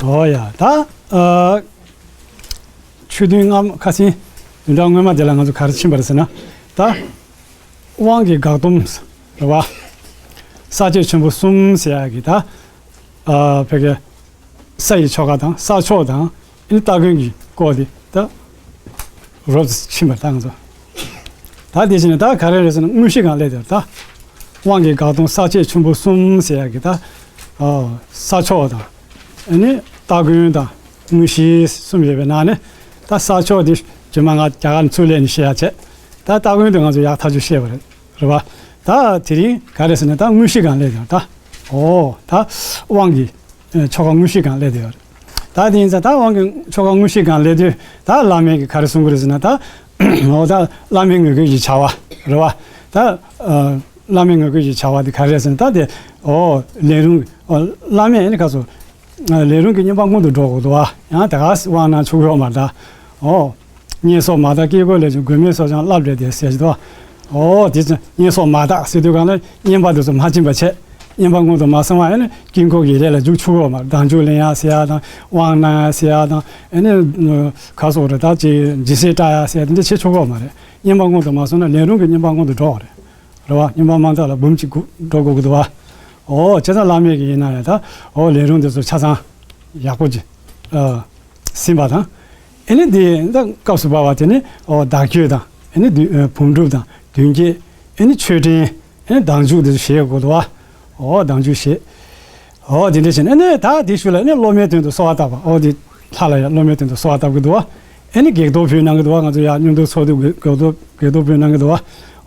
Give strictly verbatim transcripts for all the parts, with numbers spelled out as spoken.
ཨོ་ཡ། ད་ཨ་ཆོས་ཐུན་སྔ་མ་ཁ་སང་བདུན་ཕྲག་སྔོན་མ་དེ་ལ་ང་ཚོ་ག་རེ་ཕྱིན་པ་རེད་ཟེར་ན། ད་དབང་གི་འགག་སྡོམ་རེད་བ། ས་བཅད་ཆེན་པོ་གསུམ་ཟེར་ཡག་གི་ད་ཨ་ཕ་གི་ས་ཡི་ཆོ་ག་དང་ས་ཕྱོགས་དང་ཨ་ནི་སྟ་གོན་གྱི་སྐོར་དེ་ད་རོབ་ཙམ་ཕྱིན་པ་རེད་ད་ང་ཚོ། ད་དེ་བཞིན་ད་ག་རེ་རེད་ཟེར་ན་དངོས་གཞི་སྒང་ལས་དེ་ད་དབང་གི་འགག་སྡོམ་ས་བཅད་ཆེན་པོ་གསུམ་ཟེར་ཡག་གི་ད་ཨ་ས་ཕྱོགས་དང་ཨ་ནི་སྟ་གོན་དང་དངོས་གཞི་གསུམ་ཡོད་པའི་ནང་ནས་ད་ས་ཕྱོགས་དེ་རྗེས་མ་ང་རྒྱ་གར་ནས་ཚུར་སླེབས་ནས་བཤད་ཡག་བྱས། ད་སྟ་གོན་དེ་ང་ཚོ་ཡག་ཐག་ཆོད་བཤད་པ་རེད། རེད་བ། ད་དེ་རིང་ག་རེ་ཟེར་ན་ད་དངོས་གཞི་སྒང་སླེབས་ཡོད་ད། ཨོ་ད་དབང་གི་ཆོ་ག་དངོས་གཞི་སྒང་སླེབས་ཡོད་རེད། ད་དེ་ཡིན་ཙང་ད་དབང་གི་ཆོ་ག་དངོས་གཞི་སྒང་སླེབས་དུས་ད་བླ་མས་གི་ག་རེ་གསུང་གི་རེད་ཟེར་ན་ད། ཨོ་ད་བླ་མའི་ངོ་སྐལ་གྱི་བྱ་བ་རེད་བ། ད་བླ་མའི་ངོ་སྐལ་གྱི་བྱ་བ་དེ་ག་རེ་རེད་ཟེར་ན་ད་དེ་ཨོ་ལས་རུང་ཨོ་བླ་མས་ཨ་ནི་ག་ཚོད། ལས་རུང་གི་བསྙེན་པ་སྔོན་དུ་འགྲོ་དགོས་འདུག་བ། ཡང་དེ་ག་དབང་གནང་ཆོག་གི་ཡོད་མ་རེད་ད། ཨོ། བསྙེན་སོགས་མ་དག་དཀྱིལ་འཁོར་ལས་ཀྱང་། དགོས་མེད་སོགས་ཀྱང་བསླབ་རེ་སྟེ་ཟེར་གྱི་འདུག་བ། ཨོ་དེ་ཚོ་བསྙེན་སོགས་མ་དག་ཟེར་དུས་གང་ལ་བསྙེན་པ་དེ་ཚོ་མ་བྱིན་པ་བྱས། བསྙེན་པ་སྔོན་དུ་མ་སོང་བ་ཡིན་ན་དཀྱིལ་འཁོར་གྱི་ལས་ལ་འཇུག་ཆོག་གི་ཡོད་མ་རེད། བདག་འཇུག་ལེན་ཡ་ཟེར་ཡ་དང་དབང་གནང་ཡ་ཟེར་ཡ་དང་ཨ་ནི་ག་སོགས་རེད་ད་ཅིག་སྦྱིན་སྲེག་བཀྲ་ཡ་ཟེར་ཡ་དེ་འདྲ་བྱེད་ཆོག་གི་ཡོད་མ་རེད། བསྙེན་པ་སྔོན་དུ་མ་སོང་ན་ལས་རུང་གི་བསྙེན་པ་སྔོན་དུ་འགྲོ་བ་རེད། རེད་བ། བསྙེན་པ་མང་དག་ལ་འབུམ་གཅིག་འགྲོ་དགོས་ཀྱི་འདུག་བ། ཨོ་བྱས་ཙང་བླ་མས་ཀྱི་ཡིན་ན་ཡང་ད་ཨོ་ལས་རུང་དེ་ཚོ་ཆ་ཚང་ཡག་པོ་ཅིག་ཨ་ཟིན་པ་དང་། ཨེ་ནི་དེ་ད་སྐབས་སུ་བབ་པ་དེ་ནི་ཨོ་བདག་བསྐྱེད་དང་ཨེ་ནི་བསྡུ་ཨ་བུམ་སྒྲུབ་དང་མདུན་བསྐྱེད་ཨེ་ནི་མཆོད་སྤྲིན་ཨེ་ནི་བདག་འཇུག་དེ་ཚོ་བཞེས་དགོས་འདུག་བ། ཨོ་བདག་འཇུག་བཞེས། ཨོ་དེ་འདྲ་བྱས་ནས་ཨེ་ནི་ད་དེ་ཤུལ་ལ་ཨེ་ནི་སློབ་མའི་དོན་དུ་གསོལ་བ་བཏབ་པ། ཨོ་དེ་ལྷ་ལ་ཡང་སློབ་མའི་དོན་དུ་གསོལ་བ་བཏབ་ཀྱི་འདུག་བ། ཨེ་ནི་བགེགས་གཏོར་ཕུལ་གནང་གི་འདུག་བ། ང་ཚོ་ཡང་མཉམ་དུ་ཚོགས་དུས་བགེགས་གཏོར་བགེགས་གཏོར་ཕུལ་གནང་གི་འདུག་བ།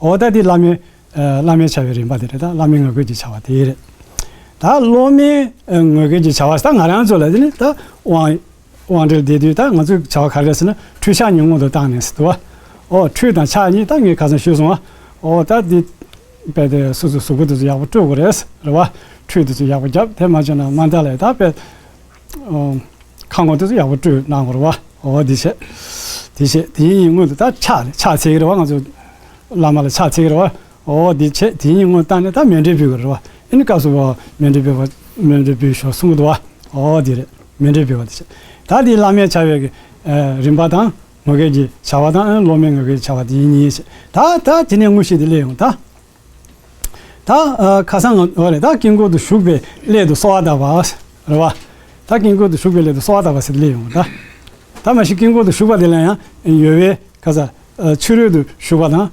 ཨོ་ད་དེ་བླ་མའི་ཨ་བླ་མའི་བྱ་བའི་རིམ་པ་དེ་རེད། ད་བླ་མའི་ངོ་སྐལ་གྱི་བྱ་བ་དེ་རེད། ད་སློབ་མའི་ཨ་ངོ་སྐལ་གྱི་བྱ་བ་ད་ང་རང་ཚོ་ལ་དེ་ནི་ད་དབང་དབང་འབྲེལ་བསྡད་དུས་ད་ང་ཚོའི་བྱ་བ་ག་རེ་རེད་ཟེར་ན་ཁྲུས་ཆག་གཉིས་སྔོན་དུ་བཏང་ནས་ཟེར་འདུག་བ། ཨོ་ཁྲུས་དང་ཆག་གཉིས་ད་ངས་ཁ་སང་ཞུས་སོང་བ། ཨོ་ད་འདི་དཔེ་དེ་སོ་སོའི་གཟུགས་པོ་དེ་ཚོ་ཡག་པོ་བཀྲུ་དགོས་རེད། རེད་བ། ཁྲུས་དེ་ཚོ་ཡག་པོ་བརྒྱབ། དེ་མ་བྱས་ན་མ་མཐའ་ལ་ད་དཔེ་ཨོ་ཁ་ངོ་དེ་ཚོ་ཡག་པོ་བཀྲུས་གནང་དགོས་རེད་བ། ཨོ་འདི་བྱས། དེ་བྱས་དེ་ཡིན་སྔོན་དུ་ད་ཕྱག་ཕྱག་འཚལ་གྱི་རེད་བ། ང་ཚོ་བླ་མ་ལ་ཕྱག་འཚལ་གྱི་རེད་བ། ཨོ་འདི་བྱས་དེ་ཡིན་སྔོན་བཏང་ནས་ད་མཎྜལ་ཕུལ་དགོས་རེད་བ། ཨ་ནི་སྐབས་སུ་བབ་པ་མཎྜལ་ཕུལ་བ་མཎྜལ་ཕུལ་ཤོག་གསུང་གི་འདུག་བ། ཨོ་འདི་རེད། མཎྜལ་ཕུལ་བ་འདི་བྱས། ད་འདི་བླ་མའི་བྱ་བའི་གི་ཨ་རིམ་པ་དང་ངོ་སྐལ་གྱི་བྱ་བ་དང་ཨ་ནི་སློབ་མའི་ངོ་སྐལ་གྱི་བྱ་བ་འདི་གཉིས་བྱས། ད་ད་དེ་ནས་དངོས་གཞི་འདི་སླེབས་ཡོང་ད། ད་ཨ་ཁ་སང་ང་འོ་རེད། ད་དཀྱིལ་འཁོར་དུ་བཞུགས་པའི་སླད་དུ་གསོལ་བ་བཏབ་པ་རེད་བ། ད་དཀྱིལ་འཁོར་དུ་བཞུགས་པའི་སླད་དུ་གསོལ་བ་བཏབ་པ་ཟེར་སླེབས་ཡོང་ད། ད་མ་གཞི་དཀྱིལ་འཁོར་དུ་བཞུགས་པ་དེ་ལ་ཡང་ཡོལ་བའི་ཁ་ས་ཨ་ཕྱི་རོལ་དུ་བཞུགས་པ་དང་།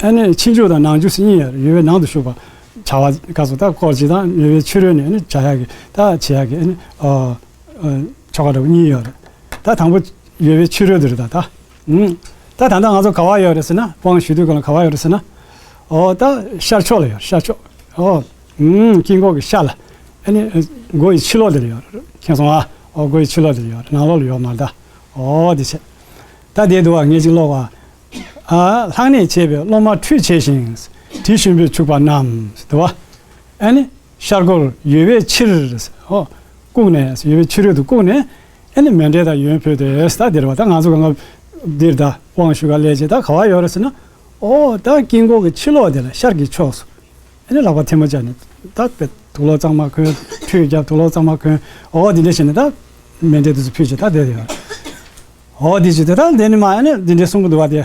ཨ་ནི་ཕྱི་འཇུག་དང་ནང་འཇུག་ཟེར་གཉིས་ཡོད་རེད། ཡོལ་བའི་ནང་དུ་བཞུགས་པ་བྱ་བ་སྐབས་སུ་ད་སྐོར་གཅིག་དང་ཡོལ་བའི་ཕྱི་རོལ་ནས་ཨ་ནི་བྱ་ཡག་གི་ད་བྱེད་ཡག་གི་ཨ་ནི་ཨ་ཨ་ཆོ་ག་འདྲ་བོ་གཉིས་ཡོད་རེད། ད་དང་པོ་ཡོལ་བའི་ཕྱི་རོལ་དུ་རེད་ད་ད། ཨུམ། ད་ད་ལྟ་ང་ཚོ་ག་བ་ཡོད་རེད་ཟེར་ན། དབང་ཞུ་དུས་སྒང་ལ་ག་བ་ཡོད་རེད་ཟེར་ན། ཨོ་ད་ཤར་ཕྱོགས་ལ་ཡོད། ཤར་ཕྱོགས། ཨོ། ཨུམ། དཀྱིལ་འཁོར་གྱི་ཤར་ལ། ཨ་ནི་སྒོ་ཡི་ཕྱི་ལོགས་དེ་ལ་ཡོད་རེད། མཁྱེན་སོང་ཨ། ཨོ་སྒོ་ཡི་ཕྱི་ལོགས་དེ་ལ་ཡོད་རེད། ནང་ལོགས་ལ་ཡོད་མ་རེད་ད། ཨོ་དེ་བྱས། ད་དེ་འདུག་བ། ངས་ཅིག་ཀློག་བ། ཨ་ལྷག་གནས་བྱས་པའི་སློབ་མ་ཁྲུས་བྱས་ཤིང་། དྲི་ཞིམ་པས་བྱུགས་པ་རྣམས་འདུག་བ། ཨ་ནི་ཤར་སྒོར་ཡོལ་བའི་ཕྱིར། ཨོ་བཀུག་ནས། ཡོལ་བའི་ཕྱི་རོལ་དུ་བཀུག་ནས། ཨ་ནི་མཎྜལ་དང་ཡོན་ཕུལ་ཏེ་ད་འདིར་བ། ད་ང་ཚོ་གང་ག་འདིར་ད་དབང་ཞུ་ག་སླེབས་རྗེས་ད་ག་བ་ཡོད་རེད་ཟེར་ན། ཨོ་ད་དཀྱིལ་འཁོར་གྱི་ཕྱི་ལོགས་དེ་ལ་ཤར་གྱི་ཕྱོགས་སུ། ཨ་ནི་ལག་པ་ཐལ་མོ་སྦྱར་ནས་ད་དཔེ་དུག་ལོག་གཙང་མ་གོན། ཁྲུས་བརྒྱབ། དུག་ལོག་གཙང་མ་གོན། ཨོ་འདི་འདྲ་བྱས་ནས་ད་མཎྜལ་དེ་ཚོ་ཕུལ་རྗེས་ད་བསྡད་ཡོད། ཨོ་འདི་བྱས་ད་ད་འདི་ནི་མ་ཨ་ནི་འདི་འདྲ་གསུང་གི་འདུག་བ་དེ།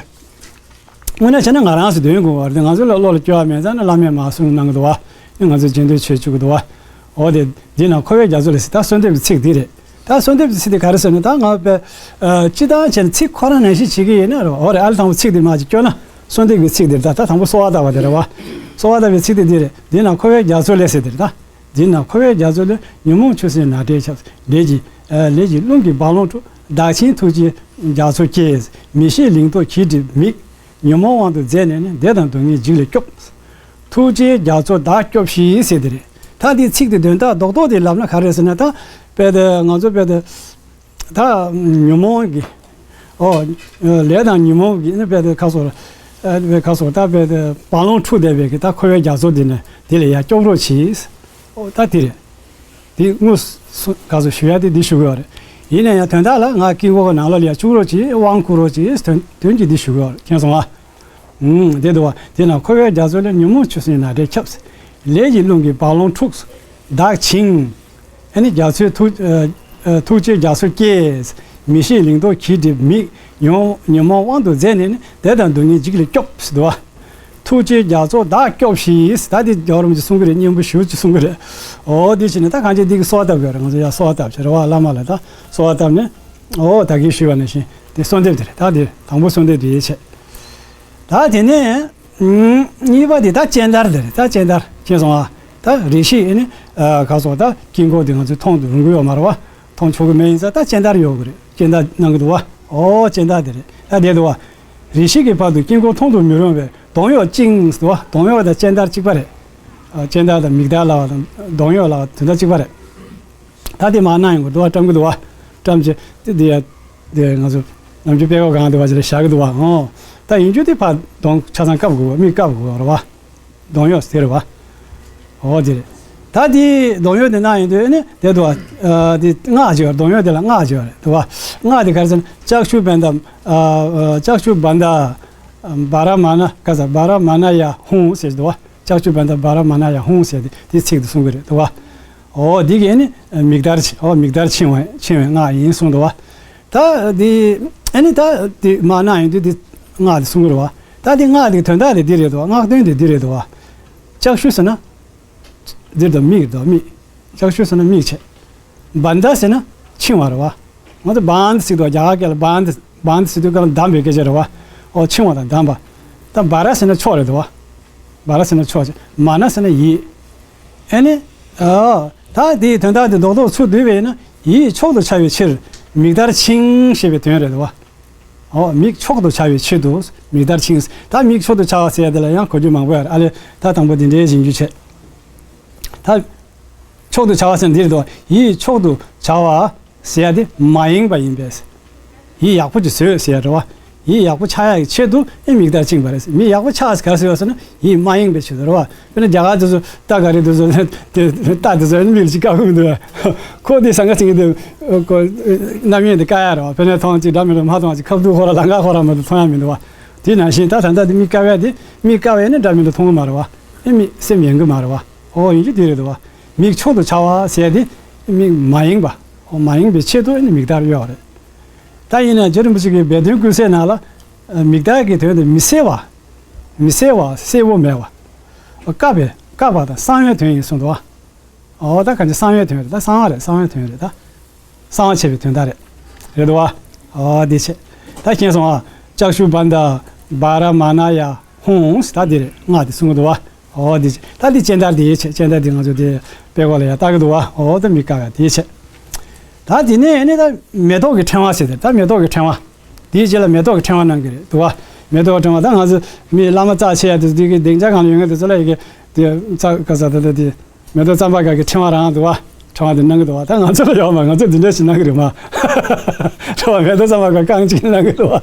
དངོས་གནས་བྱས་ན་ང་རང་ཚོ་འདོན་དགོས་པ་རེད། ང་ཚོ་ལ་བློ་ལ་སྐྱོ་བ་མེད་ཙང་ནི་བླ་མས་མར་གསུང་གནང་གི་འདུག་བ། ཨེ་ང་ཚོས་རྗེས་ཟློས་བྱེད་བཅུག་གི་འདུག་བ། འོ་དེ་འདི་ན་འཁོར་བའི་རྒྱ་མཚོ་ལས་ཟེར། ད་གསོལ་འདེབས་ཀྱི་ཚིག་འདི་རེད། ད་གསོལ་འདེབས་ཀྱི་ཚིག་འདི་ག་རེ་ཟེར་ན། ད་ང་དཔེ་ཨ་སྤྱིར་བཏང་བྱས་ན་ཚིག་ཁོ་རང་ནང་བཞིན་བྱེད་ཀྱི་ཡིན་ན་རེད་བ། འོ་རེད། ཨ་ལས་དང་པོ་ཚིག་འདི་མར་ཅིག་སྐྱོར་ན། གསོལ་འདེབས་ཀྱི་ཚིག་འདི་རེད། ད་ད་དང་པོ་གསོལ་བ་བཏབ་པ་དེ་རེད་བ། གསོལ་བ་བཏབ་པའི་ཚིག་འདི་འདི་རེད། འདི་ན་འཁོར་བའི་རྒྱ་མཚོ་ལས་ཟེར་འདི་རེད་ད། འདི་ན་འཁོར་བའི་རྒྱ་མཚོ་ལས། ཉོན་མོངས་ཆུ་སྲིན་ནགས་དྲེག་ཁྱབ། ལས་ཀྱི་ཨ་ལས་ཀྱི་རླུང་གིས་རྦ་ཀློང་འཁྲུགས། བདག་ཆེན་ཐུགས་རྗེའི་རྒྱ་མཚོ་སྐྱེས། མི་ཤེས་ལིང་ཏོག་གྱིས་བསྒྲིབས་མིག། ཉོན་མོངས་དབང་དུ་མཛད་ནས་ནི། བདེ་དང་སྡུག་བསྔལ་འཇིག་ལས་སྐྱོབ། ཐུགས་རྗེའི་རྒྱ་མཚོ་བདག་སྐྱོབས་ཤིག་ཟེར་དེ་རེད། ད་འདི་ཚིག་དེ་དོན་དག་རྡོག་རྡོག་དེ་ལབ་ན་ག་རེ་ཟེར་ན། ད་དཔེ་དེ་ང་ཚོ་དཔེ་དེ་ད་ཉོན་མོངས་ཀྱི་ཨོ་ལས་དང་ཉོན་མོངས་ཀྱི་ནི་དཔེ་དེ་ཁ་སོར་ཨ་དཔེ་ཁ་སོར་ད་དཔེ་དེ་རྦ་ཀློང་འཁྲུགས་བསྡད་པའི་གི་ད་འཁོར་བའི་རྒྱ་མཚོ་འདི་ནི་དེ་ལས་ཡར་སྐྱོབ་རོགས་གྱིས། ཨོ་ད་དེ་རེད། དེ་དངོས་སུ་ག་ཚོད་ཞུ་ཡ་དེ་འདི་ཞུ་གི་ཡོད་རེད། ཡིན་ན་ཡང་དོན་དག་ལ་ང་དཀྱིལ་འཁོར་གྱི་ནང་ལོགས་ལ་ཡར་བཅུག་རོགས་གྱིས། དབང་བསྐུར་རོགས་གྱིས། དོན་དོན་གྱིས་འདི་ཞུ་གི་ཡོད་རེད། མཁྱེན་སོང་ཨ། ཨུམ། དེ་འདུག་བ། དེ་ན་འཁོར་བའི་རྒྱ་མཚོ་ལས། ཉོན་མོངས་ཆུ་སྲིན་ནགས་དྲེག་ཁྱབ། ལས་ཀྱི་རླུང་གིས་རྦ་ཀློང་འཁྲུགས། བདག་བྱིང་། ཨ་ནི་རྒྱ་མཚོའི་ཐུགས་ཨ་ ཐུགས་རྗེའི་རྒྱ་མཚོ་སྐྱེས། མི་ཤེས་ལིང་ཏོག་གྱིས་བསྒྲིབས་མིག། ཉོན་ཉོན་མོངས་དབང་དུ་མཛད་ནས་ནི། བདེ་དང་སྡུག་བསྔལ་འཇིགས་ལས་སྐྱོབས་ཟེར་འདུག་བ། ཐུགས་རྗེའི་རྒྱ་མཚོ་བདག་སྐྱོབས་ཤིག། ད་འདི་རྒྱལ་བ་རིན་པོ་ཆེ་གསུང་གི་རེད། སྙིང་པོ་ཞེ་པོ་ཅིག་གསུང་གི་རེད། འོ་འདི་བྱས་ནས་ད་གང་ཅི་འདི་གི་གསོལ་བ་བཏབ་དགོས་རེད། ང་ཚོ་ཡར་གསོལ་བ་བཏབ་བྱས་རེད་བ། བླ་མ་ལ་ད་གསོལ་བ་བཏབ་ནས། འོ་ད་གིན་ཞུས་པ་ནང་བཞིན་དེ་གསོལ་འདེབས་དེ་རེད། ད་འདི་དང་པོ་གསོལ་འདེབས་དེ་ཡིན་བྱས། ད་དེ་ནས་གཉིས་པ་དེ་ད་སྤྱན་བསྟར་དེ་རེད། ད་སྤྱན་བསྟར་མཁྱེན་སོང་ཨ། ད་རེ་ཞིག་ཨེ་ནི་ག་སོགས་ད་དཀྱིལ་འཁོར་དེ་ང་ཚོས་མཐོང་དུ་རུང་གི་ཡོད་མ་རེད་བ། མཐོང་ཆོག་གི་མེད། ཡིན་ཙང་ད་སྤྱན་བསྟར་ཡོད་གི་རེད། སྤྱན་བསྟར་གནང་གི་འདུག་བ། ཨོ་སྤྱན་བསྟར་དེ་རེད། ད་དེ་འདུག་བ། རེ་ཞིག་གི་བར་དུ་དཀྱིལ་འཁོར་མཐོང་དུ་མི་རུང་བས་གདོང་གཡོགས་བཅིངས་ཟེར་འདུག་བ། གདོང་གཡོགས་དང་སྤྱན་བསྟར་གཅིག་པ་རེད། ཨ་སྤྱན་བསྟར་དང་མིག་བསྟར་ལབ་པ་དང་གདོང་གཡོགས་ལབ་པ་དོན་དག་གཅིག་པ་རེད། ད་དེ་མར་གནང་ཡོང་གི་འདུག་བ། བཀྲམ་གི་འདུག་བ། བཀྲམ་བྱས་དེ་དེ་ཡ་དེ་ང་ཚོ་ནམ་རྒྱུན་དཔེ་ཁོག་གང་འདུག་བ་ཅིག་ལ་བཞག་གི་འདུག་བ། ཨོ་ད་ཡིན་རྒྱུ་དེ་ཕར་གདོང་ཆ་ཚང་བཀབ་དགོས་བ། མིག་བཀབ་དགོས་བ་རེད་བ། གདོང་གཡོགས་དེ་རེད་བ། ཨོ་དེ་རེད། ད་དེ་གདོང་གཡོགས་དེ་གནང་ཡོང་དུས་ནི་དེ་འདུག་བ། ཨ་དེ་སྔགས་ཅིག་ཡོད་རེད། གདོང་གཡོགས་དེ་ལ་སྔགས་ཅིག་ཡོད་རེད་འདུག་བ། སྔགས་དེ་ག་རེ་ཟེར་ན། ལྕགས་ཞུ་བན་དྷ། ཨ་ལྕགས་ཞུ་བན་དྷ། བ་ར་མ་ན་ག་ས་བ་ར་མ་ན་ཡ་ཧཱུྃ་ཟེར་འདུག་བ། ལྕགས་ཞུ་བན་དྷ་བ་ར་མ་ན་ཡ་ཧཱུྃ་ཟེར་ཏེ་དེ་ཚིག་དེ་གསུང་གི་རེད་འདུག་བ། ཨོ་འདི་གིས་ནི་མིག་བརྡར་ཕྱིན། ཨོ་མིག་བརྡར་ཕྱིན་པ་ཕྱིན་པའི་སྔགས་ཡིན་གསུངས་འདུག་བ། ད་འདི་ཨ་ནི་ད་འདི་མར་གནང་ཡོང་དུས་འདི་སྔགས་འདི་གསུང་གི་རེད་བ། ད་འདི་སྔགས་འདི་དོན་དག་དེ་འདི་རེད་འདུག་བ། སྔགས་དོན་དེ་འདི་རེད་འདུག་བ། ལྕགས་ཞུ་ཟེར་ན་འདིར་དང་མིག་དང་མིག། ལྕགས་ཞུ་ཟེར་ན་མིག་བྱས། བན་དྷ་ཟེར་ན་འཆིང་བ་རེད་བ། ང་ཚོ་བན་དྷ་ཟེར་དུས་རྒྱ་གར་སྐད་ལ་བན་དྷ་བན་དྷ་ཟེར་དུས་སྐབས་ལ་བསྡམས་པའི་སྐད་ཆ་རེད་བ། ཨོ་འཆིང་བ་དང་བསྡམས་པ། ད་བ་ར་ཟེར་ན་ཕྱོགས་རེད་འདུག་བ། བ་ར་ཟེར་ན་ཕྱོགས་བྱས། མ་ན་ཟེར་ན་ཡིད། ཨེ་ནི། ཨ། ད་དེའི་དོན་དག་དེ་རྡོག་རྡོག་ཚུར་བསྡུས་པས་ན་ཡིད་མཆོག་ཏུ་འཆར་བའི་ཕྱིར་མིག་བརྡར་འཆིང་ཞེས་པའི་དོན་རེད་བ། ཨོ་མིག་མཆོག་ཏུ་འཆར་བའི་ཕྱིར་དུ་མིག་བརྡར་འཆིང་། ད་མིག་མཆོག་ཏུ་འཆར་བ་ཟེར་ཡ་དེ་ལ་ཡང་གོ་རྒྱུ་མང་པོ་ཡོད་རེད། ཨ་ལས་ད་དང་པོ་འདི་འདྲའི་ཞིབ་འཇུག་བྱས། ད་མཆོག་ཏུ་འཆར་བ་ཟེར་འདི་རེད་དོ། ཡིད་མཆོག་ཏུ་འཆར་བ་ཟེར་ཡ་དེ་མ་ཡེངས་པ་ཡིན་པས། ཡིད་ཡག་པོ་ཅིག་བཟོས་ཟེར་ཡ་རེད་བ། ཡིད་ཡག་པོ་ཆགས་ཡག་གི་ཆེད་དུ་ཨེ་མིག་བརྡར་བཅིངས་པ་རེད། མིག་ཡག་པོ་ཆགས་ཟེར་ག་རེ་ཟེར་བ་ཟེར་ན་ཡིད་མ་ཡེངས་པའི་ཆེད་དུ་རེད་བ། དཔེར་ན་རྒྱ་གར་དེ་ཚོ་རྟ་ག་རེ་དེ་ཚོ་དེ་རྟ་དེ་ཚོ་ཨེ་མིག་ལ་ཅིག་བཀག་གི་མི་འདུག་བ། ཁོ་དེ་ཟང་ངེ་ཟིང་ངེ་དེ་ཁོ་རྣམ་གཡེང་དེ་བཀག་ཡ་རེད་བ། དཔེར་ན་མཐོང་ཅིག་འདྲ་མི་འདྲ་མ་མཐོང་ཅིག་ཁ་བསྡུ་ཁོ་ར་ལང་ཀ་ཁོ་ར་མ་གཏོགས་མཐོང་ཡ་མི་འདུག་བ། དེ་ནང་བཞིན་ད་ད་ལྟ་དེ་མིག་བཀག་ཡ་དེ་མིག་བཀག་ཡ་ནི་འདྲ་མི་འདྲ་མཐོང་གི་མ་རེད་བ། ཨེ་མིག་སེམས་ཡེངས་གི་མ་རེད་བ། ཨོ་ཡིན་གྱི་དེ་རེད་འདུག་བ། མིག་མཆོག་ཏུ་འཆར་བ་ཟེར་ཡ་དེ་མིག་མ་ཡེངས་པ། ཨོ་མ་ཡེངས་པའི་ཆེད་དུ་ཨེ་ནི་མིག་བརྡར་གཡོག་རེད། ད་ཡིན་ན་རྗེ་རིན་པོ་ཆེ་གིས་སྦས་དོན་ཀུན་གསལ་ནང་ལ་མིག་བརྡར་གྱི་དོན་དེ་མི་གསལ་བ། མི་གསལ་བ་གསལ་བོ་མེད་པ། བཀག་པའི་བཀག་པ་དང་གསང་བའི་དོན་ཡིན་གསུངས་འདུག་བ། ཨོ་ད་གང་ཅི་གསང་བའི་དོན་རེད། ད་གསང་བ་རེད། གསང་བའི་དོན་རེད་ད། གསང་བ་བྱས་པའི་དོན་དག་རེད། རེད་འདུག་བ། ཨོ་འདི་བྱས། ད་མཁྱེན་སོང་ཨ། ལྕགས་ཞུ་བན་དྷ་བ་ར་མ་ན་ཡ་ཧཱུྃ། ད་འདི་རེད། སྔགས་འདི་གསུང་གི་འདུག་བ། ཨོ་འདི་བྱས། ད་འདི་སྤྱན་བསྟར་འདི་བྱས། སྤྱན་བསྟར་འདི་ང་ཚོ་འདི་དཔེ་ཁོག་ལ་ཡ་ལྟ་གི་འདུག་བ། ཨོ་ད་མི་དཀའ་བ་འདི་བྱས། ད་འདི་ནས་ནི་ད་མེ་ཏོག་གི་ཕྲེང་བ་ཟེར་ཏེ། ད་མེ་ཏོག་གི་ཕྲེང་བ། དེའི་རྗེས་ལ་མེ་ཏོག་གི་ཕྲེང་བ་གནང་གི་རེད་འདུག་བ། མེ་ཏོག་གི་ཕྲེང་བ་ད་ང་ཚོ་མི་བླ་མ་རྩ་ཆེ་ཡ་དེ་ཚོ་དེ་གི་སྡིངས་ཆ་སྒང་ལ་ཡོད་མཁན་དེ་ཚོ་ལ་ཡི་གེ་དེ་རྩ་ག་ས་ད་ད་དེ་མེ་ཏོག་བརྩམ་པ་ག་གི་ཕྲེང་བ་རང་འདུག་བ། ཕྲེང་བ་དེ་གནང་གི་འདུག་བ། ད་ང་ཚོ་ལ་ཡོད་མ། ང་ཚོ་འདི་འདྲ་ཞིག་གནང་གི་རེད་མ། ཕྲེང་བ་མེ་ཏོག་བརྩམ་པ་ག་རྐང་གཅིག་གནང་གི་འདུག་བ།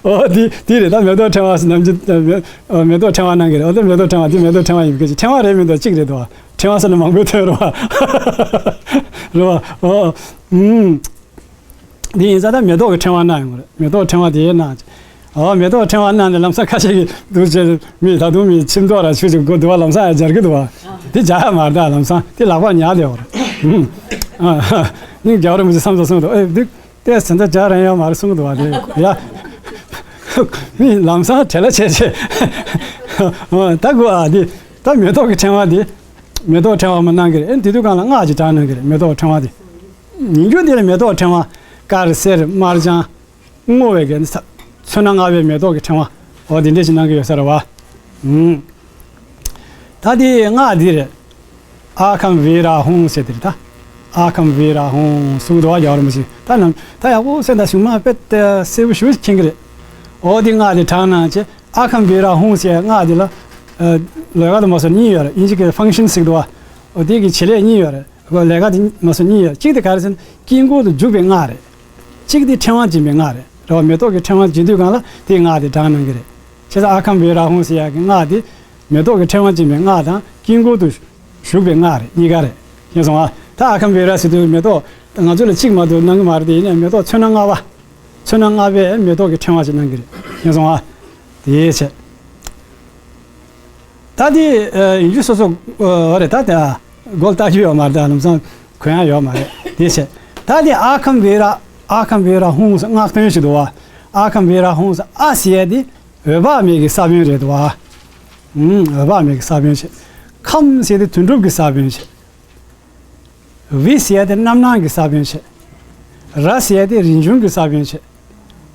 ཨོ་དེ་དེ་རེད། ད་མེ་ཏོག་ཕྲེང་བ་ཟེར་ནམ་རྒྱུན་མེ་ཏོག་ཕྲེང་བ་གནང་གི་རེད། ཨོ་ད་མེ་ཏོག་ཕྲེང་བ་དེ་མེ་ཏོག་ཕྲེང་བ་ཡིན་གི་ཕྲེང་བ་རེད་མི་འདུག་གཅིག་རེད་འདུག་བ། ཕྲེང་བ་ཟེར་ན་མང་པོའི་དོན་རེད་བ། རེད་བ། ཨོ། ཨུམ། འདི་ཡིན་ཙང་ད་མེ་ཏོག་གི་ཕྲེང་བ་གནང་ཡོང་གི་རེད། མེ་ཏོག་ཕྲེང་བ་དེ་གནང་། ཨོ་མེ་ཏོག་ཕྲེང་བ་གནང་ནས་ལམ་སང་ཁ་ཤས་ཀྱིས་འདུག་བྱས། མི་ད་དུང་མི་ཁྱིམ་ཐོག་ར་ཆུ་ཅིག་སྒོ་འདུག་བ། ལམ་སང་ཡང་སྦྱར་གི་འདུག་བ། དེ་སྦྱར་ཡ་མ་རེད་ད། ལམ་སང་དེ་ལག་པ་ཉར་བསྡད་ཡོད་རེད། ཨུམ། ཨ་ནི་རྒྱལ་བ་རིན་པོ་ཆེ་བསམ་ཚུལ་གསུངས་འདུག་ཨེ་འདུག་ཏེ་ཟིན་ད་སྦྱར་རན་ཡོད་མ་རེད་གསུང་གི་འདུག་བ། དེ་ཡ། མི་ལམ་སང་བྲེལ་བ་བྱས་བྱས། ཨོ་ད་དགོས་ཨ། དེ་ད་མེ་ཏོག་གི་ཕྲེང་བ་དེ། མེ་ཏོག་ཕྲེང་བ་མ་གནང་གི་རེད། ཨེ་དེ་དུས་སྒང་ལ་སྔགས་ཅིག་བགྲང་གནང་གི་རེད། མེ་ཏོག་ཕྲེང་བ་དེ། ཉིན་རྒྱུན་འདི་ལ་མེ་ཏོག་ཕྲེང་བ་དཀར་སེར་དམར་ལྗང་སྔོ་བའི་གི་ཚོན་སྣ་ལྔ་པའི་མེ་ཏོག་གི་ཕྲེང་བ་འོ་དེ་འདྲ་ཞིག་གནང་གི་ཡོད་ས་རེད་བ། ཨུམ། ད་དེ་སྔགས་འདི་རེད། ཨ་ཁཾ་བཻ་ར་ཧཱུྃ་ཟེར་དེ་རེད་ད། ཨ་ཁཾ་བཻ་ར་ཧཱུྃ་གསུངས་འདུག་བ། རྒྱལ་བ་རིན་པོ་ཆེ་ད་ནམ་ད་ཡག་པོ་གསན་དང་། གཞུང་མ་དཔེ་གསལ་པོ་ཞེ་པོ་མཁྱེན་གི་རེད། འོ་དེ་སྔགས་དེ་བགྲང་གནང་བྱས། ཨ་ཁཾ་བཻ་ར་ཧཱུྃ་ཟེར་སྔགས་དེ་ལ། ཨ། ལས་ཀ་དང་མ་སོགས་གཉིས་ཡོད་རེད། དབྱིན་ཇི་གི་ཕང་ཤན་ཟེར་གི་འདུག་བ། འོ་དེ་གི་བྱེད་ལས་གཉིས་ཡོད་རེད། ལས་ཀ་དེ་མ་སོགས་གཉིས་ཡོད། གཅིག་དེ་ག་རེ་ཟེར་ན་དཀྱིལ་འཁོར་དུ་འཇུག་པའི་སྔགས་རེད། གཅིག་དེ་ཕྲེང་བ་འབྱིན་པའི་སྔགས་རེད། རེད་བ། མེ་ཏོག་གི་ཕྲེང་བ་འབྱིན་དུས་སྒང་ལ་དེའི་སྔགས་དེ་བགྲང་གནང་གི་རེད། བྱས་ཙང་ཨ་ཁཾ་བཻ་ར་ཧཱུྃ་ཟེར་ཡག་གི་སྔགས་དེ་མེ་ཏོག་གི་ཕྲེང་བ་འབྱིན་པའི་སྔགས་དང་དཀྱིལ་འཁོར་དུ་ཞུགས་པའི་སྔགས་རེད། གཉིས་ཀ་རེད། མཁྱེན་སོང་ཨ། ད་ཨ་ཁཾ་བཻ་ར་ཟེར་དུས་མེ་ཏོག་ང་ཚོ་ལ་གཅིག་མ་གཏོགས་གནང་གི་མ་རེད། དེ་ཡིན་ནའི་མེ་ཏོག་ཚོན་སྣ་ལྔ་པ། ཚོན་སྣ་ལྔ་པས་མེ་ཏོག་གི་ཕྲེང་བ་ཞིག་གནང་གི་རེད། མཁྱེན་སོང་ཨ། དེ་བྱས། ད་དེ་ཡིན་རྒྱུ་སོ་སོ་རེད། ད་དེ་མགོ་ལྟ་རྒྱུ་ཡོད་མ་རེད། ད་ལམ་སང་གོན་ཡ་ཡོད་མ་རེད། དེ་བྱས། ད་དེ་ཨ་ཁམ་བེ་ར། ཨ་ཁམ་བེ་ར་ཧུང་ཟེར་སྔགས་དོན་ཞིག་འདུག་བ། ཨ་ཁམ་བེ་ར་ཧུང་ཟེར། ཨ་ཟེར་ཡ་དེ་འོད་དཔག་མེད་ཀྱི་ས་བོན་རེད་འདུག་བ། ཨུམ། འོད་དཔག་མེད་ཀྱི་ས་བོན་བྱས། ཁམ་ཟེར་དེ་དོན་གྲུབ་ཀྱི་ས་བོན་བྱས། བེ་ཟེར་ཡ་དེ་རྣམ་སྣང་གི་ས་བོན་བྱས། ར་ཟེར་ཡ་དེ་རིན་འབྱུང་གི་ས་བོན་བྱས།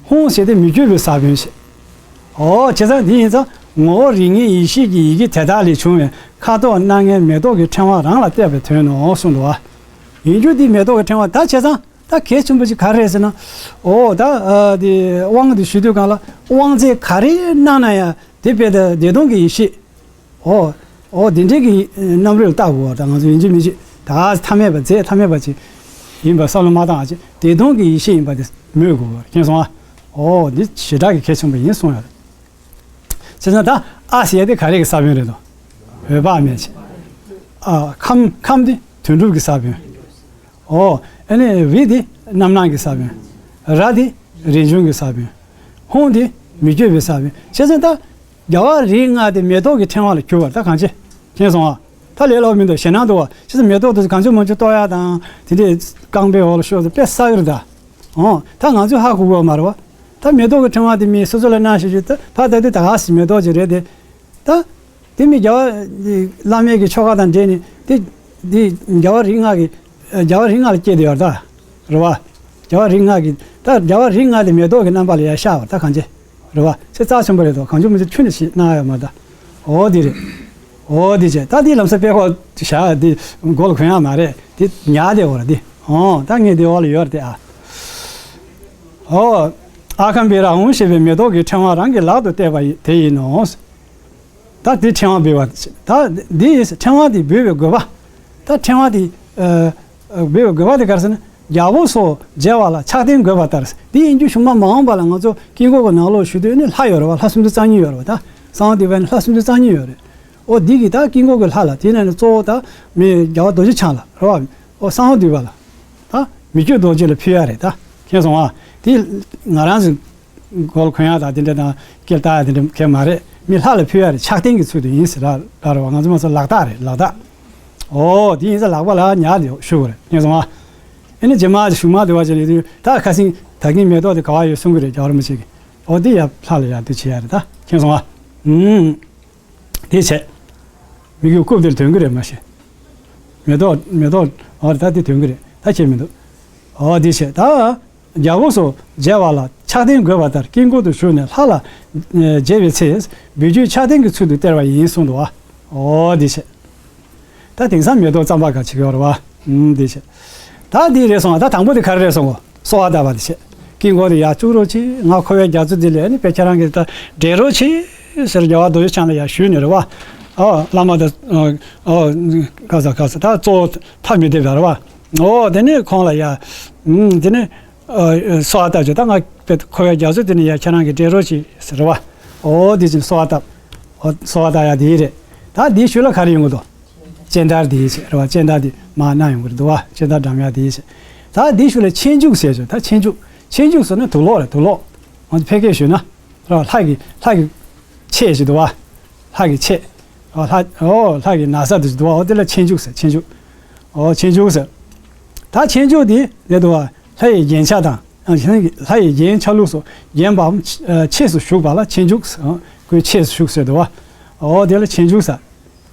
ཧུང་ཟེར་དེ་མི་བསྐྱོད་པའི་ས་བོན་བྱས། ཨོ། བྱས་ཙང་འདི་ཡིན་ཙང་ངོ་བོ་རིགས་ངེས་ཡེ་ཤེས་ཀྱི་ཡི་གེ་དེ་དག་ལས་བྱུང་བའི་ཁ་དོག་སྣ་ལྔའི་མེ་ཏོག་གི་ཕྲེང་བ་རང་ལ་བལྟས་པའི་དོན་ནོ་གསུངས་འདུག་བ། ཡིན་རྒྱུ་འདི་མེ་ཏོག་གི་ཕྲེང་བ་ད་བྱས་ཙང་ད་གལ་ཆེན་པོ་ཅིག་ག་རེ་རེད་ཟེར་ན། ཨོ། ད་ཨ་དེ་དབང་དེ་ཞུ་དུས་སྒང་ལ་དབང་རྫས་ག་རེ་གནང་ན་ཡང་དེ་དཔེ་ད་བདེ་སྟོང་གི་ཡེ་ཤེས། ཨོ། ཨོ། འདི་འདྲའི་གི་རྣམ་རོལ་བལྟ་དགོས་པ་དང་། ང་ཚོ་ཡིན་གཅིག་མིན་གཅིག་ད་ཐ་མལ་པ་རྫས་ཐ་མལ་པ་ཅིག་ཡིན་པ་བསམ་བློ་མ་བཏང་བ་ཅིག་བདེ་སྟོང་གི་ཡེ་ཤེས་ཡིན་པ་དེ་མོས་དགོས་པ་མཁྱེན་སོང་ཨ། ཨོ། འདི་ཞེ་དྲག་གི་གལ་ཆེན་པོ་ཡིན་གསུངས་ཡོད་རེད། བྱས་ཙང་ད་ཨ་ཟེར་ཡ་དེ་ག་རེ་གི་ས་བོན་རེད་དོ། འོད་དཔག་མེད་ཅིག་ཨ། ཁམ། ཁམ་དེ་དོན་གྲུབ་ཀྱི་ས་བོན། ཨོ། ཨ་ནི་བེ་དེ་རྣམ་སྣང་གི་ས་བོན། ར་དེ་རིན་འབྱུང་གི་ས་བོན། ཧུང་དེ་མི་བསྐྱོད་པའི་ས་བོན། བྱས་ཙང་ད་རྒྱལ་བ་རིགས་ལྔ་དེ་མེ་ཏོག་གི་ཕྲེང་བ་ལ་གྱུར་པ་ད་གང་བྱེད། མཁྱེན་སོང་ཨ། ད་ལས་སླ་པོ་མི་འདུག་ཞེད་སྣང་འདུག་བ། བྱས་ཙང་མེ་ཏོག་དེ་གང་བྱུང་མང་བྱུང་གཏོར་ཡ་དང་དེ་འདྲའི་རྐང་པའི་འོག་ལ་ཤོར་ཏེ་དཔེ་བསགས་ཀྱི་རེད་ད། ཨོ། ད་ང་ཚོས་ཧ་གོ་དགོས་པ་མ་རེད་བ། ད་མེ་ཏོག་གི་ཕྲེང་བ་དེ་མི་སོ་སོ་ལ་གནང་ཞེས་ཞུས་ད་ཕ་ད་དེ་ད་ག་སེ་མེ་ཏོག་ཅིག་རེད་དེ། ད། དེ་མི་རྒྱལ་བ་བླ་མེད་ཀྱི་ཆོ་ག་དང་འབྲེལ་ནས་དེ་དེ་རྒྱལ་བ་རིགས་ལྔ་གི་རྒྱལ་བ་རིགས་ལྔ་ལ་སྐྱེས་བསྡད་ཡོད་རེད་ད། རེད་བ། རྒྱལ་བ་རིགས་ལྔ་གི་ད་རྒྱལ་བ་རིགས་ལྔ་དེ་མེ་ཏོག་གི་རྣམ་པ་ལ་ཡར་ཤར་བ་ད་གང་བྱེད། རེད་བ། ཚེ་རྩ་ཆེན་པོ་རེད་དོ། གང་བྱུང་མང་བྱུང་ཁྱོན་ནས་ཞིག་གནང་ཡོད་མ་རེད་ད། འོ་དེ་རེད། འོ་དེ་བྱས་ད་དེ་ལམ་སང་དཔེ་ཁོག་བཞག་དེ་མགོ་ལ་གོན་ཡག་མ་རེད་དེ་ཉར་བསྡད་ཡོད་རེད་དེ། འོ་ད་ངས་དེ་འོག་ལ་ཡོད་རེད་དེ་ཨ། འོ། ཨ་ཁམ་བེ་ར་ཧུང་ཞེས་པའི་མེ་ཏོག་གི་ཕྲེང་བ་རང་གི་ལག་ཏུ་གཏད་པ་ཡི་དེ་ཡིན་ནོ། ད་དེ་ཕྲེང་བ་འབུལ་བ། ད་འདི་ཕྲེང་བ་དེ་འབུལ་བའི་དགོས་པ། ད་ཕྲེང་བ་དེ་ཨ་ཨ་འབུལ་བའི་དགོས་པ་དེ་ག་རེ་ཟེར་ན། རྒྱལ་པོ་སོགས་མཇལ་བ་ལ་ཕྱག་རྟེན་དགོས་པ་ལྟར། འདི་ཡིན་རྒྱུ་གཞུག་མ་མ་འོངས་པ་ལ་ང་ཚོ་དཀྱིལ་འཁོར་གྱི་ནང་ལོགས་ཞུགས་དུས་ནི་ལྷ་ཡོད་རེད་བ། ལྷ་སུམ་ཅུ་རྩ་གཉིས་ཡོད་རེད་བ། ད་གསང་བ་འདུས་པའི་ནི་ལྷ་སུམ་ཅུ་རྩ་གཉིས་ཡོད་རེད། ཨོ་འདི་གི་ད་དཀྱིལ་འཁོར་གྱི་ལྷ་ལ་དེ་ནས་ནི་གཙོ་བོ་ད་མི་རྒྱལ་བ་རྡོ་རྗེ་འཆང་ལ་རེད་བ། ཨོ་གསང་བ་འདུས་པ་ལ། ད་མི་བསྐྱོད་རྡོ་རྗེ་ལ་ཕུལ་ཡ་རེད་ད། མཁྱེན་སོང་ཨ། དེ་ང་རང་ཚོ་མགོ་ལ་གོན་ཡ་དང་དེ་འདྲ་དང་དཀྱིལ་བཏགས་ཡ་དེ་འདྲ་གལ་མ་རེད། མི་ལྷ་ལ་ཕུལ་ཡ་རེད། ཕྱག་རྟེན་གྱི་ཚུལ་དུ་ཡིན་ཟེར་ལ་ལ་རེད་བ། ང་ཚོ་མ་ཚོ་ལག་རྟགས་རེད་ལག་རྟགས། ཨོ་དེ་ཡིན་ཙང་ལག་པ་ལ་ཉར་དེ་ཞུ་དགོས་རེད། མཁྱེན་སོང་ཨ། ཨེ་ནི་རྗེས་མ་གཞུག་མ་དེ་བ་ཅན་ལས་དུས་ད་ཁ་སང་ད་གིན་མེ་ཏོག་དེ་ག་བ་ཡོད་གསུང་གི་རེད་རྒྱལ་བ་རིན་པོ་ཆེ་གིས། ཨོ་དེ་ཡ་ལྷ་ལ་ཡ་དེ་བྱེད་ཡ་རེད་ད། མཁྱེན་སོང་ཨ། ཨུམ། དེ་བྱས། མི་གི་རྐུབ་དེར་དོན་གི་རེད་མ་ཤེས། མེ་ཏོག་མེ་ཏོག་ཨོ་རེད་ད་དེ་དོན་གི་རེད་ད་ཁྱེད་མི་འདུག་ཨོ་དེ་བྱས་ད། རྒྱལ་པོ་སོགས་མཇལ་བ་ལ་ཕྱག་རྟེན་དགོས་པ་ལྟར་དཀྱིལ་འཁོར་དུ་ཞུགས་ནས་ལྷ་ལ་མཇལ་བའི་ཚེ་འབུལ་རྒྱུའི་ཕྱག་རྟེན་གྱི་ཚུལ་དུ་སྟེར་བ་ཡིན་གསུངས་འདུག་ཨ། ཨོ་དེ་བྱས། ད་དེང་སང་མེ་ཏོག་རྩམ་པ་ག་བྱེད་ཀྱི་ཡོད་རེད་བ། ཨུམ་དེ་བྱས། ད་དེ་རེད་སོང་ཨ། ད་དང་པོ་དེ་ག་རེ་རེད་སོང་གོ་གསོལ་བ་བཏབ་པ་དེ་བྱས། དཀྱིལ་འཁོར་དེ་ཡར་བཅུག་རོགས་གྱིས། ང་འཁོར་བའི་རྒྱ་མཚོ་འདི་ལས་ནི་དཔེ་ཁྱེད་རང་གིས་ད་འདྲེན་རོགས་གྱིས་ཟེར་རྒྱལ་བ་རྡོ་རྗེ་འཆང་ལ་ཡར་ཞུས་ནས་རེད་བ། ཨོ་བླ་མ་དང་ཨོ་ག་ས་ག་ས་ད་གཙོ་བོ་ཐ་མི་དད་པ་རེད་བ། ཨོ་དེ་ནས་ཁོང་ལ་ཡར་ཨུམ་དེ་ནས་ཨོ་གསོལ་བ་བཏབ་བྱས། ད་ང་དཔེ་འཁོར་བའི་རྒྱ་མཚོ་འདི་ནས་ཡར་ཁྱེད་རང་གིས་འདྲེན་རོགས་གྱིས་ཟེར་རེད་བ། ཨོ་དེ་བཞིན་གསོལ་བ་བཏབ། ཨོ་གསོལ་བ་བཏབ་ཡ་དེ་རེད། ད་དེའི་ཤུལ་ལ་ག་རེ་ཡོང་གི་འདུག་སྤྱན་དར་དེའི་ཆེད་རེད་བ། སྤྱན་དར་དེ་མར་གནང་ཡོང་གི་རེད་འདུག་བ། སྤྱན་དར་བཀྲམ་ཡ་དེའི་ཆེད། ད་དེའི་ཤུལ་ལ་ཆས་འཇུག་ཟེར་བྱུང་། ད་ཆས་འཇུག་ཆས་འཇུག་ཟེར་ན་དུག་ལོག་རེད་དུག་ལོག་ང་ཚོ་ཕལ་སྐད་ཞུས་ན་རེད་བ། ལྷ་གི་ལྷ་གི་ཆས་ཞིག་འདུག་བ། ལྷ་གི་ཆས། ཨོ་ལྷ་ཨོ་ལྷ་གི་ན་བཟའ་དེ་ཞིག་འདུག་བ། ཨོ་དེ་ལ་ཆས་འཇུག་ཟེར། ཆས་འཇུག་ཨོ་ཆས་འཇུག་ཟེར། ད་ཆས་འཇུག་དེ་རེད་འདུག་བ། ལྷ་ཡི་རྒྱན་ཆ་དང་། ལྷ་ཡི་རྒྱན་ཆ་ལུགས་སོགས་རྒྱན་པའམ་ཆས་སུ་ཞུགས་པ་ལ་ཆས་འཇུག་ཁོའི་ཆས་སུ་ཞུགས་ཟེར་འདུག་བ། ཨོ་དེ་ལ་ཆས་འཇུག་ཟེར།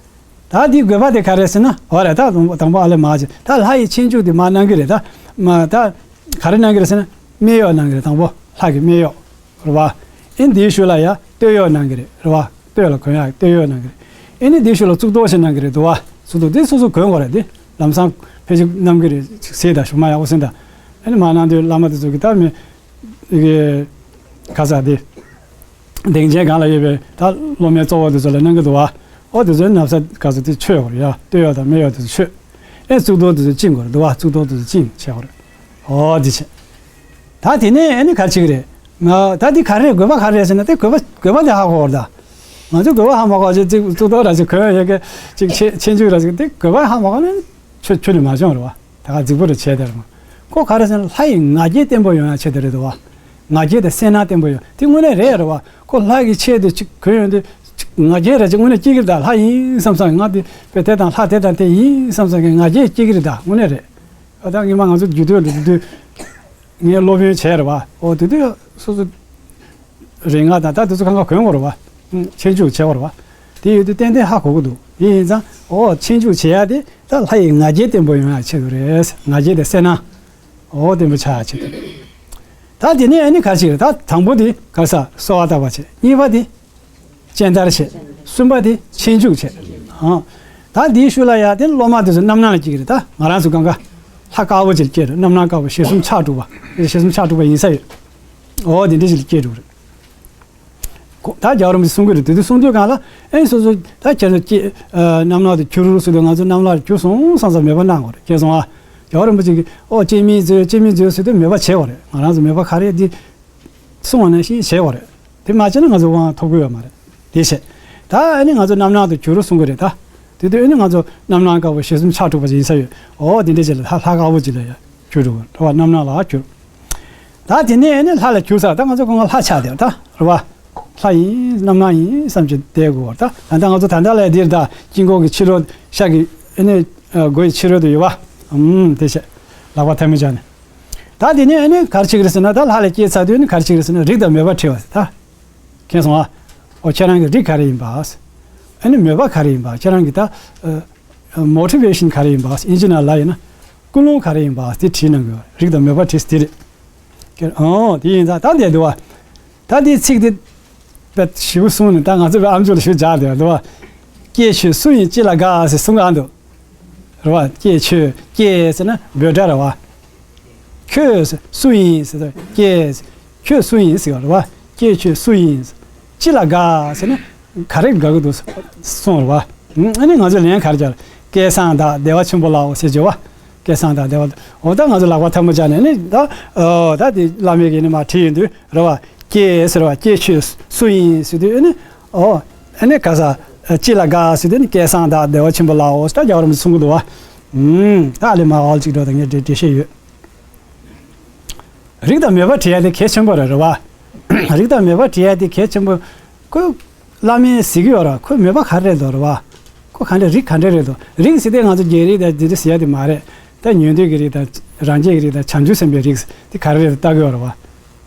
ད་འདིའི་དགོས་པ་དེ་ག་རེ་ཟེར་ན། འོ་རེད། ད་དང་པོ་དང་པོ་ཨ་ལས་མར་བྱས། ད་ལྷ་ཡི་ཆས་འཇུག་དེ་མར་གནང་གི་རེད། ད་མ་ད་ག་རེ་གནང་གི་རེད་ཟེར་ན། སྨད་གཡོགས་གནང་གི་རེད། དང་པོ་ལྷ་གི་སྨད་གཡོགས་རེད་བ། ཨེ་འདིའི་ཤུལ་ལ་ཡ་སྟོད་གཡོགས་གནང་གི་རེད་རེད་བ། སྟོད་ལ་གོན་ཡག་སྟོད་གཡོགས་གནང་གི་རེད། ཨེ་ནི་འདིའི་ཤུལ་ལ་གཙུག་ཏོར་ཞིག་གནང་གི་རེད་འདུག་བ། གཙུག་ཏོར་དེ་སོ་སོ་གོན་དགོས་རེད། དེ་ལམ་སང་ཕལ་ཆེར་གནང་གི་རེད། ཟས་དང་ཞུ་མ་ཡག་པོ་ཟིན་དང་། ཨེ་ནི་མར་གནང་དུས་བླ་མ་དེ་ཚོ་གི་ད་མི་དེ་གི་ག་ས་དེ། སྡིངས་ཆའི་སྒང་ལ་ཡོད་པའི་ད་སློབ་མའི་གཙོ་བོ་དེ་ཚོ་ལ་གནང་གི་འདུག་བ། ཨོ་དེ་ཚོའི་ན་བཟའ་ག་ཚོད་དེ་མཆོད་དགོས་རེད་ཡ། སྟོད་གཡོགས་དང་སྨད་གཡོགས་དེ་ཚོ་མཆོད། ཨེ་གཙུག་ཏོར་དེ་ཚོ་བཅིང་དགོས་རེད་འདུག་བ། གཙུག་ཏོར་དེ་ཚོ་བཅིང་བྱེད་དགོས་རེད། ཨོ་དེ་བྱས། ད་དེ་ནས་ཨེ་ནི་ག་རེ་བྱེད་ཀྱི་རེད། ང་ད་དེ་ག་རེ་དགོས་པ་ག་རེ་རེད་ཟེར་ན། དེ་དགོས་པ་དགོས་པ་དེ་ཧ་གོ་བ་རེད་ད། ང་ཚོ་དགོས་པ་ཧ་མ་གོ་བ་ཅིག་གཙུག་ཏོར་ར་ཅིག་གོན་ཡོད་གི་ཅིག་ཆས་ཆས་འཇུག་ར་ཅིག་དེ་དགོས་པ་ཧ་མ་གོ་ན་ཆོ་ཆོ་ནས་མ་བྱུང་རེད་བ། ད་ག་རྫིག་པོ་རེ་བྱས་དེ་རེད་མ། ཁོ་ག་རེ་ཟེར་ན་ལྷ་ཡི་ང་རྒྱལ་བརྟན་པོ་ཡོང་ཡ་ཆེད་དུ་རེད་འདུག་བ། ང་རྒྱལ་དང་སེར་སྣ་བརྟན་པོ་ཡོང་དེ་དངོས་གནས་རེད་རེད་བ། ཁོ་ལྷ་གི་ཆས་དེ་ཅིག་གོན་ཡོང་དུས་ཅིག་ང་རྒྱལ་ར་ཅིག་དངོས་གནས་སྐྱེ་གི་རེད་ད། ལྷ་ཡིན་བསམ་བསམ་ང་དེ་དཔེ་དེ་དང་ལྷ་དེ་དང་དེ་ཡིན་བསམ་བསམ་གི་ང་རྒྱལ་སྐྱེ་གི་རེད་ད། དངོས་གནས་རེད། ད་སྔོན་མ་ང་ཚོ་རྒྱུད་སྟོད་འགྲོ་དུས་ངས་སློབ་ཡོན་བྱས་རེད་བ། ཨོ་དེ་དུས་སོ་སོ་རིག་སྔགས་དང་ད་དེ་ཚོ་གང་ག་གོན་དགོས་རེད་བ། ཨུམ། ཆེད་འཇུག་བྱེད་དགོས་རེད་བ། དེ་ཡོད་དུས་ཏན་ཏན་ཧ་གོ་གི་འདུག་དེ་ཡིན་ཙང་ཨོ་ཆེད་འཇུག་བྱེད་ཡ་དེ་ད་ལྷ་ཡི་ང་རྒྱལ་བརྟན་པོ་ཡོང་ཡ་ཆེད་དུ་རེད། ང་རྒྱལ་དེ་སེར་སྣ། ཨོ་བརྟན་པོ་ཆགས་ཡ་ཆེད་དུ། ད་དེ་ནས་ཨ་ནི་ག་ཅིག་རེད། ད་དང་པོ་དེ་ག་ས་གསོལ་བ་བཏབ་པ་བྱེད། གཉིས་པ་དེ་སྤྱན་བསྟར་བྱེད། གསུམ་པ་དེ་ཆེད་འཇུག་བྱེད། ཨང་། ད་འདིའི་ཤུལ་ལ་ཡ་དེ་སློབ་མ་དེ་ཚོ་རྣམ་སྣང་ལ་སྐྱེ་གི་རེད། ད་ང་རང་ཚོ་གང་ག་ལྷ་དཀར་པོ་ཅིག་སྐྱེ་འགྲོ། རྣམ་སྣང་དཀར་པོ་ཞལ་གསུམ་ཕྱག་དྲུག་པ། ཞལ་གསུམ་ཕྱག་དྲུག་པ་ཡིན་ས་ཡོད། ཨོ་དེ་འདྲ་ཞིག་ལ་སྐྱེ་འགྲོ་གི་རེད། ཁོ་ད་རྒྱལ་བ་རིན་པོ་ཆེས་གསུང་གི་རེད། དེ་དུས་གསུང་དུས་སྒང་ལ་ཨེ་སོ་སོ་ད་ཁྱེད་ཚོ་སྐྱེ་རྣམ་སྣང་དུ་གྱུར་ཟེར་དུས་ང་ཚོ་རྣམ་སྣང་དུ་གྱུར་སོང་བསམ་བསམ་མོས་པ་གནང་དགོས་རེད། མཁྱེན་སོང་ཨ། རྒྱལ་བ་རིན་པོ་ཆེ་གིས་ཨོ་སྐྱེ་མེད་མཛོད་སྐྱེ་མེད་མཛོད་ཟེར་དུས་མོས་པ་བྱེད་དགོས་རེད། ང་རང་ཚོ་མོས་པ་ག་རེ་འདི་གསུང་བ་ནང་བཞིན་བྱེད་དགོས་རེད། དེ་མ་བྱས་ན་ང་ཚོ་དབང་ཐོབ་ཀྱི་ཡོད་མ་རེད། དེ་བྱས། ད་ཨ་ནི་ང་ཚོ་རྣམ་སྣང་དུ་གྱུར་གསུང་གི་རེད་ད། དེ་དུས་ཨ་ནི་ང་ཚོ་རྣམ་སྣང་དཀར་པོ་ཞལ་གསུམ་ཕྱག་དྲུག་པ་ཅིག་ཡིན་ས་ཡོད། ཨོ་དེ་འདྲ་ཅིག་ལ་ལྷ་ལྷ་དཀར་པོ་ཅིག་ལ་ཡ་གྱུར་འགྲོ་གི་རེད་བ། རྣམ་སྣང་ལ་གྱུར། ད་དེ་ནས་ཨ་ནི་ལྷ་ལ་གྱུར་ཚར། ད་ང་ཚོ་སྒང་ག་ལྷ་ཆགས་བསྡད་པ་ད་རེད་བ། ལྷ་ཡིན་རྣམ་སྣང་ཡིན་བསམ་གྱི་བསྡད་དགོས་པ་ད། ད་ལྟ་ང་ཚོ་ད་ལྟ་ལ་འདིར་ད་དཀྱིལ་འཁོར་གྱི་ཕྱི་རོལ་ཤར་གྱི་ཨ་ནི་སྒོ་ཡི་ཕྱི་རོལ་དུ་ཡོད་བ། ཨུམ། དེ་བྱས། ལག་པ་ཐལ་མོ་སྦྱར་ནས། ད་དེ་ནས་ཨ་ནི་ག་རེ་བྱེད་ཀྱི་རེད་ཟེར་ན། ད་ལྷ་ལ་སྐྱེས་ཚར་དུས་ཨ་ནི་ག་རེ་བྱེད་ཀྱི་རེད་ཟེར་ན་རིགས་དང་མོས་པ་དྲིས་པ་ཟེར་ད། མཁྱེན་སོང་ཨ། ཨོ་ཁྱེད་རང་གི་རིགས་ག་རེ་ཡིན་པ། ཨ་ནི་མོས་པ་ག་རེ་ཡིན་པ། ཁྱེད་རང་གི་ད་མོ་ཊི་ཝེ་ཤན་ག་རེ་ཡིན་པ། ཨིན་ཇི་ནང་ལ་ཡིན་ན་ཀུན་སློང་ག་རེ་ཡིན་པ་དེ་དྲིས་གནང་དགོས། རིགས་དང་མོས་པ་དྲིས་དེ་རེད། ཨོ་དེ་ཡིན་ཙང་ད་འདི་འདུག་བ། ད་འདི་ཚིག་འདི་དཔེ་ཞིབ་པོ་གསུངས་ནས་ད་ང་ཚོ་བའི་ཨམ་ཅོག་ལ་ཞིབ་སྦྱར་དེ་འདུག་བ། སྐྱེས་ཁྱོད་སུ་ཡིན་ཅི་ལ་དགའ་ཟེར་གསུང་གི་འདུག་རེད་བ། སྐྱེས་ཁྱོད། སྐྱེས་ཟེར་ན་འབོད་སྒྲ་རེད་བ། ཁྱོད་སུ་ཡིན་ཟེར་དུས་སྐྱེས། ཁྱོད་སུ་ཡིན་ཟེར་བ་རེད་བ། སྐྱེས་ཁྱོད་སུ་ཡིན། ཅི་ལ་དགའ་ཟེར་ན་ག་རེ་དགའ་གི་འདུག་གསུངས་རེད་བ། ཨ་ནི་ང་ཚོས་ལན་ག་རེ་རྒྱག་སྐལ་བཟང་བདག་བདེ་བ་ཆེན་པོ་ལའོ་ཟེར་བརྗོད་བ། སྐལ་བཟང་བདག་བདེ་བ། འོ་ད་ང་ཚོ་ལག་པ་ཐལ་མོ་སྦྱར་ནས་ནི་ད། ཨོ་ད་དེ་བླ་མས་གིས་ནི་མར་དྲིས་ཡོང་དུས་རེད་བ། སྐྱེས་ཟེར་བ། སྐྱེས་ཁྱོད་སུ་ཡིན་ཟེར་དུས་ཨ་ནི། ཨོ། ཨ་ནི་ག་ས། ཅི་ལ་དགའ་ཟེར་དུས་ནི་སྐལ་བཟང་བདག་བདེ་བ་ཆེན་པོ་ལའོ་ཟེར་ད་རྒྱལ་བ་རིན་པོ་ཆེས་གསུང་གི་འདུག་བ། ཨུམ། ད་ཨ་ལེ་མ་འོལ་ཅིག་འགྲོ་ད་ངས་འགྲེལ་འགྲེལ་བཤད་ཡོད། རིགས་དང་མོས་པ་དྲིས་ཡ་དེ་གལ་ཆེན་པོ་རེད་རེད་བ། རིགས་དང་མོས་པ་དྲིས་ཡ་དེ་གལ་ཆེན་པོ། ཁོས་བླ་མས་གཟིགས་ཀྱི་ཡོད་ར། ཁོའི་མོས་པ་ག་རེ་རེད་འདུག་རེད་བ། ཁོ་ག་འདྲ་རིགས་ག་འདྲ་རེད་འདུག་རིགས་ཟེར་དེ་ང་ཚོ་རྒྱལ་རིགས་དང་འདི་འདྲ་ཟེར་ཡ་དེ་མ་རེད། ད་ཉན་ཐོས་ཀྱི་རིགས་དང་རང་རྒྱལ་གྱི་རིགས་དང་བྱང་ཆུབ་སེམས་དཔའི་རིགས་དེ་ག་རེ་རེད་ལྟ་གི་ཡོད་རེད་བ།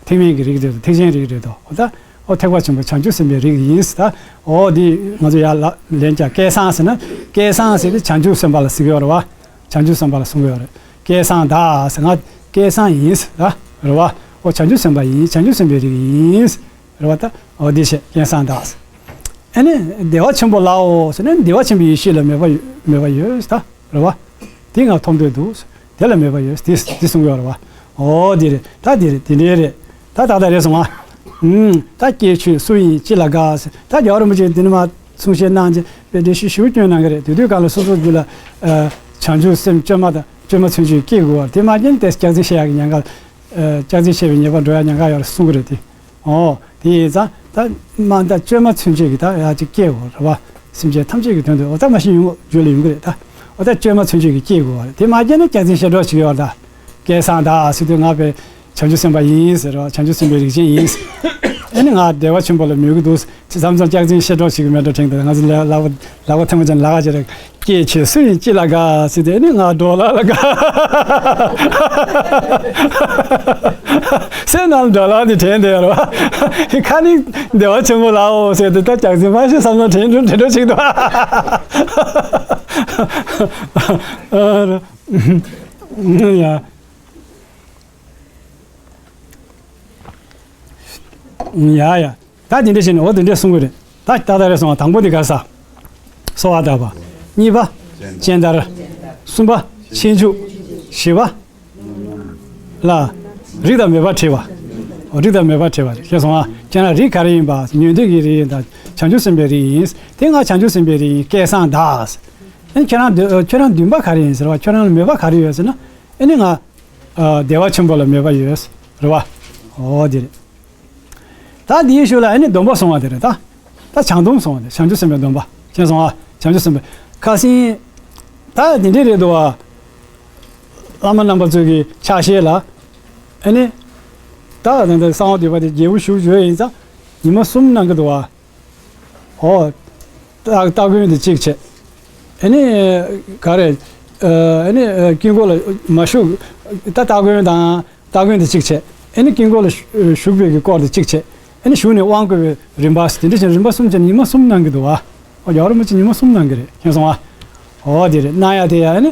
ཐེག་དམན་གྱི་རིགས་རེད་འདུག་ཐེག་ཆེན་རིགས་རེད་འདུག་འོ་ད། འོ་ཐེག་པ་ཆེན་པོ་བྱང་ཆུབ་སེམས་དཔའི་རིགས་ཡིན་ཟེར་ད། འོ་འདི་ང་ཚོ་ཡར་ལ་ལན་རྒྱག་སྐལ་བཟང་ཟེར་ན། སྐལ་བཟང་ཟེར་དེ་བྱང་ཆུབ་སེམས་དཔའ་ལ་ཟེར་གི་ཡོད་རེད་བ། བྱང་ཆུབ་སེམས་དཔའ་ལ་གསུང་གི་ཡོད་རེད། སྐལ་བཟང་བདག་ཟེར་ང་སྐལ་བཟང་ཡིན་ཟེར་ད། རེད་བ། འོ་བྱང་ཆུབ་སེམས་དཔའ་ཡིན། བྱང་ཆུབ་སེམས་དཔའི་རིགས་ཡིན་ཟེར། རེད་བ་ད། འོ་འདི་བྱས་སྐལ་བཟང་བདག་ཟེར། ཨ་ནི་བདེ་བ་ཆེན་པོ་ལའོ་ཟེར་ན་བདེ་བ་ཆེན་པོའི་ཡེ་ཤེས་ལ་མོས་པ་ཡོད། མོས་པ་ཡོད་ཟེར་ད། རེད་བ། དེ་ང་ཐོབ་འདོད་འདུག་དེ་ལ་མོས་པ་ཡོད། དེ་དེ་གསུང་གི་ཡོད་རེད་བ། འོ་དེ་རེད། ད་དེ་རེད། དེ་འདྲའི་རེད། ད་ད་ལྟ་རེད་སོང་ང་། ཨུམ། ད་སྐྱེས་ཁྱོད་སུ་ཡིན་ཅི་ལ་དགའ་ཟེར། ད་རྒྱལ་བ་རིན་པོ་ཆེས་འདི་ནས་མར་གསུང་བཤད་གནང་རྗེས་དཔེ་འགྲེལ་བཤད་ཞིབ་སྐྱོན་གནང་གི་རེད། དེ་དུས་སྒང་ལ་སོ་སོ་རྒྱུད་ལ་ཨ་བྱང་ཆུབ་སེམས་བཅོས་མ་དང་བཅོས་མ་མཚོན་བྱེད་སྐྱེ་དགོས་པ་དེ་མ་རྐྱེན་དེ་སྐྱག་རྫུན་བཤད་ཡག་གི་ཉེན་ཁ། ཨ་སྐྱག་རྫུན་བཤད་པའི་ཉེས་པ་འགྲོ་ཡག་ཉེན་ཁ་ཡོད་རེད་གསུང་གི་རེད་དེ། ཨོ། དེ་ཡིན་ཙང་ད་མ་ད་བཅོས་མ་མཚོན་བྱེད་ཀྱི་ད་ཡ་ཅིག་སྐྱེ་དགོས་རེད་བ། སེམས་ཅན་ཐམས་ཅད་ཀྱི་དོན་དུ་འོ་ད་མ་གཞི་ཡོང་རྒྱུ་ལ་ཡོང་གི་རེད་ད། འོ་ད་བཅོས་མ་མཚོན་བྱེད་ཀྱི་སྐྱེ་དགོས་པ་རེད། དེ་མ་སྐྱེས་ན་སྐྱག་རྫུན་བཤད་གྲོགས་བྱེད་ཀྱི་ཡོད་རེད་ད། སྐལ་བཟང་བདག་ཟེར་དུས་ང་དཔེ་བྱང་ཆུབ་སེམས་དཔའ་ཡིན་ཟེར་རོ། བྱང་ཆུབ་སེམས་དཔའི་རིགས་ཅན་ཡིན་ཟེར། ཨ་ནི་ང་བདེ་བ་ཆེན་པོ་ལ་མོས་ཀྱི་འདུག་ཟེར་མཚམས་མཚམས་སྐྱག་རྫུན་བཤད་གྲོགས་བྱེད་ཀྱི་མེད་འགྲོ་དྲན་འདུག་ང་ཚོ་ལ་ལག་པ་ལག་པ་ཐལ་མོ་སྦྱར་ནས་ལག་པ་བྱས་རེད། སྐྱེས་ཁྱོད་སུ་ཡིན་ཅི་ལ་དགའ་ཟེར་དེ་ནི་ང་འགྲོ་ལ་ལ་དགའ། སེམས་ནང་འགྲོ་ལ་འདི་དྲན་བསྡད་རོ། ཁ་ནི་བདེ་བ་ཆེན་པོ་ལའོ་ཟེར་དེ་ད་སྐྱག་རྫུན་མ་ཤེས་བསམ་ན་དྲན་འགྲོ་དྲན་འགྲོ་ཅིག་འདུག་ཡ། ཡ་ཡ། ད་དེ་འདྲ་བྱས་ནས་འོ་དེ་འདྲ་གསུང་གི་རེད། ད་ད་ལྟ་རེད་སོང་བ་དང་པོ་དེ་ག་ས། གསོལ་བ་བཏབ་པ། གཉིས་པ། སྤྱན་བསྟར། གསུམ་པ། ཆེད་འཇུག་བཞི་པ། ལ། རིགས་དང་མོས་པ་དྲིས་པ། འོ་རིགས་དང་མོས་པ་དྲིས་པ་རེད། ཤེས་སོང་ཨ། ཁྱེད་རང་རིགས་ག་རེ་ཡིན་པ། ཉན་ཐོས་ཀྱི་རིགས་ཡིན་ད། བྱང་ཆུབ་སེམས་དཔའི་རིགས་ཡིན། དེ་ང་བྱང་ཆུབ་སེམས་དཔའི་རིགས་ཡིན། སྐལ་བཟང་བདག་ཨ་ནི་ཁྱེད་རང་འདུན་ཁྱེད་རང་འདུན་པ་ག་རེ་ཡིན་ཟེར་བ། ཁྱེད་རང་ལ་མོས་པ་ག་རེ་ཡོད་ཟེར་ན། ཨ་ནི་ང་། ཨ། བདེ་བ་ཆེན་པོ་ལ་མོས་པ་ཡོད། རེད་བ། འོ་དེ་རེད། ད་འདིའི་ཤུལ་ལ་ཨ་ནི་སྡོམ་པ་སོང་བ་དེ་རེད་ད། ད་བྱང་སྡོམ་སོང་བ་དེ་བྱང་ཆུབ་སེམས་དཔའི་སྡོམ་པ། མཁྱེན་སོང་ཨ། བྱང་ཆུབ་སེམས་དཔའི་ཁ་སང་། ད་འདི་འདྲས་རེད་འདུག་བ། བླ་མ་རྣམ་པ་ཚོ་གི་ཕྱག་བཞེས་ལ། ཨ་ནི། ད་ད་ད་གསང་བ་འདུས་པ་དེ་རྒྱལ་པོ་བཞུགས་བཞུགས་ཡིན་ཙང་ཉི་མ་གསུམ་གནང་གི་འདུག་བ། ཨོ། སྟ་སྟ་གོན་དེ་གཅིག་བྱས། ཨ་ནི། ག་རེ། ཨ་ནི་དཀྱིལ་འཁོར་ལ་མ་ཞུགས། ད་སྟ་གོན་དང་སྟ་གོན་དེ་གཅིག་བྱས། ཨ་ནི་དཀྱིལ་འཁོར་ལ་ཞུགས་པའི་གི་སྐོར་དེ་གཅིག་བྱས། ཨ་ནི་ཞུགས་ནས་དབང་བསྐུར་བའི་རིམ་པ་དེ་འདྲ་བྱས་ནས་རིམ་པ་གསུམ་བྱས་ནས་ཉི་མ་གསུམ་གནང་གི་འདུག་བ། ཨོ་རྒྱལ་བ་རིན་པོ་ཆེ་ཉི་མ་གསུམ་གནང་གི་རེད། མཁྱེན་སོང་ཨ། ཨོ་དེ་རེད། གནང་ཡ་དེ་ཡ་ཨ་ནི་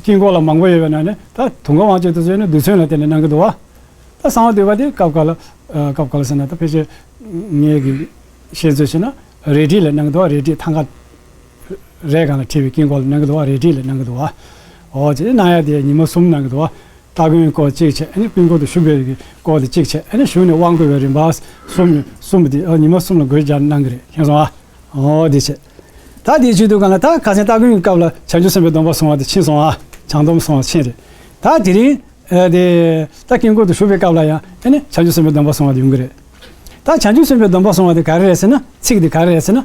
དཀྱིལ་འཁོར་ལ་མང་པོ་ཡོད་པའི་ནང་ནས་ད་དུང་དཀར་དབང་ཆེན་དུ་བཟོས་ནས་རྡུལ་ཚོན་ལ་བརྟེན་ནས་གནང་གི་འདུག་བ། ད་གསང་བ་འདུས་པ་དེ་སྐབས་འགའ་ལ་ཨ་སྐབས་འགའ་ལ་ཟེར་ན་ད་ཕལ་ཆེར་ངེད་ཀྱི་ཤེས་ཚོད་བྱས་ན་རས་བྲིས་ལ་གནང་གི་འདུག་བ། རས་བྲིས་ཐང་ག་རས་སྒང་ལ་བྲིས་པའི་དཀྱིལ་འཁོར་ལ་གནང་གི་འདུག་བ། རས་བྲིས་ལ་གནང་གི་འདུག་བ། ཨོ་དེ་གནང་ཡ་དེ་ཉི་མ་གསུམ་གནང་གི་འདུག་བ། སྟ་གོན་སྐོར་གཅིག་བྱས། ཨ་ནི་དཀྱིལ་འཁོར་དུ་ཞུགས་པའི་གི་སྐོར་དེ་གཅིག་བྱས། ཨ་ནི་ཞུགས་ནས་དབང་བསྐུར་བའི་རིམ་པ་གསུམ་གསུམ་དེ་ཨ་ཉི་མ་གསུམ་ལ་སྒོ་རྒྱག་གནང་གི་རེད། མཁྱེན་སོང་ཨ། ཨོ་དེ་བྱས། ད་དེའི་ཆེད་དུ་གང་ལ་ད་ཁ་སང་སྟ་གོན་གྱི་སྐབས་ལ་བྱང་ཆུབ་སེམས་དཔའི་སྡོམ་པ་སོང་བ་དེ་ཕྱིན་སོང་ཨ། བྱང་སྡོམ་སོང་བ་ཕྱིན་རེད། ད་དེ་རིང་ཨ་དེ་ད་དཀྱིལ་འཁོར་དུ་ཞུགས་པའི་སྐབས་ལ་ཡང་ཨ་ནི་བྱང་ཆུབ་སེམས་དཔའི་སྡོམ་པ་སོང་བ་དེ་ཡོང་གི་རེད། ད་བྱང་ཆུབ་སེམས་དཔའི་སྡོམ་པ་སོང་བ་དེ་ག་རེ་རེད་ཟེར་ན། ཚིག་དེ་ག་རེ་རེད་ཟེར་ན།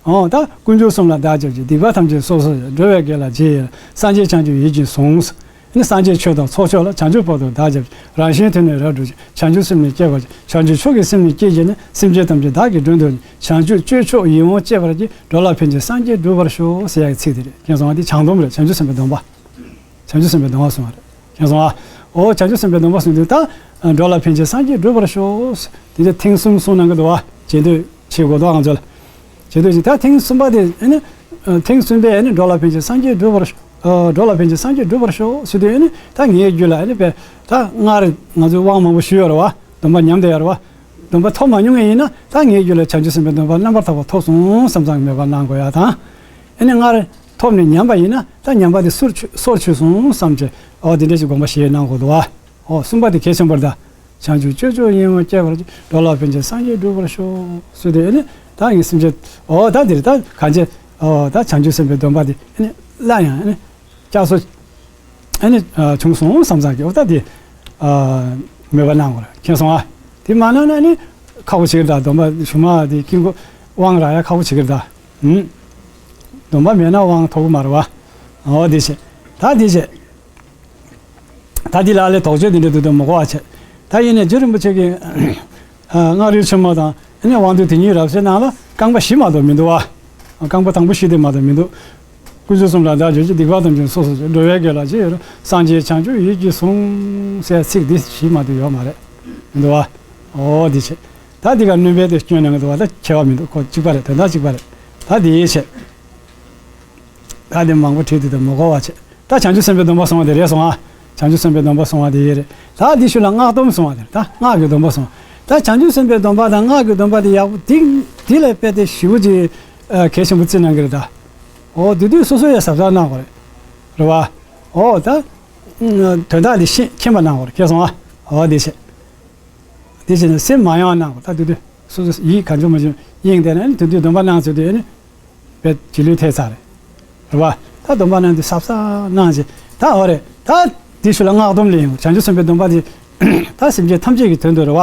འོ་ད་དཀོན་མཆོག་གསུམ་ལ་བདག་སྐྱབས་མཆི། སྡིག་པ་ཐམས་ཅད་སོ་སོར་བཤགས། འགྲོ་བའི་དགེ་ལ་རྗེས་ཡི་རང་། སངས་རྒྱས་བྱང་ཆུབ་ཡིད་ཀྱིས་ཟུངས། ནི་སངས་རྒྱས་ཆོས་དང་ཚོགས་མཆོག་ལ། བྱང་ཆུབ་བར་དུ་བདག་སྐྱབས་མཆི། རང་གཞན་དོན་ནི་རབ་བསྒྲུབ་ཕྱིར། བྱང་ཆུབ་སེམས་ནི་བསྐྱེད་པར་བགྱི། བྱང་ཆུབ་མཆོག་གི་སེམས་ནི་བསྐྱེད་བགྱིས་ནས། སེམས་ཅན་ཐམས་ཅད་བདག་གིས་མགྲོན་དུ་བསྔོ། བྱང་ཆུབ་སྤྱོད་མཆོག་ཡིད་འོང་སྤྱད་པར་བགྱི། འགྲོ་ལ་ཕན་ཕྱིར་སངས་རྒྱས་འགྲུབ་པར་ཤོག་ཟེར་ཡག་གི་ཚིག་དེ་རེད། མཁྱེན་སོང་ཨ། འདི་བྱང་སྡོམ་རེད། བྱང་ཆུབ་སེམས་དཔའི་སྡོམ་པ། བྱང་ཆུབ་སེམས་དཔའི་སྡོམ་པ་སོང་བ་རེད། མཁྱེན་སོང་ཨ། འོ་བྱང་ཆུབ་སེམས་དཔའི་སྡོམ་པ་སོང་དུས་ད་འགྲོ་ལ་ཕན་ཕྱིར་སངས་རྒྱས་འགྲུབ་པར་ཤོག་དེ་ཚོ་ཐེངས་གསུམ་གསུངས་གནང་གི་འདུག་བ། རྗེས་ཟློས་བྱེད་དགོས་འདུག་ང་ཚོ་ལ། རྗེས་ཟློས་བྱེད། ད་ཐེངས་གསུམ་པ་དེ་ཨ་ནི་ཐེངས་གསུམ་པའི་ཨ་ནི་འགྲོ་ལ་ཕན་ཕྱིར་སངས་རྒྱས་འགྲུབ་པར་ཤོག་འགྲོ་ལ་ཕན་ཕྱིར་སངས་རྒྱས་འགྲུབ་པར་ཤོག་ཟེར་དུས་ཨ་ནི་ད་ངའི་རྒྱུད་ལ་ཨ་ནི་པས་ད་སྔར་ང་ཚོས་དབང་མང་པོ་ཞུས་ཡོད་རེད་བ། སྡོམ་པ་ཉམས་བསྡད་ཡོད་རེད་བ། སྡོམ་པ་ཐོབ་མ་མྱོང་མཁན་ཡིན་ན་ད་ངའི་རྒྱུད་ལ་བྱང་ཆུབ་སེམས་དཔའི་སྡོམ་པ་རྣམ་པར་དག་པ་ཐོབ་སོང་བསམ་བསམ་གྱི་མོས་པ་གནང་དགོས་ཡ་དང་། ཨ་ནི་སྔར་ཐོབ་ནས་ཉམས་པ་ཡིན་ན་ད་ཉམས་པ་དེ་སོར་ཆུད་སོར་ཆུད་སོང་བསམ་གྱི་འོ་དེ་འདྲ་ཞིག་དགོངས་པ་བཞེས་གནང་དགོས་འདུག་བ། འོ་གསུམ་པ་དེ་གལ་ཆེན་པོ་རེད་ད། བྱང་ཆུབ་སྤྱོད་མཆོག་ཡིད་འོང་སྤྱད་པར་བགྱི། འགྲོ་ལ་ཕན་ཕྱིར་སངས་རྒྱས་འགྲུབ་པར་ཤོག་ཟེར་དུས་ཨ་ནི་ད་ངའི་སེམས་ཅན་འོ་ད་འདིར་ད་གང་བྱེད་འོ་ད་བྱང་ཆུབ་སེམས་དཔའི་སྡོམ་པ་དེ་ཨ་ནི་སླར་ཡང་ཨ་ནི་བསྐྱར་གསོ་ཨ་ནི་བྱུང་སོང་བསམ་བསམ་གྱི་འོ་ད་དེ་མོས་པ་གནང་དགོས་རེད། མཁྱེན་སོང་ཨ། དེ་མ་གནང་ན་ཨ་ནི་ཁག་པོ་ཞིག་རེད་ད། སྡོམ་པ་ཞུ་མ་དེ་དཀྱིལ་འཁོར་དབང་རག་ཡ་ཁག་པོ་ཞིག་རེད་ད། ཧུམ། སྡོམ་པ་མེད་ན་དབང་ཐོབ་གི་མ་རེད་བ། འོ་དེ་བྱས། ད་དེ་བྱས། ད་འདི་ལ་ལས་དོགས་གཅོད་འདི་འདྲ་འདུག་དུ་མི་གོ་བ་བྱས། ད་ཡིན་ནས་རྗེ་རིན་པོ་ཆེ་གིས་ཨ་སྔགས་རིལ་ཆེན་མོ་དང་ཨ་ནི་དབང་བསྡུས་དེ་ཉིད་རབ་གསལ་ནང་ལ་རྐང་པ་བཞི་མ་གཏོགས་མི་འདུག་བ། རྐང་པ་དང་པོ་བཞི་དེ་མ་གཏོགས་མི་འདུག་དཀོན་མཆོག་གསུམ་ལ་བདག་སྐྱབས་མཆི། སྡིག་པ་ཐམས་ཅད་སོ་སོར་བཤགས། འགྲོ་བའི་དགེ་ལ་རྗེས་ཡི་རང་། སངས་རྒྱས་བྱང་ཆུབ་ཡིད་ཀྱིས་ཟུངས་ཟེར་ཚིག་འདི་བཞི་མ་གཏོགས་ཡོད་མ་རེད། མི་འདུག་བ། འོ་འདི་བྱས། ད་འདི་ག་སྣོན་པའི་དེ་སྐྱོན་གནང་གི་འདུག་བ། ད་ཁྱད་པར་མི་འདུག་ཁོ་གཅིག་པ་རེད། དོན་དག་གཅིག་པ་རེད། ད་འདི་བྱས། ད་དེ་མང་པོ་བྲིས་དུས་དེ་མི་གོ་བ་བྱས། ད་བྱང་ཆུབ་སེམས་དཔའི་སྡོམ་པ་སོང་བ་དེ་རེད་སོང་ཨ། བྱང་ཆུབ་སེམས་དཔའི་སྡོམ་པ་སོང་བ་དེ་ཡིན་རེད། ད་འདི་ཤུལ་ལ་སྔགས་སྡོམ་སོང་བ་དེ་རེད། ད་སྔགས་ཀྱི་སྡོམ་པ་སོང་། ད་བྱང་ཆུབ་སེམས་དཔའི་སྡོམ་པ་དང་སྔགས་ཀྱི་སྡོམ་པ་དེ་ཡག་པོ་དེ་དེ་ལས་དཔེ་དེ་ཞེ་པོ་ཅིག་ཨ་གལ་ཆེན་པོ་བརྩི་གནང་གི་རེད་ད། འོ་དེ་དུས་སོ་སོ་ཡ་གཟབ་གཟབ་གནང་དགོས་རེད། རེད་བ། འོ་ད་དོན་དག་དེ་ཤེས་མཁྱེན་པ་གནང་དགོས་རེད། མཁྱེན་སོང་ཨ། འོ་དེ་བྱས། དེ་བྱས་ནས་སེམས་མ་ཡེངས་གནང་དགོས། ད་དུས་དུས་སོ་སོ་ཡིད་གང་བྱུང་མ་བྱུང་གཡེང་བསྡད་ན་ནི་དེ་དུས་སྡོམ་པ་གནང་ཚར་དུས་ནི་བས་རྗེས་ལུས་ཐེབས་ཚར་རེད། རེད་བ། ད་སྡོམ་པ་གནང་དུས་གཟབ་གཟབ་གནང་བྱས། ད་འོ་རེད། ད་དེ་ཤུལ་ལ་སྔགས་སྡོམ་ལེན་ཡོང་། བྱང་ཆུབ་སེམས་དཔའི་སྡོམ་པ་དེ་ད་སེམས་ཅན་ཐམས་ཅད་ཀྱི་དོན་དུ་རེད་བ།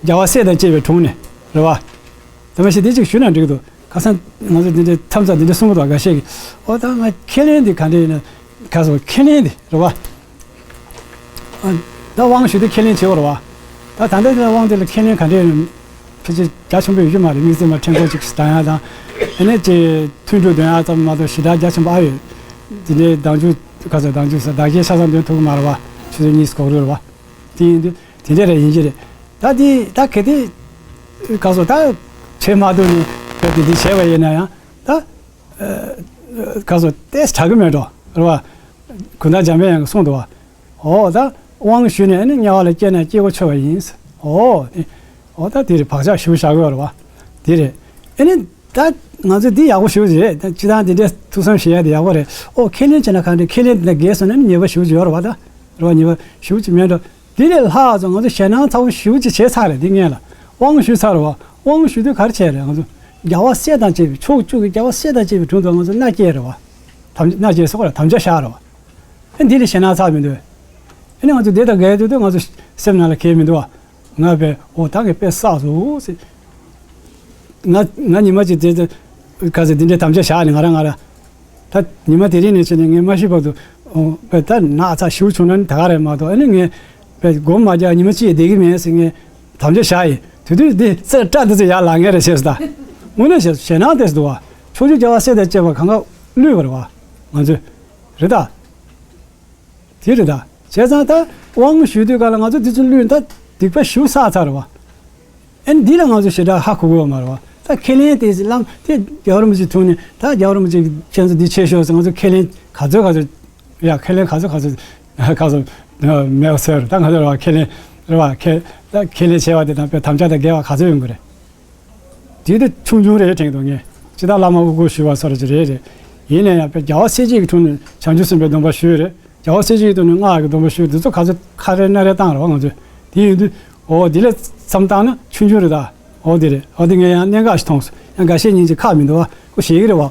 རྒྱལ་བ་སྲས་དང་བཅས་པའི་དྲུང་ནས་རེད་བ། དེ་མ་གཞི་དེ་གཅིག་ཞུས་ན་འགྲིག་གི་འདུག་ཁ་སང་ང་ཚོ་འདི་འདྲའི་མཚམས་མཚམས་འདི་འདྲ་གསུང་གི་འདུག་འགའ་ཤས་ཀྱིས་ཨོ་ད་ང་ཁས་ལེན་འདི་ག་འདྲ་ཡིན་ན། ཁ་སང་ཁས་ལེན་འདི་རེད་བ། ཨ་ད་དབང་ཞུ་དུས་ཁས་ལེན་བྱེད་དགོས་རེད་བ། ད་ད་ལྟ་དེ་དབང་དེ་ལ་ཁས་ལེན་ག་འདྲ་ཡིན་ཕལ་ཆེར་རྒྱ་ཆེན་པོ་ཡོད་ཀྱི་མ་རེད། དམིགས་བརྩེ་མ་ཕྲན་སྐོར་ཅིག་བཏང་ཡ་དང་། ཨ་ནི་ཅིག་མཐུན་འགྱུར་འདོན་ཡ་ཙམ་མ་གཏོགས་ཞེ་དྲག་རྒྱ་ཆེན་པོ་ཨ་ཡོད། དེ་འདྲའི་བདག་འཇུག་ཁ་སང་བདག་འཇུག་ས་བདག་གཞན་ཆ་ཚང་འདོན་ཐུབ་ཀྱི་མ་རེད་བ། ཆུ་ཚོད་གཉིས་གོག་རོལ་རེད་བ། དེ་ཡིན་དུས་དེ་འདྲ་རེད་ཡིན་གྱི་རེད། ད་དེ་ད་གལ་ཏེ་ག་སོ་ད་བྱེད་མ་ཐུབ་ནས་གལ་ཏེ་འདི་བྱས་པ་ཡིན་ན་ཡང་ད་ག་སོ་ཏེས་དྲག་གི་མེད་འགྲོ་རེད་བ། གུང་ཐང་འཇམ་དཔལ་དབྱངས་ཀྱིས་གསུངས་འདུག་བ། འོ་ད་དབང་ཞུས་ནས་ཨ་ནི་དམྱལ་བ་ལ་སྐྱེས་ན་སྐྱེ་བ་འཆོལ་བ་ཡིན། འོ་དེ་འོ་ད་དེ་རེད། བག་ཆགས་ཞུ་བཞག་གི་ཡོད་རེད་བ། དེ་རེད། ཨ་ནི། ད་ང་ཚོས་འདི་ཡག་པོ་ཞེ་པོ་ཅིག་རེད། ད་སྤྱི་བཏང་འདི་འདྲའི་ཐུགས་བསམ་བཞེས་ཡ་དེ་ཡག་པོ་རེད། ཨོ་ཁས་ལེན་བྱས་ན་གང་འདྲ། ཁས་ལེན་དེ་འདྲ་འགལ་སོང་ན་ནི་ཉེས་པ་ཞེ་པོ་ཅིག་ཡོད་རེད་བ། ད་རེད་བ། ཉེས་པ་ཞེ་པོ་ཅིག་མེད་འགྲོ། དེ་ལས་ལྷག་ཙམ་ང་ཚོ་ཞེད་སྣང་ཚ་པོ་ཞེ་པོ་ཅིག་བྱས་ཚར་རེད། འདི་སྔོན་ལ་དབང་ཞུས་ཚར་རེད་བ། དབང་ཞུ་དུས་ག་རེ་བྱས་རེད། ང་ཚོ་རྒྱལ་བ་སྲས་དང་བཅས་པའི་ཕྱོགས་བཅུ་གི་རྒྱལ་བ་སྲས་དང་བཅས་པའི་དྲུང་དུ་ང་ཚོ་མནའ་སྐྱེལ་རེད་བ། དམ་མནའ་སྐྱེལ་ཟེར་བ་རེད། དམ་བཅའ་བཞག་རེད་བ། ཨེ་འདི་ལས་ཞེད་སྣང་ཚ་མི་འདུག་ཨེ་ནི་ང་ཚོ་དེ་དང་འགལ་དུས་དུས་ང་ཚོ་སེམས་ནང་ལ་གལ་མི་འདུག་བ། ང་བས་འོ་ད་ངས་དཔེ་བསགས་སོང་ཟེར། ང་ང་ཉི་མ་གཅིག་དེ་དེ་ག་ཚོད་འདི་འདྲའི་དམ་བཅའ་བཞག་ནས་ང་རང་ང་རང་ད་ཉི་མ་དེ་རིང་ནས་བྱས་ནས་ངས་མ་ཤི་བར་དུ་ཨོ་བས་ད་ན་ཚ་ཞེ་པོ་བྱུང་ན་ནི་ད་ག་རེད་མ་གཏོགས། ཨ་ནི་ངས་བས་སྒོམ་མ་རྒྱག་ཉི་མ་གཅིག་བསྡད་ཀྱི་མེད་ཟེར་ངས་དམ་བཅའ་བཞག་ཡིན། དེ་དུས་འདི་སེམས་སྐྲག་འདི་ཚོ་ཡར་ལངས་ངེས་རེད་ཟེར་ད། དངོས་གནས་བྱས་ཞེད་སྣང་དེ་འདུག་བ། ཕྱོགས་བཅུའི་རྒྱལ་བ་སྲས་དང་བཅས་པ་གང་ག་བསླུས་པ་རེད་བ། ང་ཚོས། རེད་ད། དེ་རེད་ད། བྱས་ཙང་ད་དབང་ཞུ་དུས་ག་ལ་ང་ཚོ་དེ་ཚོ་བླུས་ད་སྡིག་པ་ཞུ་ཚར་ཚར་བ། ཨེ་འདི་ལ་ང་ཚོ་ཞེ་དྲག་ཧ་གོ་གི་ཡོད་མ་རེད་བ། ད་ཁས་ལེན་དེ་བླ་མ་དེ་རྒྱལ་བ་རིན་པོ་ཆེ་ཐུག་ནས་ད་རྒྱལ་བ་རིན་པོ་ཆེ་ཁྱེད་ཚོ་འདི་ཆེ་ཤོས་ཟེར་ང་ཚོ་ཁས་ལེན་ག་ཚོད་ག་ཚོད་ཡ་ཁས་ལེན་ག་ཚོད་ག་ཚོད་ག་ཚོད་མེད་པ་ཟེར་ད་ང་ཚོ་རེད་བ་ཁས་ལེན་རེད་བ་ཁས་ད་ཁས་ལེན་བྱས་པ་དེ་དང་དཔེ་དམ་བཅའ་དང་འགལ་བ་ག་ཚོད་ཡོང་གི་རེད། དེ་དེ་ཆུང་ཆུང་རེད་དྲན་འདུག་ངས། ཅི་ལྟར་བླ་མ་དབུ་སྐོར་ཞུ་བ་སོགས་ཅིག་རེད་རེད། ཡིན་ན་ཡང་དཔེ་རྒྱལ་བ་སྲས་བཅས་ཀྱི་དྲུང་ནས་བྱང་ཆུབ་སེམས་དཔའི་སྡོམ་པ་ཞུས་རེད། རྒྱལ་བ་སྲས་བཅས་ཀྱི་དྲུང་ནས་སྔགས་ཀྱི་སྡོམ་པ་ཞུས་འདི་ཚོ་ག་ཚོད་ཁ་རེ་སྣ་རེ་བཏང་རེད་བ་ང་ཚོས། དེ་ཡིན་དུས་འོ་འདི་ལས་མཚམས་བཏང་ན་ཆུང་ཆུང་རེད་ད། འོ་འདི་རེད་འོ་འདི་ངས་ཡང་གནད་འགག་ཞིག་མཐོང་སོང་ཡང་འགའ་ཤས་ཉིན་གྱི་ཁག་མི་འདུག་བ་ཁོ་ཞེ་གི་རེད་བ།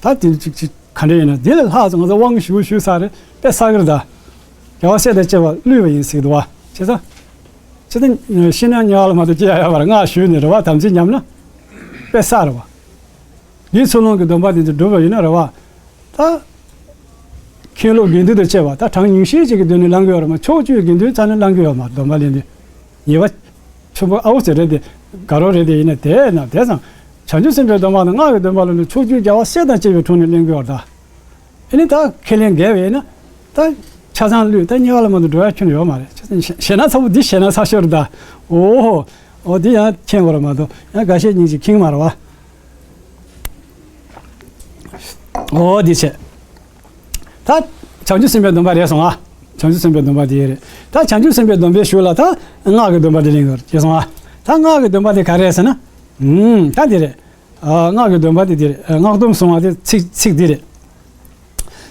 ད་དེ་ཅིག་ཅིག་ག་འདྲ་ཡིན་ན་འདི་ལས་ལྷག་ཙམ་ང་ཚོ་དབང་ཞུ་ཞུ་ས་རེད་དཔེ་ས་གི་རེད་ད། རྒྱལ་བ་སྲས་དང་བཅས་པ་བསླུས་པ་ཡིན་ཟེར་གི་འདུག་བ། བྱས་ཙང་། ཅི་ལྟར་ཤི་ན་དམྱལ་བ་ལ་མ་གཏོགས་སྐྱེ་ཡ་ཡོད་པར་སྔགས་ཞུས་ནས་རེ་བ་དམ་ཚིག་ཉམས་ན་དཔེ་བསགས་རེ་བ། འདིའི་ཚུལ་སློང་གི་སྡོམ་པ་འདི་ཚོ་བསྒྲུབས་པ་ཡིན་ན་རེ་བ། ད་མཁན་སློབ་དགེ་འདུན་དང་བཅས་པ་ད་གྲངས་ཉུང་ཤས་ཅིག་གི་མདུན་ནས་བླང་གི་ཡོད་རེད་མ་ཕྱོགས་བཅུའི་དགེ་འདུན་རྩ་ནས་བླང་གི་ཡོད་མ་སྡོམ་པ་ལེན་དུས། ཉེས་པ་ཆེན་པོ་ཨའུ་ཙི་རེད་དེ་དགའ་རོགས་རེད་དེ་ཡིན་ན་དེས་ན་དེ་ཙང་བྱང་ཆུབ་སེམས་དཔའི་སྡོམ་པ་དང་སྔགས་ཀྱི་སྡོམ་པ་ལ་ནི་ཕྱོགས་བཅུའི་རྒྱལ་བ་སྲས་དང་བཅས་པའི་དྲུང་ནས་ལེན་གི་ཡོད་རེད་ད། ཨེ་ནི་ད་ཁས་ལེན་འགལ་བས་ན། ད་ཆ་ཚང་བླུས་ད་དམྱལ་བ་ལ་མ་གཏོགས་འགྲོ་ཡ་ཁྱོན་ཡོད་མ་རེད་ཆ་ཚང་ཞེ་ཞེ་ན་ཚ་པོ་འདི་ཞེ་ན་ཚ་ཤོར་ད། འོ། འོ་འདི་ཡང་མཁྱེན་དགོས་ར་མ་གཏོགས་ཡང་འགའ་ཤས་ཉིན་ཅིག་ཁེངས་མ་ར་བ། འོ་འདི་བྱས། ད་བྱང་ཆུབ་སེམས་དཔའི་སྡོམ་པ་རེད་སོང་ཨ། བྱང་ཆུབ་སེམས་དཔའི་སྡོམ་པ་དེ་རེད། ད་བྱང་ཆུབ་སེམས་དཔའི་སྡོམ་པའི་གཞུག་ལ་ད་སྔགས་ཀྱི་སྡོམ་པ་དེ་ལེན་དགོས་རེད་སོང་ཨ། ད་སྔགས་ཀྱི་སྡོམ་པ་དེ་ག་རེ་རེད་ཟེར་ན། ཨུམ་ད་འདི་རེད། ཨ་སྔགས་ཀྱི་སྡོམ་པ་དེ་འདི་རེད། ཨ་སྔགས་སྡོམ་གསུང་བ་དེ་ཚིག་ཚིག་འདི་རེད།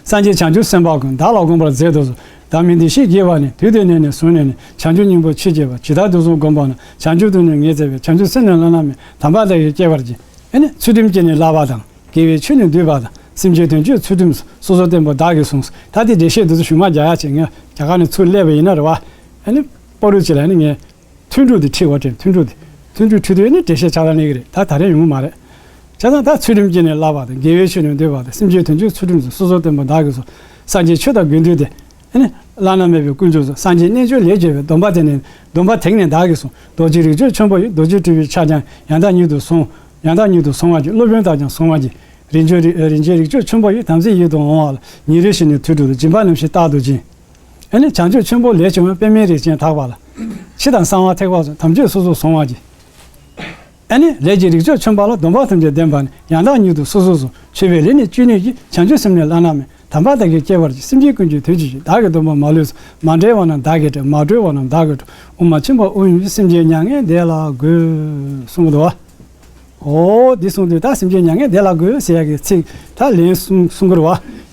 སངས་རྒྱས་བྱང་ཆུབ་སེམས་དཔའ་ཀུན། བདག་ལ་དགོངས་པར་མཛད་དུ་གསོལ། བདག་མིང་འདི་ཞེས་བགྱི་བ་ནི། དུས་དེ་ནས་ནི་བཟུང་ནས་ནི། བྱང་ཆུབ་སྙིང་པོར་ཆོས་བགྱིས་པ། ཇི་ལྟར་དུས་གསུམ་བསྒོམས་པ་ན། བྱང་ཆུབ་ཏུ་ནི་ངེས་མཛད་པའི། བྱང་ཆུབ་སེམས་ནི་བླ་ན་མེད། དམ་པ་དག་གིས་སྐྱེ་བར་བགྱི། ཨེ་ནི་ཚུལ་ཁྲིམས་ཀྱིས་ནི་བསླབ་པ་དང་། དགེ་བའི་ཆོས་ནི་བསྡུས་པ་དང་། སེམས་ཅན་དོན་སྤྱོད་ཚུལ་ཁྲིམས་སོ། སོ་སོར་བསྟན་པ་བདག་གིས་བསྲུངས། ད་དེ་འགྲེལ་བཤད་འདི་ཚོ་ཞུ་མ་རྒྱག་ཡ་བྱེད་ངས་རྒྱ་གར་ནས་ཚུར་སླེབས་པ་ཡིན་ན་རེད་བ། ཨེ་ནི་སྤ་རོ་ཅི་ལ་ཨེ་ནི་ངས། ཐུན་དྲུག་དེ་ཁྲིད་དགོས་དྲན་ཐུན་དྲུག་དེ། ཐུན་དྲུག་ཁྲིད་དུས་ནི་འགྲེལ་བཤད་ཆགས་ལ་གནས་ཀྱི་རེད་ད་ད་རེས་ཡོང་གི་མ་རེད། བྱས་ཙང་ད་ཚུལ་ཁྲིམས་ཀྱིས་ནི་བསླབ་པ་དང་དགེ་བའི་ཆོས་ནི་བསྡུས་པ་དང་སེམས་ཅན་དོན་སྤྱོད་ཚུལ་ཁྲིམས་སུ་སོ་སོར་བསྟན་པ་བདག་གིས་སོ། སངས་རྒྱས་ཆོས་དང་དགེ་འདུན་ཏེ། ཨེ་ནི་བླ་ན་མེད་པའི་དཀོན་མཆོག་སོགས་སངས་རྒྱས་རྣལ་འབྱོར་ལས་བྱེད་པའི་སྡོམ་པ་དེ་ནི་སྡོམ་པ་དེང་ནས་བདག་གིས་བསྲུང་། རྡོ་རྗེ་རིགས་མཆོག་ཆེན་པོ་ཡི་རྡོ་རྗེ་སྤྲུལ་པའི་ཕྱག་རྒྱ་ཡང་དག་ཉིད་དུ་བཟུང་། ཡང་དག་ཉིད་དུ་བཟུང་བར་བགྱི། སློབ་དཔོན་དག་ཀྱང་བཟུང་བར་བགྱི། རིན་ཆེན་རིགས་རིན་ཆེན་རིགས་མཆོག་ཆེན་པོ་ཡི་དམ་ཚིག་ཡིད་དུ་འོང་བ་ལ་ཉིན་རེ་བཞིན་ནི་དུས་དྲུག་ཏུ་སྦྱིན་པ་རྣམ་བཞི་རྟག་ཏུ་སྦྱིན། ཨེ་ནི་བྱང་ཆུབ་ཆེན་པོ་ལས་བྱུང་བའི་པདྨའི་རིགས་ཅན་དག་པ་ལ། ཕྱི་དང་གསང་བ་ཐེག་པ་སོགས་ཐམས་ཅད་སོ་སོར་བཟུང་བར་བགྱི། ཨེ་ནི་ལས་ཀྱི་རིགས་མཆོག་ཆེན་པོ་ལ་སྡོམ་པ་ཐམས་ཅད་ལྡན་པ་ནི་ཡང་དག་ཉིད་དུ་སོ་སོར་བཟུང་། མཆོད་པའི་ལས་ནི་ཅི་ནུས་ཀྱིས། བྱང་ཆུབ་སེམས་ནི་བླ་ན་མེད། དམ་པ་དག་གིས་སྐྱེ་བར་བགྱི། སེམས་ཅན་ཀུན་གྱི་དོན་གྱིས་བགྱི། བདག་གི་སྡོམ་པ་མ་ལུས་སོ། མ་འབྲེལ་བ་རྣམས་བདག་གིས་སྒྲུབ། མ་གྲོལ་བ་རྣམས་བདག་གིས་སྒྲུབ། དབུ་མ་ཆེན་པོ་དབུ་ཡིན་གྱི། སེམས་ཅན་མྱ་ངན་འདས་ལ་འགོད། གསུངས་འདུག་བ། འོ་འདི་གསུངས་དུས་ད་སེམས་ཅན་མྱ་ངན་འདས་ལ་འགོད་ཟེར་ཡ་གི་ཚིག་ད་ལན་གསུམ་གསུང་གི་རེད་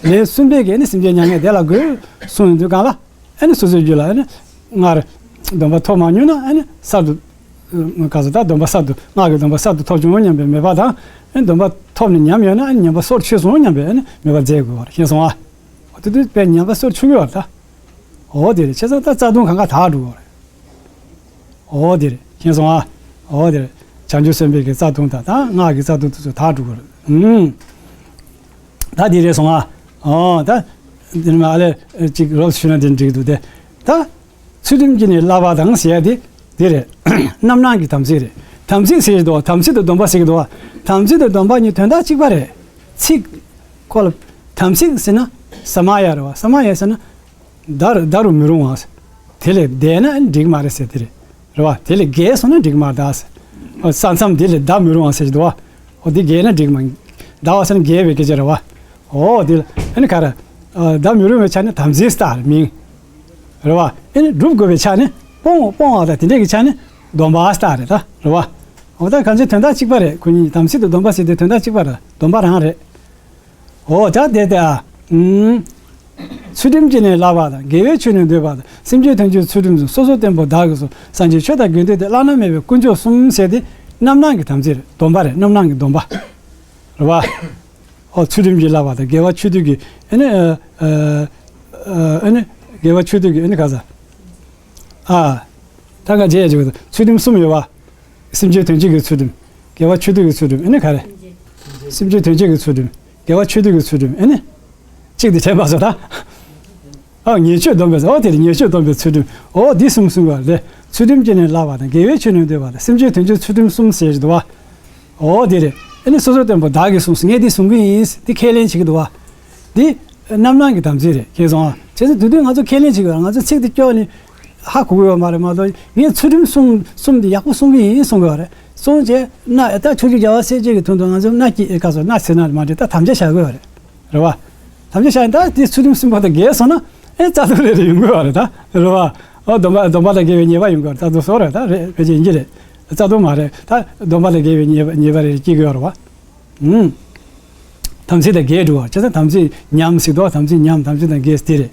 བ། ལན་གསུམ་པའི་གི་ནི་སེམས་ཅན་མྱ་ངན་འདས་ལ་འགོད་གསུངས་ཡོང་དུས་གང་ལ་ཨ་ནི་སོ་སོའི་རྒྱུད་ལ་ཨ་ནི་སྔར་སྡོམ་པ་ཐོབ་མ་མྱོང་ན་ཨ་ནི་གསར་དུ་ག་ཚོད་ད་སྡོམ་པ་གསར་དུ་སྔགས་ཀྱི་སྡོམ་པ་གསར་དུ་ཐོབ་བྱུང་སྙམ་པའི་མོས་པ་དང་ཨ་ནི་སྡོམ་པ་ཐོབ་ནས་ཉམས་ཡོད་ན་ཨ་ནི་ཉམས་པ་སོར་ཆུད་སོང་སྙམ་པའི་ཨ་ནི་མོས་པ་མཛད་དགོས་པར་ཤེས་སོང་ཨ། འོ་དེ་དུས་དཔེ་ཉམས་པ་སོར་ཆུད་ཀྱི་ཡོད་ད། འོ་དེ་རེད་བྱས་ཙང་ད་རྩ་ལྟུང་གང་ག་དག་འགྲོ་གི་རེད། འོ་དེ་རེད་མཁྱེན་སོང་ཨ། འོ་དེ་རེད། བྱང་ཆུབ་སེམས་དཔའི་གི་རྩ་ལྟུང་དང་ད་སྔགས་ཀྱི་རྩ་ལྟུང་དེ་ཚོ་དག་འགྲོ་གི་རེད། ཨུམ། ད་དེ་རེད་སོང་ཨ། འོ་ད། དེ་ནི་མ་ལས་ཅིག་རོབ་ཞུས་ན་དེ་འགྲིག་འདུག་སྟེ། ད། ཚུལ་ཁྲིམས་ཀྱིས་ནི་བསླབ་པ་དང་ཟེར་ཡ་དེ་དེ་རེད། རྣམ་སྣང་གི་དམ་ཚིག་རེད། དམ་ཚིག་ཟེར་གྱི་འདུག་བ། དམ་ཚིག་དང་སྡོམ་པ་ཟེར་གྱི་འདུག་བ། དམ་ཚིག་དང་སྡོམ་པ་གཉིས་དོན་དག་གཅིག་པ་རེད། ཚིག་ཁོ་ལ་དམ་ཚིག་ཟེར་ན་ས་མ་ཡ་རེད་བ། ས་མ་ཡ་ཟེར་ན། ད་རུ་ད་རུ་མི་རུང་བ། དེ་ལས་འདས་ན་འགྲིག་མ་རེད་ཟེར་དེ་རེད། རེད་བ། དེ་ལས་འགལ་སོང་ན་འགྲིག་མ་རེད་ད་ཟེར། ས་མཚམས་དེ་ལས་ད་མི་རུང་བ་ཟེར་གྱི་འདུག་བ། འོ་དེ་འགལ་ན་འགྲིག་མ། ད་བ་ཟེར་ན་འགལ་བའི་སྐད་ཆ་རེད་བ། འོ་དེ་ལ་ཨ་ནི་ག་རེ། ད་མི་རུང་བའི་ཆ་ནས་དམ་ཚིག་ལྟར་མིང་། རེད་བ། ཨེ་ནི་སྒྲུབ་དགོས་པའི་ཆ་ནས་སྤོང་སྤོང་བ་དང་དེ་འདྲས་ཀྱི་ཆ་ནས་སྡོམ་པ་ལྟར་རེད་ད་རེད་བ། འོ་ད་གང་ཚེ་དོན་དག་གཅིག་པ་རེད་ཁོ་གཉིས་དམ་ཚིག་དང་སྡོམ་པ་ཟེར་དེ་དོན་དག་གཅིག་པ་རེད་སྡོམ་པ་རང་རེད། འོ་ད་དེ་ལྟ་ཨ། ཚུལ་ཁྲིམས་ཀྱིས་ནི་བསླབ་པ་དང་དགེ་བའི་ཆོས་ནི་འདུལ་བ་དང་སེམས་ཅན་དོན་གྱི་ཚུལ་ཁྲིམས་སུ་སོ་སོར་བསྟན་པ་བདག་གིས་སོ། སངས་རྒྱས་ཆོས་དང་དགེ་འདུན་ཏེ། བླ་ན་མེད་པའི་དཀོན་མཆོག་གསུམ་ཟེར་དེ་རྣམ་སྣང་གི་དམ་ཚིག་རེད་སྡོམ་པ་རེད་རྣམ་སྣང་གི་སྡོམ་པ། རེད་བ། ཨོ་ཚུལ་ཁྲིམས་ཀྱིས་བསླབ་པ་དང་དགེ་བ་ཆོས་སྡུད་ཀྱི་ཨེ་ནི་ཨ་ཨ་ཨ་ཨེ་ནི་དགེ་བ་ཆོས་སྡུད་ཀྱི་ཨེ་ནི་ག་ས། ཨ། ད་ག་བྱས་ཡ་ཅིག་ཚུལ་ཁྲིམས་གསུམ་ཡོད་བ། སེམས་ཅན་དོན་བྱེད་ཀྱི་ཚུལ་ཁྲིམས། དགེ་བ་ཆོས་སྡུད་ཀྱི་ཚུལ་ཁྲིམས་ཨེ་ནི་ག་རེ། སེམས་ཅན་དོན་བྱེད་ཀྱི་ཚུལ་ཁྲིམས། དགེ་བ་ཆོས་སྡུད་ཀྱི་ཚུལ་ཁྲིམས་ཨེ་ནི། གཅིག་དེ་བྱས་པ་སོ་ད། ཨ་ཉེས་སྤྱོད་སྡོམ་པའི་ཨོ་དེ་ལ་ཉེས་སྤྱོད་སྡོམ་པའི་ཚུལ་ཁྲིམས་ཨོ་འདི་གསུམ་གསུམ་པ་རེད། ཚུལ་ཁྲིམས་ཀྱིས་ནི་བསླབ་པ་དང་དགེ་བའི་ཆོས་ནི་འདུལ་བ་དང་སེམས་ཅན་དོན་བྱེད་ཚུལ་ཁྲིམས་གསུམ་ཟེར་གྱི་འདུག་བ། ཨོ་དེ་རེད། ཨེ་ནི་སོ་སོར་བསྟན་པ་བདག་གིས་གསུངས་སོ་ངས་འདི་གསུང་གི་ཡིན་འདི་ཁས་ལེན་བྱེད་ཀྱི་འདུག་བ། འདི། རྣམ་སྣང་གི་དམ་ཚིག་རེད། ཁྱེད་ཚོ་ཨ། བྱས་ཙང་དེ་དུས་ང་ཚོ་ཁས་ལེན་བྱེད་དགོས། ང་ཚོ་ཚིག་དེ་སྐྱོར་ནས་ཧ་གོ་གི་ཡོད་མ་རེད་མ་གཏོགས། ངས་ཚུལ་ཁྲིམས་གསུམ་གསུམ་དེ་ཡག་པོ་སྲུང་གི་ཡིན་གསུང་གི་ཡོད་རེད། སོང་བྱས་ན་ཨེ་ད་ཆོས་ཀྱི་རྒྱལ་བ་སྲས་བཅས་ཀྱི་དོན་དུ་ང་ཚོ་མནའ་སྐྱེལ་ག་སོ་མནའ་ཟེར་ན་མ་འགྲིག་ད་དམ་བཅའ་བཞག་དགོས་པ་རེད། རེད་བ། དམ་བཅའ་བཞག་ཡིན་ད་དེ་ཚུལ་ཁྲིམས་གསུམ་པོ་དང་འགལ་སོང་ན་ཨེ་རྩ་དོན་རེ་རེ་ཡོང་དགོས་པ་རེད་ད། རེད་བ། ཨོ་སྡོམ་པ་སྡོམ་པ་དང་འགལ་བའི་ཉེས་པ་ཡོང་དགོས་པ་རེད། རྩ་དོན་སོ་རེད་ད་རེད་བེད་སྤྱད་ཡིན་གྱི་རེད། རྩ་དོན་མ་རེད་ད། སྡོམ་པ་དང་འགལ་བའི་ཉེས་པ་ཉེས་པ་རེ་རེ་སྐྱེ་དགོས་པ་རེད་བ། ཨུམ། དམ་ཚིག་དང་འགལ་འགྲོ་བ་བྱས་ཙང་དམ་ཚིག་ཉམས་ཟེར་དོ། དམ་ཚིག་ཉམས་དམ་ཚིག་དང་འགལ་ཟེར་དེ་རེད།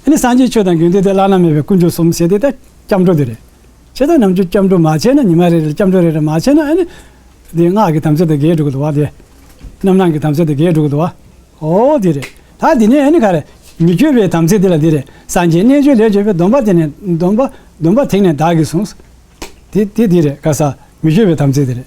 ཨ་ནི་སངས་རྒྱས་ཆོས་དང་དགེ་འདུན་ཏེ་བླ་ན་མེད་པའི་དཀོན་མཆོག་གསུམ་ཟེར་དེ་ད་སྐྱབས་འགྲོ་དེ་རེད། བྱས་ཙང་ནམ་རྒྱུན་སྐྱབས་འགྲོ་མ་བྱས་ན་ཉི་མ་རེ་རེ་ལ་སྐྱབས་འགྲོ་རེ་རེ་མ་བྱས་ན་ཨ་ནི། དེ་སྔགས་ཀྱི་དམ་ཚིག་དང་འགལ་འགྲོ་གི་འདུག་བ་དེ། རྣམ་སྣང་གི་དམ་ཚིག་དང་འགལ་འགྲོ་གི་འདུག་བ། ཨོ་དེ་རེད། ད་དེ་ནས་ཨ་ནི་ག་རེ། མི་བསྐྱོད་པའི་དམ་ཚིག་དེ་ལ་དེ་རེད། སངས་རྒྱས་རྣལ་འབྱོར་ལས་བྱུང་བའི་སྡོམ་པ་དེ་ནས་སྡོམ་པ་སྡོམ་པ་དེ་ནས་བདག་གིས་བཟུང་། དེ་དེ་དེ་རེད་ག་ས་མི་བསྐྱོད་པའི་དམ་ཚིག་དེ་རེད།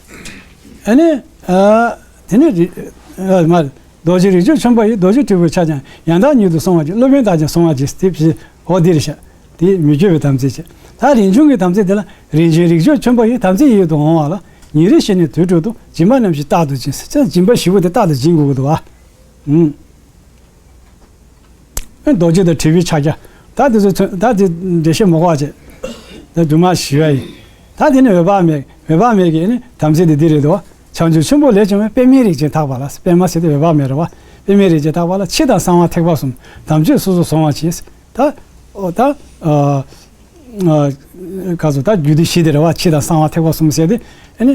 ཨ་ནི། ཨ། དེ་ནི་རི། ཨ་མ། རྡོ་རྗེ་རིགས་བརྒྱ་ཆེན་པོ་ཡི་རྡོ་རྗེ་དྲིལ་བུ་ཆགས་ཀྱང་ཡང་དག་ཉིད་དུ་སོང་བར་གྱིས། སློབ་དཔོན་དག་ཀྱང་སོང་བར་གྱིས། དེ་བཞིན་འོ་འདིར་བཤད། དེ་མི་བསྐྱོད་པའི་དམ་ཚིག་བྱས། ད་རིན་ཆེན་གྱི་དམ་ཚིག་དེ་ལ་རིན་ཆེན་རིགས་བརྒྱ་ཆེན་པོ་ཡི་དམ་ཚིག་ཡིད་དུ་འོང་བ་ལ་ཉིན་རེ་བཞིན་ནས་དུས་དྲུག་ཏུ་སྦྱིན་པ་རྣམ་བཞི་རྟག་ཏུ་སྦྱིན། སྦྱིན་པ་བཞི་པོ་དེ་རྟག་ཏུ་སྦྱིན་དགོས་ཀྱི་འདུག་བ། ཨུམ། རྡོ་རྗེ་དང་དྲིལ་བུའི་ཕྱག་རྒྱ། ད་དེ་ཚོ་ཚོན་ད་དེ་འགྲེལ་བཤད་མི་དགོས་པ་བྱས། ད་རྫུན་མ་ཞུ་ཡ་ཡིན། ད་དེ་ནི་འོད་དཔག་མེད་འོད་དཔག་མེད་ཀྱི་ནི་དམ་ཚིག་དེ་འདི་རེད་དོ། བྱང་ཆུབ་ཆེན་པོ་ལས་བྱུང་བའི་པདྨའི་རིགས་ཅན་དག་པ་ལ། པདྨ་ཟེར་དེ་འོད་དཔག་མེད་རེད་བ། པདྨའི་རིགས་ཅན་དག་པ་ལ་ཕྱི་དང་གསང་བ་ཐེག་པ་གསུམ་དམ་ཆོས་སོ་སོར་བཟུང་བར་བྱེད། ད་ཨོ་ད་ཨ། ཨ། ག་ཚོད་ད་རྒྱུད་སྡེ་བཞི་དེ་རེད་བ། ཕྱི་དང་གསང་བ་ཐེག་པ་གསུམ་ཟེར་དེ། ཨ་ནི།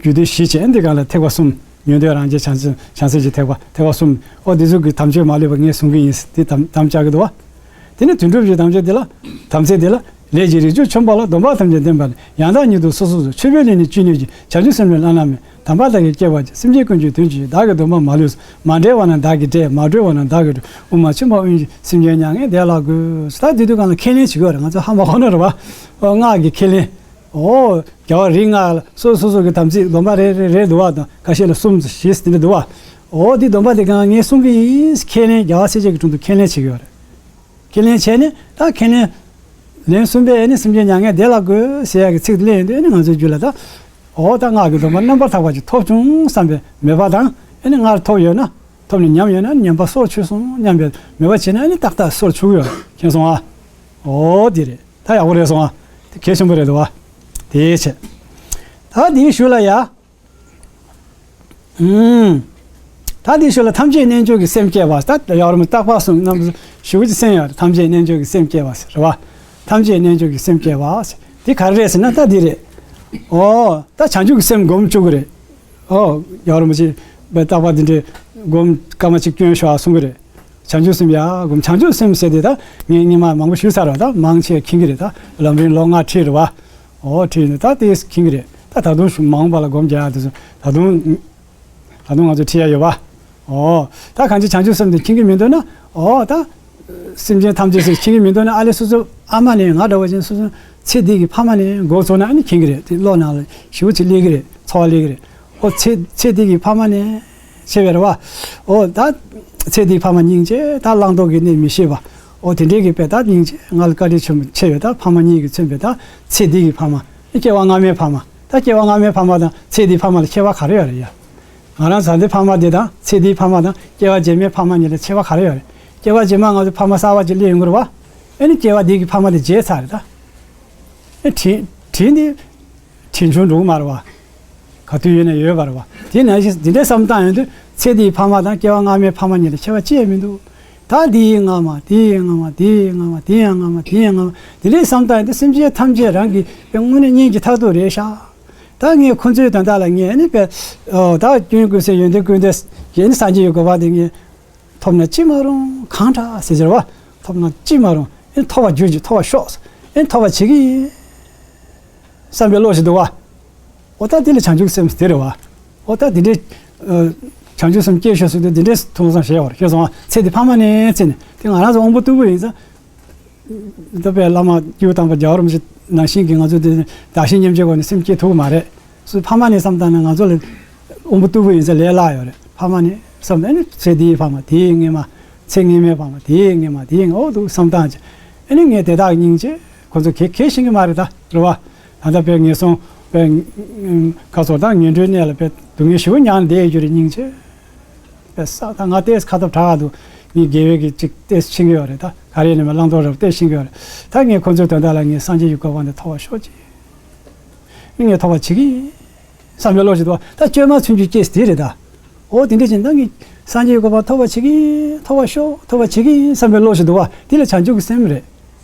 རྒྱུད་སྡེ་བཞི་བྱས་འདི་ག་ལ་ཐེག་པ་གསུམ། ཉན་ཐོས་རང་རྒྱལ་བྱང་སེམས་བྱང་སེམས་ཀྱི་ཐེག་པ་ཐེག་པ་གསུམ། ཨོ་འདི་ཚོ་གི་དམ་ཆོས་མ་ལུས་པ་ངས་གསུང་གི་ཡིན་ཟེར་དེ་དམ་དམ་བཅའ་གི་འདུག་བ། དེ་ནི་དོན་གྲུབ་ཀྱི་དམ་ཆོས་འདི་ལ། དམ་ཚིག་འདི་ལ། ལས་ཀྱི་རིགས་བརྒྱ་ཆེན་པོ་ལ་སྡོམ་པ་ཐམས་ཅད་ལྡན་པ་ལས། ཡང་དག་ཉིད་དུ་སོ་སོར་བཟུང་། ཆོས་པའི་ལུགས་ནི་ཅི་ནུས་ཀྱིས། བྱང་ཆུབ་སེམས་ལས་བླ་ན་མེད། དམ་པ་བདག་གིས་སྐྱེ་བར་བྱ། སེམས་ཅན་ཀུན་གྱི་དོན་བྱེད་ཅིང་། བདག་གི་སྡོམ་པ་མ་ལུས་སོ། མ་འབྲེལ་བ་ན་བདག་གིས་འབྲེལ། མ་གྲོལ་བ་ན་བདག་གིས་གྲོལ། དབུ་མ་ཆེན་པོ་དབུས་ཀྱི་སེམས་ཅན་མྱ་ངན་འདས་ལ་འགོད། ད་དེ་དུས་གང་ལ་ཁས་ལེན་བྱེད་དགོས་རེད། ང་ཚོ་ཧ་མ་གོ་ན་རེད་བ། ཨོ་སྔགས་ཀྱི་ཁས་ལེན། ཨོ་རྒྱལ་བ་རིགས་ལྔ་ལ་སོ་སོ་སོ་གི་དམ་ཚིག་སྡོམ་པ་རེ་རེ་རེ་འདུག་བ་དང་ཁ་ཤས་ལ་གསུམ་བཞི་དེ་འདྲ་འདུག་བ། ཨོ་དེ་སྡོམ་པ་དེ་གང་ངས་གསུང་གི་ཡིན་ཁས་ལེན་རྒྱལ་བ་སྲས་བཅས་ཀྱི་དྲུང་དུ་ཁས་ལེན་བྱེད་ཀྱི་ཡོད་རེད། ཁས་ལེན་བྱས་ནས་ད་ཁས་ལེན། ལན་གསུམ་པས་ཨེ་ནི་སེམས་ཅན་མྱ་ངན་འདས་ལ་འགོད་ཟེར་ཡག་གི་ཚིག་དེ་ལེན་ཡོང་དུས་ཨེ་ནི་ང་ཚོའི་རྒྱུད་ལ་ད། འོ་ད་སྔགས་ཀྱི་སྡོམ་པ་རྣམ་པར་དག་པ་ཅིག་ཐོབ་བྱུང་བསམ་པའི་མོས་པ་དང་ཨེ་ནི་སྔར་ཐོབ་ཡོད་ན་ཐོབ་ནས་ཉམས་ཡོད་ན་ཉམས་པ་སོར་ཆུད་སོང་སྙམ་པའི་མོས་པ་བྱས་ན་ཨེ་ནི་ཏག་ཏག་སོར་ཆུད་ཡོད་མཁྱེན་སོང་ཨ། འོ་དེ་རེད་ད་ཡག་པོ་རེད་སོང་ཨ། དེ་གལ་ཆེན་པོ་རེད་འདུག་ཨ། དེའི་ཆེད། ད་དེའི་ཤུལ་ལ་ཡ། ཨུམ། ད་དེའི་ཤུལ་ལ་ཐམས་ཅད་རྣལ་འབྱོར་གྱི་སེམས་བསྐྱེད་པ་ད་ཡོད་རེད་མོད། བརྟག་པ་གསུམ་རྣམས་ཞུ་གི་སེམས་ཡོད་རེད། ཐམས་ཅད་རྣལ་འབྱོར་གྱི་སེམས་བསྐྱེད་པ་ཟེར་བ། ཐམས་ཅད་རྣལ་འབྱོར་གྱི་སེམས་བསྐྱེད་པ་ཟེར་དེ་ག་རེ་རེད་ཟེར་ན་ད་འདི་རེད། ཨོ་ད་བྱང་ཆུབ་ཀྱི་སེམས་སྒོམ་བཅུག་གི་རེད། ཨོ་ཡོད་རེད་མོད་ཅིག་བརྟག་པ་འདི་འདྲའི་སྒོམ་སྐར་མ་གཅིག་སྐྱོན་ཤོག་ཨ་གསུང་གི་རེད། བྱང་ཆུབ་སེམས་ཡ་སྒོམ་བྱང་ཆུབ་སེམས་ཟེར་དེ་ད་ངས་སྔོན་མ་མང་པོ་ཞུས་ཚར་བ་ད་མང་ཆེ་མཁྱེན་གི་རེད་ད་ལམ་རིམ་ལོ་ལྔ་ཁྲིད་རེད་བ། ཨོ་ཁྲིད་ནི་ད་དེ་མཁྱེན་གི་རེད་ད་ད་དུང་ཞུ་མང་པ་ལ་སྒོམ་རྒྱག་ཡ་དེ་ཚོ་ད་དུང་ད་དུང་ང་ཚོ་ཁྲིད་ཡ་ཡོད་བ། ཨོ་ད་གང་ཅི་བྱང་ཆུབ་སེམས་དེ་མཁྱེན་གི་མི་འདུག་ན་ཨོ་ད་སེམས་ཅན་ཐམས་ཅད་ཟེར་མཁྱེན་གི་མི་འདུག་ན་ཨ་ལེ་སོ་སོ་ཨ་མ་ནས་ང་འདྲ་བ་ཅན་སོ་སོ་ཚེ་འདི་གི་ཕ་མ་ནས་འགོ་བཙུགས་ན་ཨ་ནི་མཁྱེན་གི་རེད་དེ་བློ་ནང་ལ་ཞེ་པོ་ཅིག་སླེབས་གི་རེད་ཚོར་བ་སླེབས་གི་རེད། ཨོ་ཚེ་ཚེ་འདི་གི་ཕ་མ་ནས་ཆེ་བའི་རེད་བ། ཨོ་ད་ཚེ་འདིའི་ཕ་མ་སྙིང་རྗེ་ད་བླང་དོར་གྱི་གནས་མི་ཤེས་པ། ཨོ་དེ་འདྲའི་གི་དཔེ་ད་སྙིང་རྗེ་ང་ལ་བཀའ་དྲིན་ཆེན་པོ་ཆེ་བའི་ད་ཕ་མ་གཉིས་ཀྱིས་མཚོན་པའི་ད་ཚེ་འདི་གི་ཕ་མ་སྐྱེ་བ་སྔ་མའི་ཕ་མ་ད་སྐྱེ་བ་སྔ་མའི་ཕ་མ་དང་ཚེ་འདིའི་ཕ་མ་ལ་ཁྱད་པར་ག་རེ་ཡོད་རེད་ཡ། ང་རང་ཟ་འདི་ཕ་མ་འདི་དང་ཚེ་འདིའི་ཕ་མ་དང་སྐྱེ་བ་རྗེས་མའི་ཕ་མ་གཉིས་ལ་ཁྱད་པར་ག་རེ་ཡོད་རེད། སྐྱེ་བ་རྗེས་མ་ང་ཚོ་ཕ་མ་གསར་པ་ཅིག་སླེབས་ཡོང་གི་རེད་བ། ཨེ་ནི་སྐྱེ་བ་འདི་གི་ཕ་མ་དེ་བརྗེད་ཚར་རེད་ད། ཨེ་དྲིན་དྲིན་འདི། དྲིན་ཆུང་འགྲོ་གི་མ་རེད་བ། ག་དུས་ཡོད་ན་ཡོད་པ་རེད་བ། དེ་ནང་བཞིན་འདི་འདྲའི་བསམ་སྟངས་ཡོང་དུས་ཚེ་འདིའི་ཕ་མ་དང་སྐྱེ་བ་སྔ་མའི་ཕ་མ་གཉིས་ལ་ཁྱད་པར་ཅི་ཡང་མི་འདུག་ད་འདི་ཡི་སྔ་མ་འདི་ཡི་སྔ་མ་འདི་ཡི་སྔ་མ་འདི་ཡང་སྔ་མ་འདི་ཡང་སྔ་མ་དེ་འདྲའི་བསམ་སྟངས་ཡོང་དུས་སེམས་ཅན་ཐམས་ཅད་རང་གི་དངོས་གནས་སྙིང་གི་མཐར་ཐུག་རེད་ཤག་ད་ངས་ཁོ་ཚོའི་དོན་དག་ལ་ངས་ནི་དཔེ་ད་སྐྱོན་ཀུན་ཟད་ཡོན་ཏན་ཀུན་ལྡན་ཡེ་ནི་སངས་རྒྱས་ཡི་གོ་འཕང་དེ་ངས། ཐོབ་ན་ཅི་མ་རུང་གང་དྲག་ཟེར་གྱི་རེད་བ། ཐོབ་ན་ཅི་མ་རུང་ཨེ་ཐོབ་པ་རྒྱུ་གཅིག་ཐོབ་པ་ཤོག་ཨེ་ཐོབ་པ་བྱེད་ཀྱི་ཡིན། བསམ་པའི་བློ་ཞིག་འདུག་བ། འོ་ད་དེ་ལ་བྱང་ཆུབ་སེམས་དེ་རེད་བ། འོ་ད་དེ་འདྲའི་ཨ། བྱང་ཆུབ་སེམས་སྐྱེ་ཤོག་ཟེར་དུས་དེ་འདྲའི་ཐུགས་བསམ་བཞེས་བར་ཤེས་སོང་བ་ཚེ་འདི་ཕ་མ་ནས་ཚེ་ནས་དེ་ང་རང་ཚོ་དབང་པོ་རྟུལ་པོ་ཡིན་ཙང་། ད་དཔེ་བླ་མ་སྐྱེས་བུ་དམ་པ་རྒྱལ་བ་རིན་པོ་ཆེ་ནང་བཞིན་གྱི་ང་ཚོ་འདི་བདག་གཞན་མཉམ་བརྗེའི་སྒོ་ནས་སེམས་བསྐྱེད་ཐུབ་ཀྱི་མ་རེད། སུ་ཕ་མ་ནས་བསམ་བཏང་ན་ང་ཚོ་ལ་དབང་པོ་རྟུལ་པོ་ཡིན་ཙང་ལས་སླ་ཡོད་རེད། ཕ་མ་ནས་བསམ་ཨ་ནི་ཚེ་འདིའི་ཕ་མ་དེའི་སྔོན་མ། ཚེ་སྔོན་མའི་ཕ་མ་དེའི་སྔོན་མ་དེའི་སྔོན་འོ་འདུག་བསམ་བཏང་བྱས་ཨ་ནི་ངས་དེ་དག་སྙིང་རྗེ་ཁོ་ཚོ་གལ་གལ་ཤེས་ཀྱི་མ་རེད་ད་རེད་བ། ད་ལྟ་དཔེ་ངན་སོང་དཔེ་ཁ་སོ་ད་ངན་འགྲོའི་གནས་ལ་དཔེ་སྡུག་བསྔལ་ཞེ་པོ་མྱངས་བསྡད་ཡོད་རྒྱུ་རེད་སྙིང་རྗེ། དཔེ་ས་ད་ང་ལྟས་ཁ་ཐབས་དྲག་འདུག་ངས་དགེ་བའི་གི་ཅིག་ཏེ་ཤེས་ཀྱི་ཡོད་རེད། ད་ག་རེ་ཡིན་ནའི་བླང་དོར་རབ་ཏེ་ཤེས་ཀྱི་ཡོད་རེད། ད་ངས་ཁོ་ཚོའི་དོན་དག་ལ་ངས་སངས་རྒྱས་ཀྱི་གོ་འཕང་དེ་ཐོབ་པར་ཤོག་ཅིག་ངས་ཐོབ་པ་བྱེད་ཀྱི་ཡིན་བསམ་པའི་བློ་ཞིག་འདུག་བ། ད་བཅོས་མ་ཚུན་ཆད་སྐྱེས་དེ་རེད་ད། འོ་དེ་འདྲ་བྱས་ན་ད་ངས་སངས་རྒྱས་ཀྱི་གོ་འཕང་ཐོབ་པ་བྱེད་ཀྱི་ཡིན། ཐོབ་པར་ཤོག་ཐོབ་པ་བྱེད་ཀྱི་ཡིན་བསམ་པའི་བློ་ཞིག་འདུག་བ། དེ་ལ་བྱང་ཆུབ་ཀྱི་སེམས་རེད།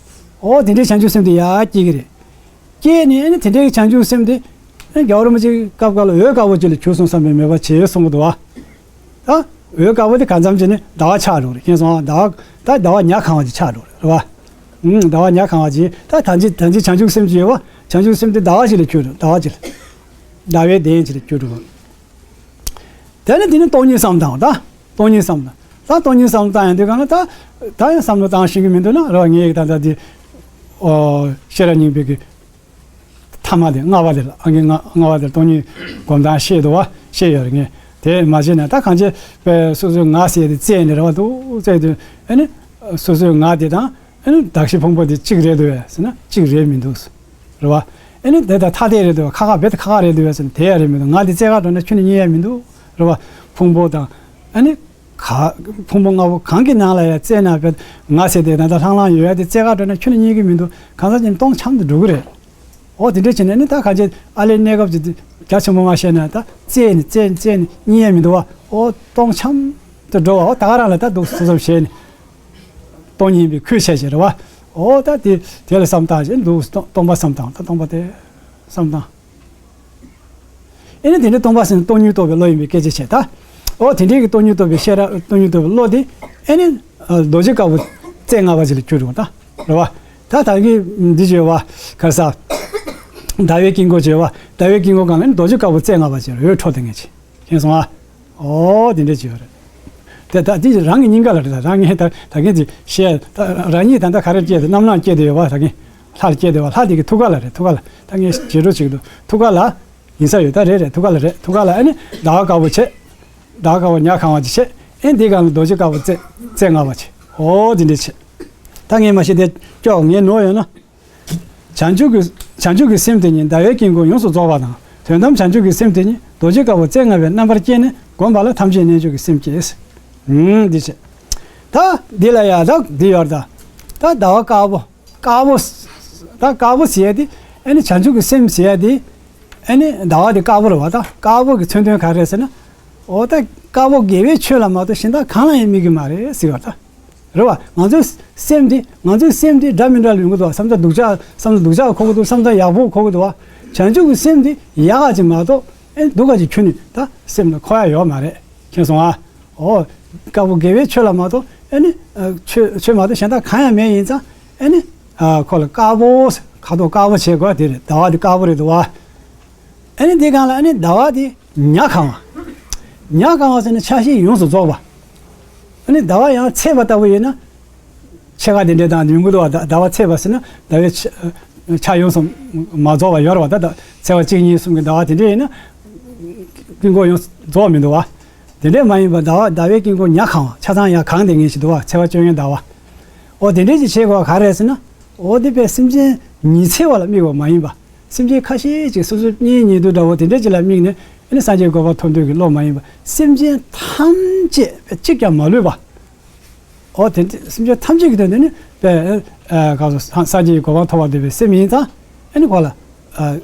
འོ་དེ་འདྲའི་བྱང་ཆུབ་སེམས་དེ་ཡར་སྐྱེ་གི་རེད། སྐྱེས་ནས་ཨ་ནི་དེ་འདྲའི་བྱང་ཆུབ་སེམས་དེ་ཨ་ནི་རྒྱལ་བ་རིན་པོ་ཆེ་སྐབས་འགའ་ལ་འོད་དཀར་པོ་ཅིག་ལ་གྱུར་སོང་བསམ་པའི་མོས་པ་བྱེད་གསུང་གི་འདུག་བ། ད་འོད་དཀར་པོ་དེ་གང་འཚམ་བྱས་ནས་ཟླ་བ་ཆགས་འགྲོ་རེད། མཁྱེན་སོང་ཨ། ཟླ་བ་ད་ཟླ་བ་ཉ་གང་བ་ཅིག་ཆགས་འགྲོ་རེད། རེད་བ། ཨུམ། ཟླ་བ་ཉ་གང་བ་ཅིག་ད་ད་ཅི་ད་ཅི་བྱང་ཆུབ་སེམས་ཅིག་ཡོད་བ། བྱང་ཆུབ་སེམས་དེ་ཟླ་བ་ཅིག་ལ་གྱུར་འགྲོ། ཟླ་བ་ཅིག་ལ། ཟླ་བའི་གདན་ཅིག་ལ་གྱུར་འགྲོ། དེ་ནས་དེ་ནས་སྟོང་ཉིད་བསམ་བཏང་བ་ད། སྟོང་ཉིད་བསམ་བཏང་། ད་སྟོང་ཉིད་བསམ་བཏང་ཡང་དེ་ག་ན་ད། ད་ཡང་བསམ་བློ་བཏང་ཤེས་ཀྱི་མི་འདུག་ན་རེད་བ། ངས་ད་ལྟ་དེ། ཨོ། ཤེས་རབ་སྙིང་པོའི་གི། ཐ་མ་དེ་ལྔ་པ་དེ་ལ་ཨང་ཀི་ལྔ་ལྔ་པ་དེ་ལ་སྟོང་ཉིད་སྒོམ་སྟངས་བཤད་འདུག་བ། བཤད་ཡོད་རེད་ངས། དེ་མ་བྱས་ན་ད་གང་བྱས་པའི་སོ་སོའི་ང་ཟེར་དེ་བཙལ་ནས་རེད་བ། འདུག་བཙལ་དུས་ཨ་ནི། སོ་སོའི་ང་དེ་དང་། ཨ་ནི་གདགས་གཞི་ཕུང་པོ་དེ་གཅིག་རེད་འདུག་བས་ཟེར་ན་གཅིག་རེད་མི་འདུག་རེད་བ། ཨ་ནི་དེ་དང་ཐ་དད་རེད་འདུག་བས། ཁ་ཁ་རྦད་དེ་ཁ་ཁ་རེད་འདུག་བས་ཟེར་ན་དེ་ཡང་རེད་མི་འདུག་ང་དེ་རྩེ་ག་འགྲོ་ན་ཁྱོན་ནས་རྙེད་ཡ་མི་འདུག་རེད་བ། ཕུང་པོ་དང་། ཨ་ནི། ག་ཕུང་པོ་ལྔ་པོ་གང་གི་ནང་ལ་ཡང་རྩེ་ན་རྦད་ང་ཟེར་དེ་ད་ལྟ་ལྷང་ལྷང་ཡོད་ཡ་དེ་རྩེ་ག་འགྲོ་ན་ཁྱོན་ནས་རྙེད་ཀྱི་མི་འདུག་གང་ཟག་ཅིག་སྟོང་འཁྱམ་དུ་འགྲོ་གི་རེད། འོ་དེ་འདྲ་བྱས་ནས་ནི་ད་ག་ཅེ་ཨ་ལས་གནས་སྐབས་ཀྱི་རྒྱ་ཆེན་པོ་མ་བཤད་ན་ད་རྩེ་ནས་རྩེ་ནས་རྩེ་ནས་རྙེད་ཡ་མི་འདུག་བ། འོ་སྟོང་འཁྱམ་དུ་འགྲོ་བ། འོ་ད་ག་རང་ལ་ད་འདུག་སོ་སོར་བྱས་ནས། སྟོང་ཉིད་པའི་ཁུལ་བྱས་བྱས་རེད་བ། འོ་ད་དེ་དེ་ལ་བསམ་བཏང་བྱས་འདུག་སྟོང་སྟོང་པ་བསམ་བཏང་། ད་སྟོང་པ་དེ་བསམ་བཏང་། ཨེ་ནི་དེ་འདྲའི་སྟོང་པ་ཟེར་ན་སྟོང་ཉིད་རྟོགས་པའི་བློ་ཡིན་པའི་སྐད་ཆ་བྱས་ད། འོ་དེ་འདྲའི་གི་སྟོང་ཉིད་རྟོགས་པའི་ཤེས་རབ་སྟོང་ཉིད་རྟོགས་པའི་བློ་དེ་ཨེ་ནི་རྡོ་རྗེ་དཀར་པོ་རྩེ་ལྔ་པ་ཅིག་ལ་གྱུར་འགྲོ་ད། རེད་བ། ད་ད་གིན་འདི་བརྗོད་བ་ག་ས། ཟླ་བའི་དཀྱིལ་འཁོར་བརྗོད་བ། ཟླ་བའི་དཀྱིལ་འཁོར་སྒང་ལ་ནི་རྡོ་རྗེ་དཀར་པོ་རྩེ་ལྔ་པ་ཅིག་འོད་འཕྲོ་དེ་ངེས་ཅིག་མཁྱེན་སོང་ཨ། ཨོ་དེ་འདྲ་ཅིག་ཡོད་རེད། དེ་ད་དེ་རང་གི་སྙིང་ག་ལ་རེད། ད་རང་ངས་ད་ད་གིན་དེ་བཤད་ད་རང་ཉིད་ད་ལྟ་ག་རེ་སྐྱེས་ཏེ་རྣམ་སྣང་སྐྱེས་ཏེ་ཡོད་བ། ད་གིན་ལྷར་སྐྱེས་ཏེ་བ། ལྷ་དེ་གི་ཐུགས་ཀ་ལ་རེད། ཐུགས་ཀ་ལ་ད་ངས་བྱེད་འགྲོ་བྱེད་ཀྱི་འདུག་ཐུགས་ཀ་ལ་ཡིན་ས་ཡོད། ད་རེད་རེད། ཐུགས་ཀ་ལ་རེད། ཐུགས་ཀ་ལ་ཨ་ནི་ཟླ་བ་དཀར་པོ་བྱས། ཟླ་བ་དཀར་པོ་ཉ་གང་བ་ཅིག་བྱས། ཨེ་འདི་གང་ལ་རྡོ་རྗེ་དཀར་པོ་རྩེ་རྩེ་ལྔ་པ་བྱས། ཨོ་དེ་འདྲ་བྱས། ད་ངས་མ་ཤེས་དེ་ཀྱོག་ངས་ནོར་ཡོད་ན། བྱང་ཆུབ་ཀྱི་བྱང་ཆུབ་ཀྱི་སེམས་དེ་ཉིད་ཟླ་བའི་དཀྱིལ་འཁོར་ཡོངས་སུ་རྫོགས་པ་དང་། དོན་དམ་བྱང་ཆུབ་ཀྱི་སེམས་དེ་ཉིད་རྡོ་རྗེ་དཀར་པོ་རྩེ་ལྔ་པའི་རྣམ་པར་བསྐྱེད་ནས་བསྒོམས་པ་ལ་ཐམས་ཅད་རྣལ་འབྱོར་གྱི་སེམས་སྐྱེ། ཨུམ་འདི་བྱས། ད་འདི་ལ་ཡ་ད་འདི་ཡོད་ད། ད་ཟླ་བ་དཀར་པོ་དཀར་པོ་ད་དཀར་པོ་ཟེར་ཡ་དེ་ཨ་ནི་བྱང་ཆུབ་ཀྱི་སེམས་ཟེར་ཡ་དེ་ཨ་ནི་ཟླ་བ་དེ་དཀར་པོ་རེད་བ། ད་དཀར་པོ་གི་མཚོན་དོན་ག་རེ་རེད་ཟེར་ན། འོ་ད་དཀར་པོ་དགེ་བའི་ཆོས་ལ་མ་གཏོགས་གཞན་དག་གང་ལ་ཡང་དམིགས་ཀྱི་མ་རེད་ཟེར་བ་ད། རེད་བ། ང་ཚོའི་སེམས་འདི་ང་ཚོའི་སེམས་འདི་འདྲ་མི་འདྲ་ལ་ཡོང་གི་འདུག་བ། བསམ་བློ་སྡུག་ཅག་བསམ་བློ་སྡུག་ཅག་འཁོར་གི་འདུག་བསམ་བློ་ཡག་པོ་འཁོར་གི་འདུག་བ། བྱང་ཆུབ་ཀྱི་སེམས་འདི་ཡག་ག་ཅིག་མ་གཏོགས་ཨེ་སྡུག་ག་ཅིག་ཁྱོན་ནས་ད་སེམས་ལ་འཁོར་ཡ་ཡོད་མ་རེད། མཁྱེན་སོང་ཨ། འོ། དཀར་པོ་དགེ་བའི་ཆོས་ལ་མ་གཏོགས་ཨེ་ནི་ཆོས་ཆོས་མ་གཏོགས་གཞན་དག་གང་ཡང་མེད་ཡིན་ཙང་ཨེ་ནི་ཁོ་ལ་དཀར་པོ་ཁ་དོག་དཀར་པོ་བྱེད་དགོས་དེ་རེད། ཟླ་བ་འདི་དཀར་པོ་རེད་འདུག་བ། ཨེ་ནི་འདི་སྒང་ལ་ཨེ་ནི་ཟླ་བ་འདི་ཉ་གང་བ། ཉ་གང་བ་ཟེར་ན་ཆ་ཤས་ཡོངས་སུ་རྫོགས་པ། ཨ་ནི་ཟླ་བ་ཡང་ཚེས་པ་ལྟ་བུ་ཡིན་ན། ཕྱེད་ཀ་དེ་འདྲ་དང་ཉུང་གི་འདུག་བ། ཟླ་ཟླ་བ་ཚེས་པ་ཟེར་ན་ཟླ་བའི་ཆ་ཆ་ཡོངས་སུ་མ་རྫོགས་པ་ཡོད་རེད་བ། ད་ད་ཚེས་པ་གཅིག་གཉིས་གསུམ་གྱི་ཟླ་བ་དེ་འདྲ་ཡིན་ན་དཀྱིལ་འཁོར་ཡོངས་སུ་རྫོགས་མི་འདུག་བ། དེ་འདྲ་མ་ཡིན་པ་ཟླ་བ་ཟླ་བའི་དཀྱིལ་འཁོར་ཉ་གང་བ་ཆ་ཚང་ཡང་གང་དེ་ངེས་ཤིག་འདུག་བ། ཚེས་པ་བཅོ་ལྔའི་ཟླ་བ། འོ་དེ་འདྲ་ཅིག་བྱེད་དགོས་པ་ག་རེ་རེད་ཟེར་ན། འོ་དེ་པས་སེམས་ཅན་ཉི་ཚེ་བ་ལ་དམིགས་པ་མ་ཡིན་པ། སེམས་ཅན་ཁ་ཤས་ཅིག་སོ་སོའི་གཉེན་ཉེ་དུ་འདྲ་བོ་དེ་འདྲ་ཅིག་ལ་དམིགས་ནས་ཨ་ནི་སངས་རྒྱས་ཀྱི་གོ་འཕང་ཐོབ་འདོད་ཀྱི་བློ་མ་ཡིན་པ། སེམས་ཅན་ཐམས་ཅད་པས་གཅིག་ཀྱང་མ་ལུས་པ། འོ་དེ་འདྲ་སེམས་ཅན་ཐམས་ཅད་ཀྱི་དོན་དུ་ནི་པས་ཨ་ག་སོ་སངས་རྒྱས་ཀྱི་གོ་འཕང་ཐོབ་པར་འདོད་པའི་སེམས་ཡིན་ཙང་ཨ་ནི་ཁོ་ལ་ཨ་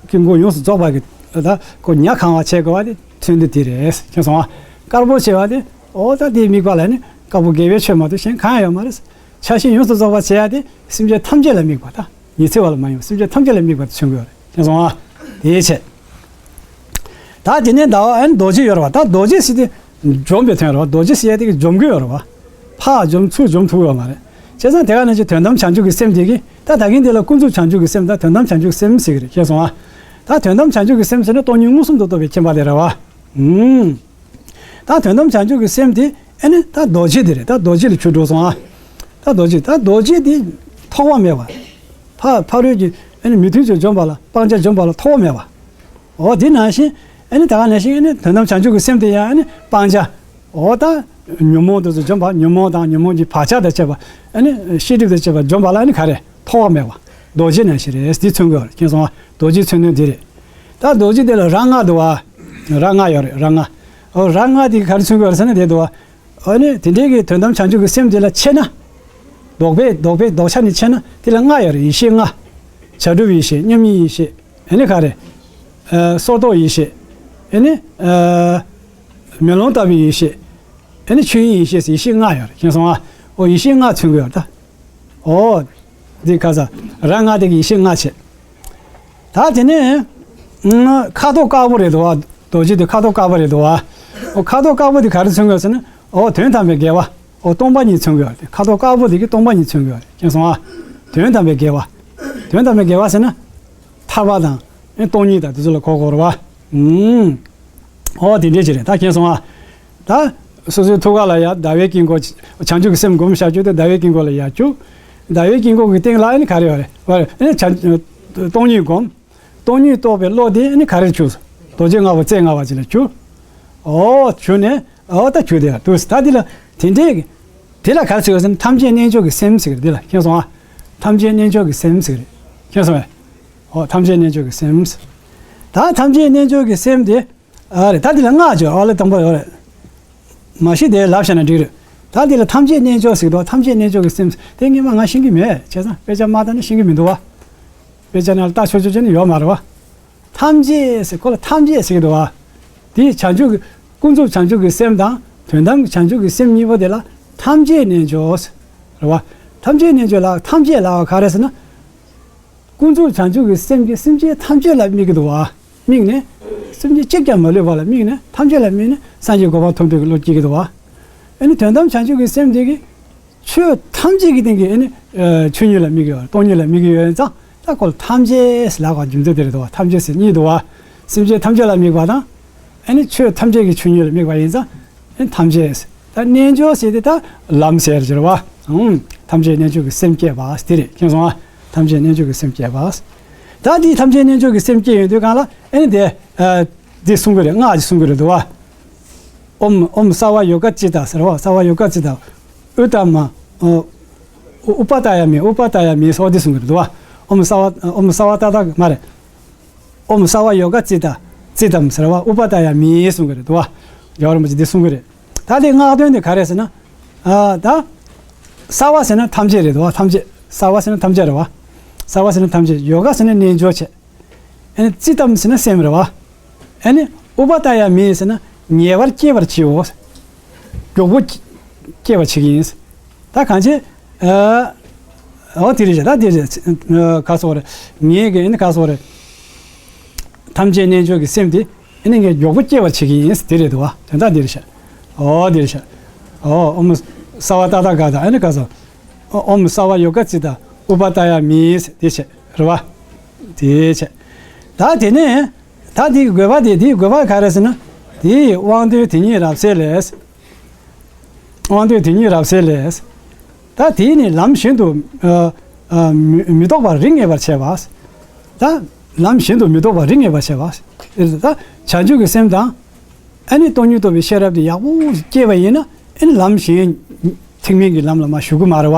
དཀྱིལ་འཁོར་ཡོངས་སུ་རྫོགས་པ་གི་ད་ཁོ་ཉ་གང་བ་བྱེད་དགོས་པ་དེ་མཚོན་དོན་དེ་རེད། མཁྱེན་སོང་ཨ། དཀར་པོ་བྱེད་པ་དེ་འོ་ད་དེའི་དམིགས་པ་ལ་ནི་དཀར་པོ་དགེ་བའི་ཆོས་མ་གཏོགས་གཞན་གང་ཡང་ཡོད་མ་རེད། ཆ་ཤས་ཡོངས་སུ་རྫོགས་པར་བྱེད་ཡ་དེ་སེམས་ཅན་ཐམས་ཅད་ལ་དམིགས་པ་དང་ཉི་ཚེ་བ་ལ་མ་ཡིན་པར་སེམས་ཅན་ཐམས་ཅད་ལ་དམིགས་པ་དེ་མཚོན་གྱི་ཡོད་རེད། མཁྱེན་སོང་ཨ། དེའི་ཕྱིར། ད་དེ་ནས་ཟླ་བ་ཨན་རྡོ་རྗེ་ཡོད་རེད་བ། ད་རྡོ་རྗེ་ཟེར་དེ་འཇོམས་པའི་དོན་རེད་བ། རྡོ་རྗེ་ཟེར་ཡ་དེ་གི་འཇོམས་ཀྱི་ཡོད་རེད་བ། ཕར་འཇོམས་ཚུར་འཇོམས་ཐུབ་ཡོད་མ་རེད། བྱས་ཙང་དེ་ག་ནང་བཞིན་དོན་དམ་བྱང་ཆུབ་ཀྱི་སེམས་དེ་གི་ད་ད་གིན་དེ་ལ་ཀུན་རྫོབ་བྱང་ཆུབ་ཀྱི་སེམས་དང་དོན་དམ་བྱང་ཆུབ་ཀྱི་སེམས་ཟེར་གི་རེད། མཁྱེན་སོང་ཨ། ད་དོན་དམ་བྱང་ཆུབ་ཀྱི་སེམས་ཟེར་ན་སྟོང་ཉིད་མངོན་སུམ་དུ་རྟོགས་པའི་མཁྱེན་པ་དེ་རེད་བ། ཨུམ། ད་དོན་དམ་བྱང་ཆུབ་ཀྱི་སེམས་དེ་ཨ་ནི་ད་རྡོ་རྗེ་དེ་རེད། ད་རྡོ་རྗེ་ལ་གྱུར་འགྲོ་སོང་ཨ། ད་རྡོ་རྗེ་ད་རྡོ་རྗེ་དེ་ཐོགས་པ་མེད་པ། ཕ་ཕ་རོལ་གྱི་ཨ་ནི་མི་མཐུན་ཕྱོགས་འཇོམས་པ་ལ་སྤང་བྱ་འཇོམས་པ་ལ་ཐོགས་པ་མེད་པ། འོ་དེ་ནང་བཞིན་ཨ་ནི་ད་ག་ནང་བཞིན་ཨ་ནི་དོན་དམ་བྱང་ཆུབ་ཀྱི་སེམས་དེ་ཡང་ཨ་ནི་སྤང་བྱ། འོ་ད་ཉོན་མོངས་དེ་ཚོ་འཇོམས་པ། ཉོན་མོངས་དང་ཉོན་མོངས་ཀྱི་བག་ཆགས་དང་བཅས་པ་ཨ་ནི་ཤེས་སྒྲིབ་དང་བཅས་པ་འཇོམས་པ་ལ་ཨ་ནི་ག་རེ་ཐོགས་པ་མེད་པ། རྡོ་རྗེ་ནང་བཞིན་རེད། དེ་མཚོན་གྱི་ཡོད་རེད། མཁྱེན་སོང་ཨ། རྡོ་རྗེ་མཚོན་དོན་དེ་རེད། ད་རྡོ་རྗེ་དེ་ལ་རྭ་ལྔ་འདུག་བ། རྭ་ལྔ་ཡོད་རེད། རྭ་ལྔ། འོ་རྭ་ལྔ་དེ་ག་རེ་མཚོན་གྱི་ཡོད་རེད་ཟེར་ན་དེ་འདུག་བ། ཨ་ནི་དེ་འདྲའི་གི་དོན་དམ་བྱང་ཆུབ་ཀྱི་སེམས་དེ་ལ་ཕྱེ་ན། ལྡོག་པའི་ལྡོག་པའི་ལྡོག་ཆ་ནས་ཕྱེ་ན་དེ་ལ་ལྔ་ཡོད་རེད། ཡེ་ཤེས་ལྔ། བྱ་གྲུབ་ཡེ་ཤེས། མཉམ་ཉིད་ཡེ་ཤེས། ཨ་ནི་ག་རེ། ཨ་སོར་རྟོག་ཡེ་ཤེས། ཨ་ནི་ཨ་མེ་ལོང་ལྟ་བུའི་ཡེ་ཤེས། ཨ་ནི་ཆོས་དབྱིངས་ཡེ་ཤེས་ཟེར་ཡེ་ཤེས་ལྔ་ཡོད་རེད། མཁྱེན་སོང་ཨ། ཨོ་ཡེ་ཤེས་ལྔ་མཚོན་གྱི་ཡོད་རེད་ད། ཨོ། འདི་ཁ་ས། ར་ལྔ་དེ་གི་ཡེ་ཤེས་ལྔ་བྱས། ད་དེ་ནས། ཨང་། ཁ་དོག་དཀར་པོ་རེད་འདུག་བ། རྡོ་རྗེ་དེ་ཁ་དོག་དཀར་པོ་རེད་འདུག་བ། ཨོ་ཁ་དོག་དཀར་པོ་དེ་ག་རེ་མཚོན་གྱི་ཡོད་ཟེར་ན། ཨོ་དོན་དམ་པའི་དགེ་བ། ཨོ་སྟོང་པ་ཉིད་མཚོན་གྱི་ཡོད་རེད། ཁ་དོག་དཀར་པོ་དེ་གི་སྟོང་པ་ཉིད་མཚོན་གྱི་ཡོད་རེད། མཁྱེན་སོང་ཨ། དོན་དམ་པའི་དགེ་བ། དོན་དམ་པའི་དགེ་བ་ཟེར་ན། ཐར་པ་དང་། ཨེ་སྟོང་ཉིད་དང་དེ་ཚོ་ལ་གོ་དགོས་རེད་བ། ཨང་། ཨོ་དེ་འདྲས་ཅིག་རེད། ད་མཁྱེན་སོང་ཨ། ད་སོ་སོའི་ཐུགས་ཀ་ལ་ཡ་ཟླ་བའི་དཀྱིལ་འཁོར། བྱང་ཆུབ་ཀྱི་སེམས་བསྒོམ་བཞག་རྒྱུ་དེ་ཟླ་བའི་དཀྱིལ་འཁོར་ལ་ཡ་བཅུག་ཟླ་བའི་དཀྱིལ་འཁོར་གྱི་སྟེང་ལ་ཨ་ནི་ག་རེ་ཡོད་རེད་བ། ཨ་ནི་བྱ་སྟོང་ཉིད་བསྒོམ། སྟོང་ཉིད་རྟོགས་པའི་བློ་དེ་ཨ་ནི་ག་རེར་བཅུག་རྡོ་རྗེ་ལྔ་པོ་རྩེ་ལྔ་པ་ཅིག་ལ་བཅུག་ཨོ་བཅུག་ནས་ཨོ་ད་བཅུག་དེ་ཡ་འདུག་ད་འདི་ལ་དེ་འདྲས་ཀྱི། དེ་ལ་ག་རེ་ཟེར་བ་ཟེར་ན་ཐམས་ཅད་རྣལ་འབྱོར་གྱི་སེམས་ཟེར་གི་རེད། འདི་ལ་མཁྱེན་སོང་ཨ། ཐམས་ཅད་རྣལ་འབྱོར་གྱི་སེམས་ཟེར་གི་རེད། མཁྱེན་སོང་ཨ། ཨོ་ཐམས་ཅད་རྣལ་འབྱོར་གྱི་སེམས། ད་ཐམས་ཅད་རྣལ་འབྱོར་གྱི་སེམས་དེ། ཨ་རེད། ད་འདི་ལ་ལྔ་བརྗོད་ཨ་ལེ་དང་པོ་ཡོད་རེད། མ་གཞི་དེ་ལབ་བྱས་ན་འགྲིག་རེད། ད་འདི་ལ་ཐམས་ཅད་རྣལ་འབྱོར་ཟེར་གི་འདུག་ཐམས་ཅད་རྣལ་འབྱོར་གྱི་སེམས་དེ་སྔོན་མ་ང་ཤེས་ཀྱི་མེད། བྱས་ཙང་དཔེ་ཆ་མ་བལྟས་ན་ཤེས་ཀྱི་མི་འདུག་བ། དཔེ་ཆ་ནང་ལ་ལྟ་ཆོག་ཆོག་བྱས་ནས་ཡོད་མ་རེད་བ། ཐམས་ཅད་ཟེར་ཁོ་ལ་ཐམས་ཅད་ཟེར་གི་འདུག་བ། དེ་བྱང་ཆུབ་ཀྱི་ཀུན་རྫོབ་བྱང་ཆུབ་ཀྱི་སེམས་དང་དོན་དམ་བྱང་ཆུབ་ཀྱི་སེམས་གཉིས་པོ་དེ་ལ་ཐམས་ཅད་རྣལ་འབྱོར་ཟེར། རེད་བ། ཐམས་ཅད་རྣལ་འབྱོར་ལ་ཐམས་ཅད་ལབ་པ་ག་རེ་ཟེར་ན། ཀུན་རྫོབ་བྱང་ཆུབ་ཀྱི་སེམས་ཀྱིས་སེམས་ཅན་ཐམས་ཅད་ལ་དམིགས་ཀྱི་འདུག་བ། དམིགས་ནས། སེམས་ཅན་གཅིག་ཀྱང་མ་ལུས་པ་ལ་དམིགས་ནས་ཐམས་ཅད་ལ་དམིགས་ནས་སངས་རྒྱས་གོ་འཕང་ཐོབ་འདོད་ཀྱི་བློ་སྐྱེ་གི་འདུག་བ། ཨ་ནི་དོན་དམ་བྱང་ཆུབ་ཀྱི་སེམས་དེ་གིས་ཆོས་ཐམས་ཅད་ཀྱི་སྟེང་གི་ཨ་ནི་ཆོས་ཉིད་ལ་དམིགས་ཀྱི་ཡོད། སྟོང་ཉིད་ལ་དམིགས་ཀྱི་ཡོད་ཙང་ད་ཁོ་ལ་ཐམས་ཅད་ལབ་པ་རྒྱུ་མཚན་དེ་རེད་འདུག་བ། ཐམས་ཅད་ཟེར་གཉིས་འདུག་བ། སེམས་ཅན་ཐམས་ཅད་ལ་དམིགས་པ་དང་། ཨ་ནི་ཆོས་ཐམས་ཅད་ཀྱི་ཆོས་ཉིད་ལ་དམིགས་པ་ཡིན་ཙང་། ཨ་ནི་ཐམས་ཅད། ད་རྣལ་འབྱོར་ཟེར་དེ་ད་ལམ་ཟེར་གྱི་རེད་བ། ཨང་། ཐམས་ཅད་རྣལ་འབྱོར་གྱི་སེམས་བསྐྱེད་པ་དེ་རེད། མཁྱེན་སོང་ཨ། ཐམས་ཅད་རྣལ་འབྱོར་གྱི་སེམས་བསྐྱེད་པ། ད་འདི་ཐམས་ཅད་རྣལ་འབྱོར་གྱི་སེམས་བསྐྱེད་ཡོང་དུས་གང་ལ་ཨ་ནི་དེ། ཨ། འདི་གསུང་གི་རེད། སྔགས་ཀྱི་གསུང་གི་རེད་འདུག་བ། ཨོཾ་ཨོཾ་སརྦ་ཡོ་ག་ཙིཏྟ་ཟེར་བ། སརྦ་ཡོ་ག་ཙིཏྟ། ཨུཏྟམ། ཨ། ཨུ་པ་ཏ་ཡ་མི། ཨུ་པ་ཏ་ཡ་མི་སོགས་འདི་གསུང་གི་རེད་འདུག་བ། ཨོཾ་སརྦ་ཨོཾ་སརྦ་ཏ་ཏ་མ་རེད། ཨོཾ་སརྦ་ཡོ་ག་ཙིཏྟ། ཙིཏྟམ་ཟེར་བ་ཨུ་པ་ཏ་ཡ་མི་གསུང་གི་རེད་འདུག་བ། རྒྱལ་བ་རིན་པོ་ཆེ་འདི་གསུང་གི་རེད། ད་དེ་སྔགས་དོན་དེ་ག་རེ་ཟེར་ན། ཨ། ད། སརྦ་ཟེར་ན་ཐམས་ཅད་རེད་འདུག་བ། ཐམས་ཅད། སརྦ་ཟེར་ན་ཐམས་ཅད་རེད་བ། སརྦ་ཟེར་ན་ཐམས་ཅད། ཡོ་ག་ཟེར་ན་རྣལ་འབྱོར་བྱས། ཨ་ནི་ཙིཏྟམ་ཟེར་ན་སེམས་རེད་བ། ཨ་ནི་ཨུ་པ་ཏ་ཡ་མི་ཟེར་ན་ངེས་པར་སྐྱེ་བར་བྱེད་འོ། མགྱོགས་པོ་སྐྱེ་བར་བྱེད་ཀྱི་ཡིན། ད་གང་བྱེད། ཨ། འོ་དེ་རེད་ཤག་ད་དེ་རེད། ཨ། ག་སོགས་རེད། ངེད་ཀྱི་ཨ་ནི་ག་སོགས་རེད། ཐམས་ཅད་རྣལ་འབྱོར་གྱི་སེམས་དེ་ཨ་ནི་ངས་མགྱོགས་པོ་སྐྱེ་བར་བྱེད་ཀྱི་ཡིན། དེ་རེད་འདུག་བ། དོན་དག་དེ་རེད་ཤག་འོ་དེ་རེད་ཤག་འོ་ཨོཾ་སརྦ་ཏ་ཐཱ་ག་ཏ། ཨ་ནི་ག་སོགས། ཨོཾ་སརྦ་ཡོ་ག་ཙིཏྟ་ཨུ་པ་ཏ་ཡ་མི། དེ་བྱས་རེད་བ། དེ་བྱས། ད་དེ་ནས་ད་དེའི་དགོས་པ་དེ། དེའི་དགོས་པ་ག་རེ་ཟེར་ན། དེའི་དབང་དོན་དེ་ཉིད་རབ་གསལ་ལས། དབང་དོན་དེ་ཉིད་རབ་གསལ་ལས། ད་དེ་ནི་ལམ་གཞན་དུ། ཨ། ཨ། མི་མི་ལྡོག་པར་རིགས་ངེས་པར་བྱེད་པ། ད་ལམ་གཞན་དུ་མི་ལྡོག་པར་རིགས་ངེས་པར་བྱེད་པ། ད་བྱང་ཆུབ་ཀྱི་སེམས་དང་། ཨ་ནི་སྟོང་ཉིད་རྟོགས་པའི་ཤེས་རབ་དེ་ཡག་པོ་སྐྱེས་པ་ཡིན་ན། ཨ་ནི་ལམ་གཞན་ཐེག་དམན་གྱི་ལམ་ལ་མ་ཞུགས་ཀྱི་མ་རེད་བ།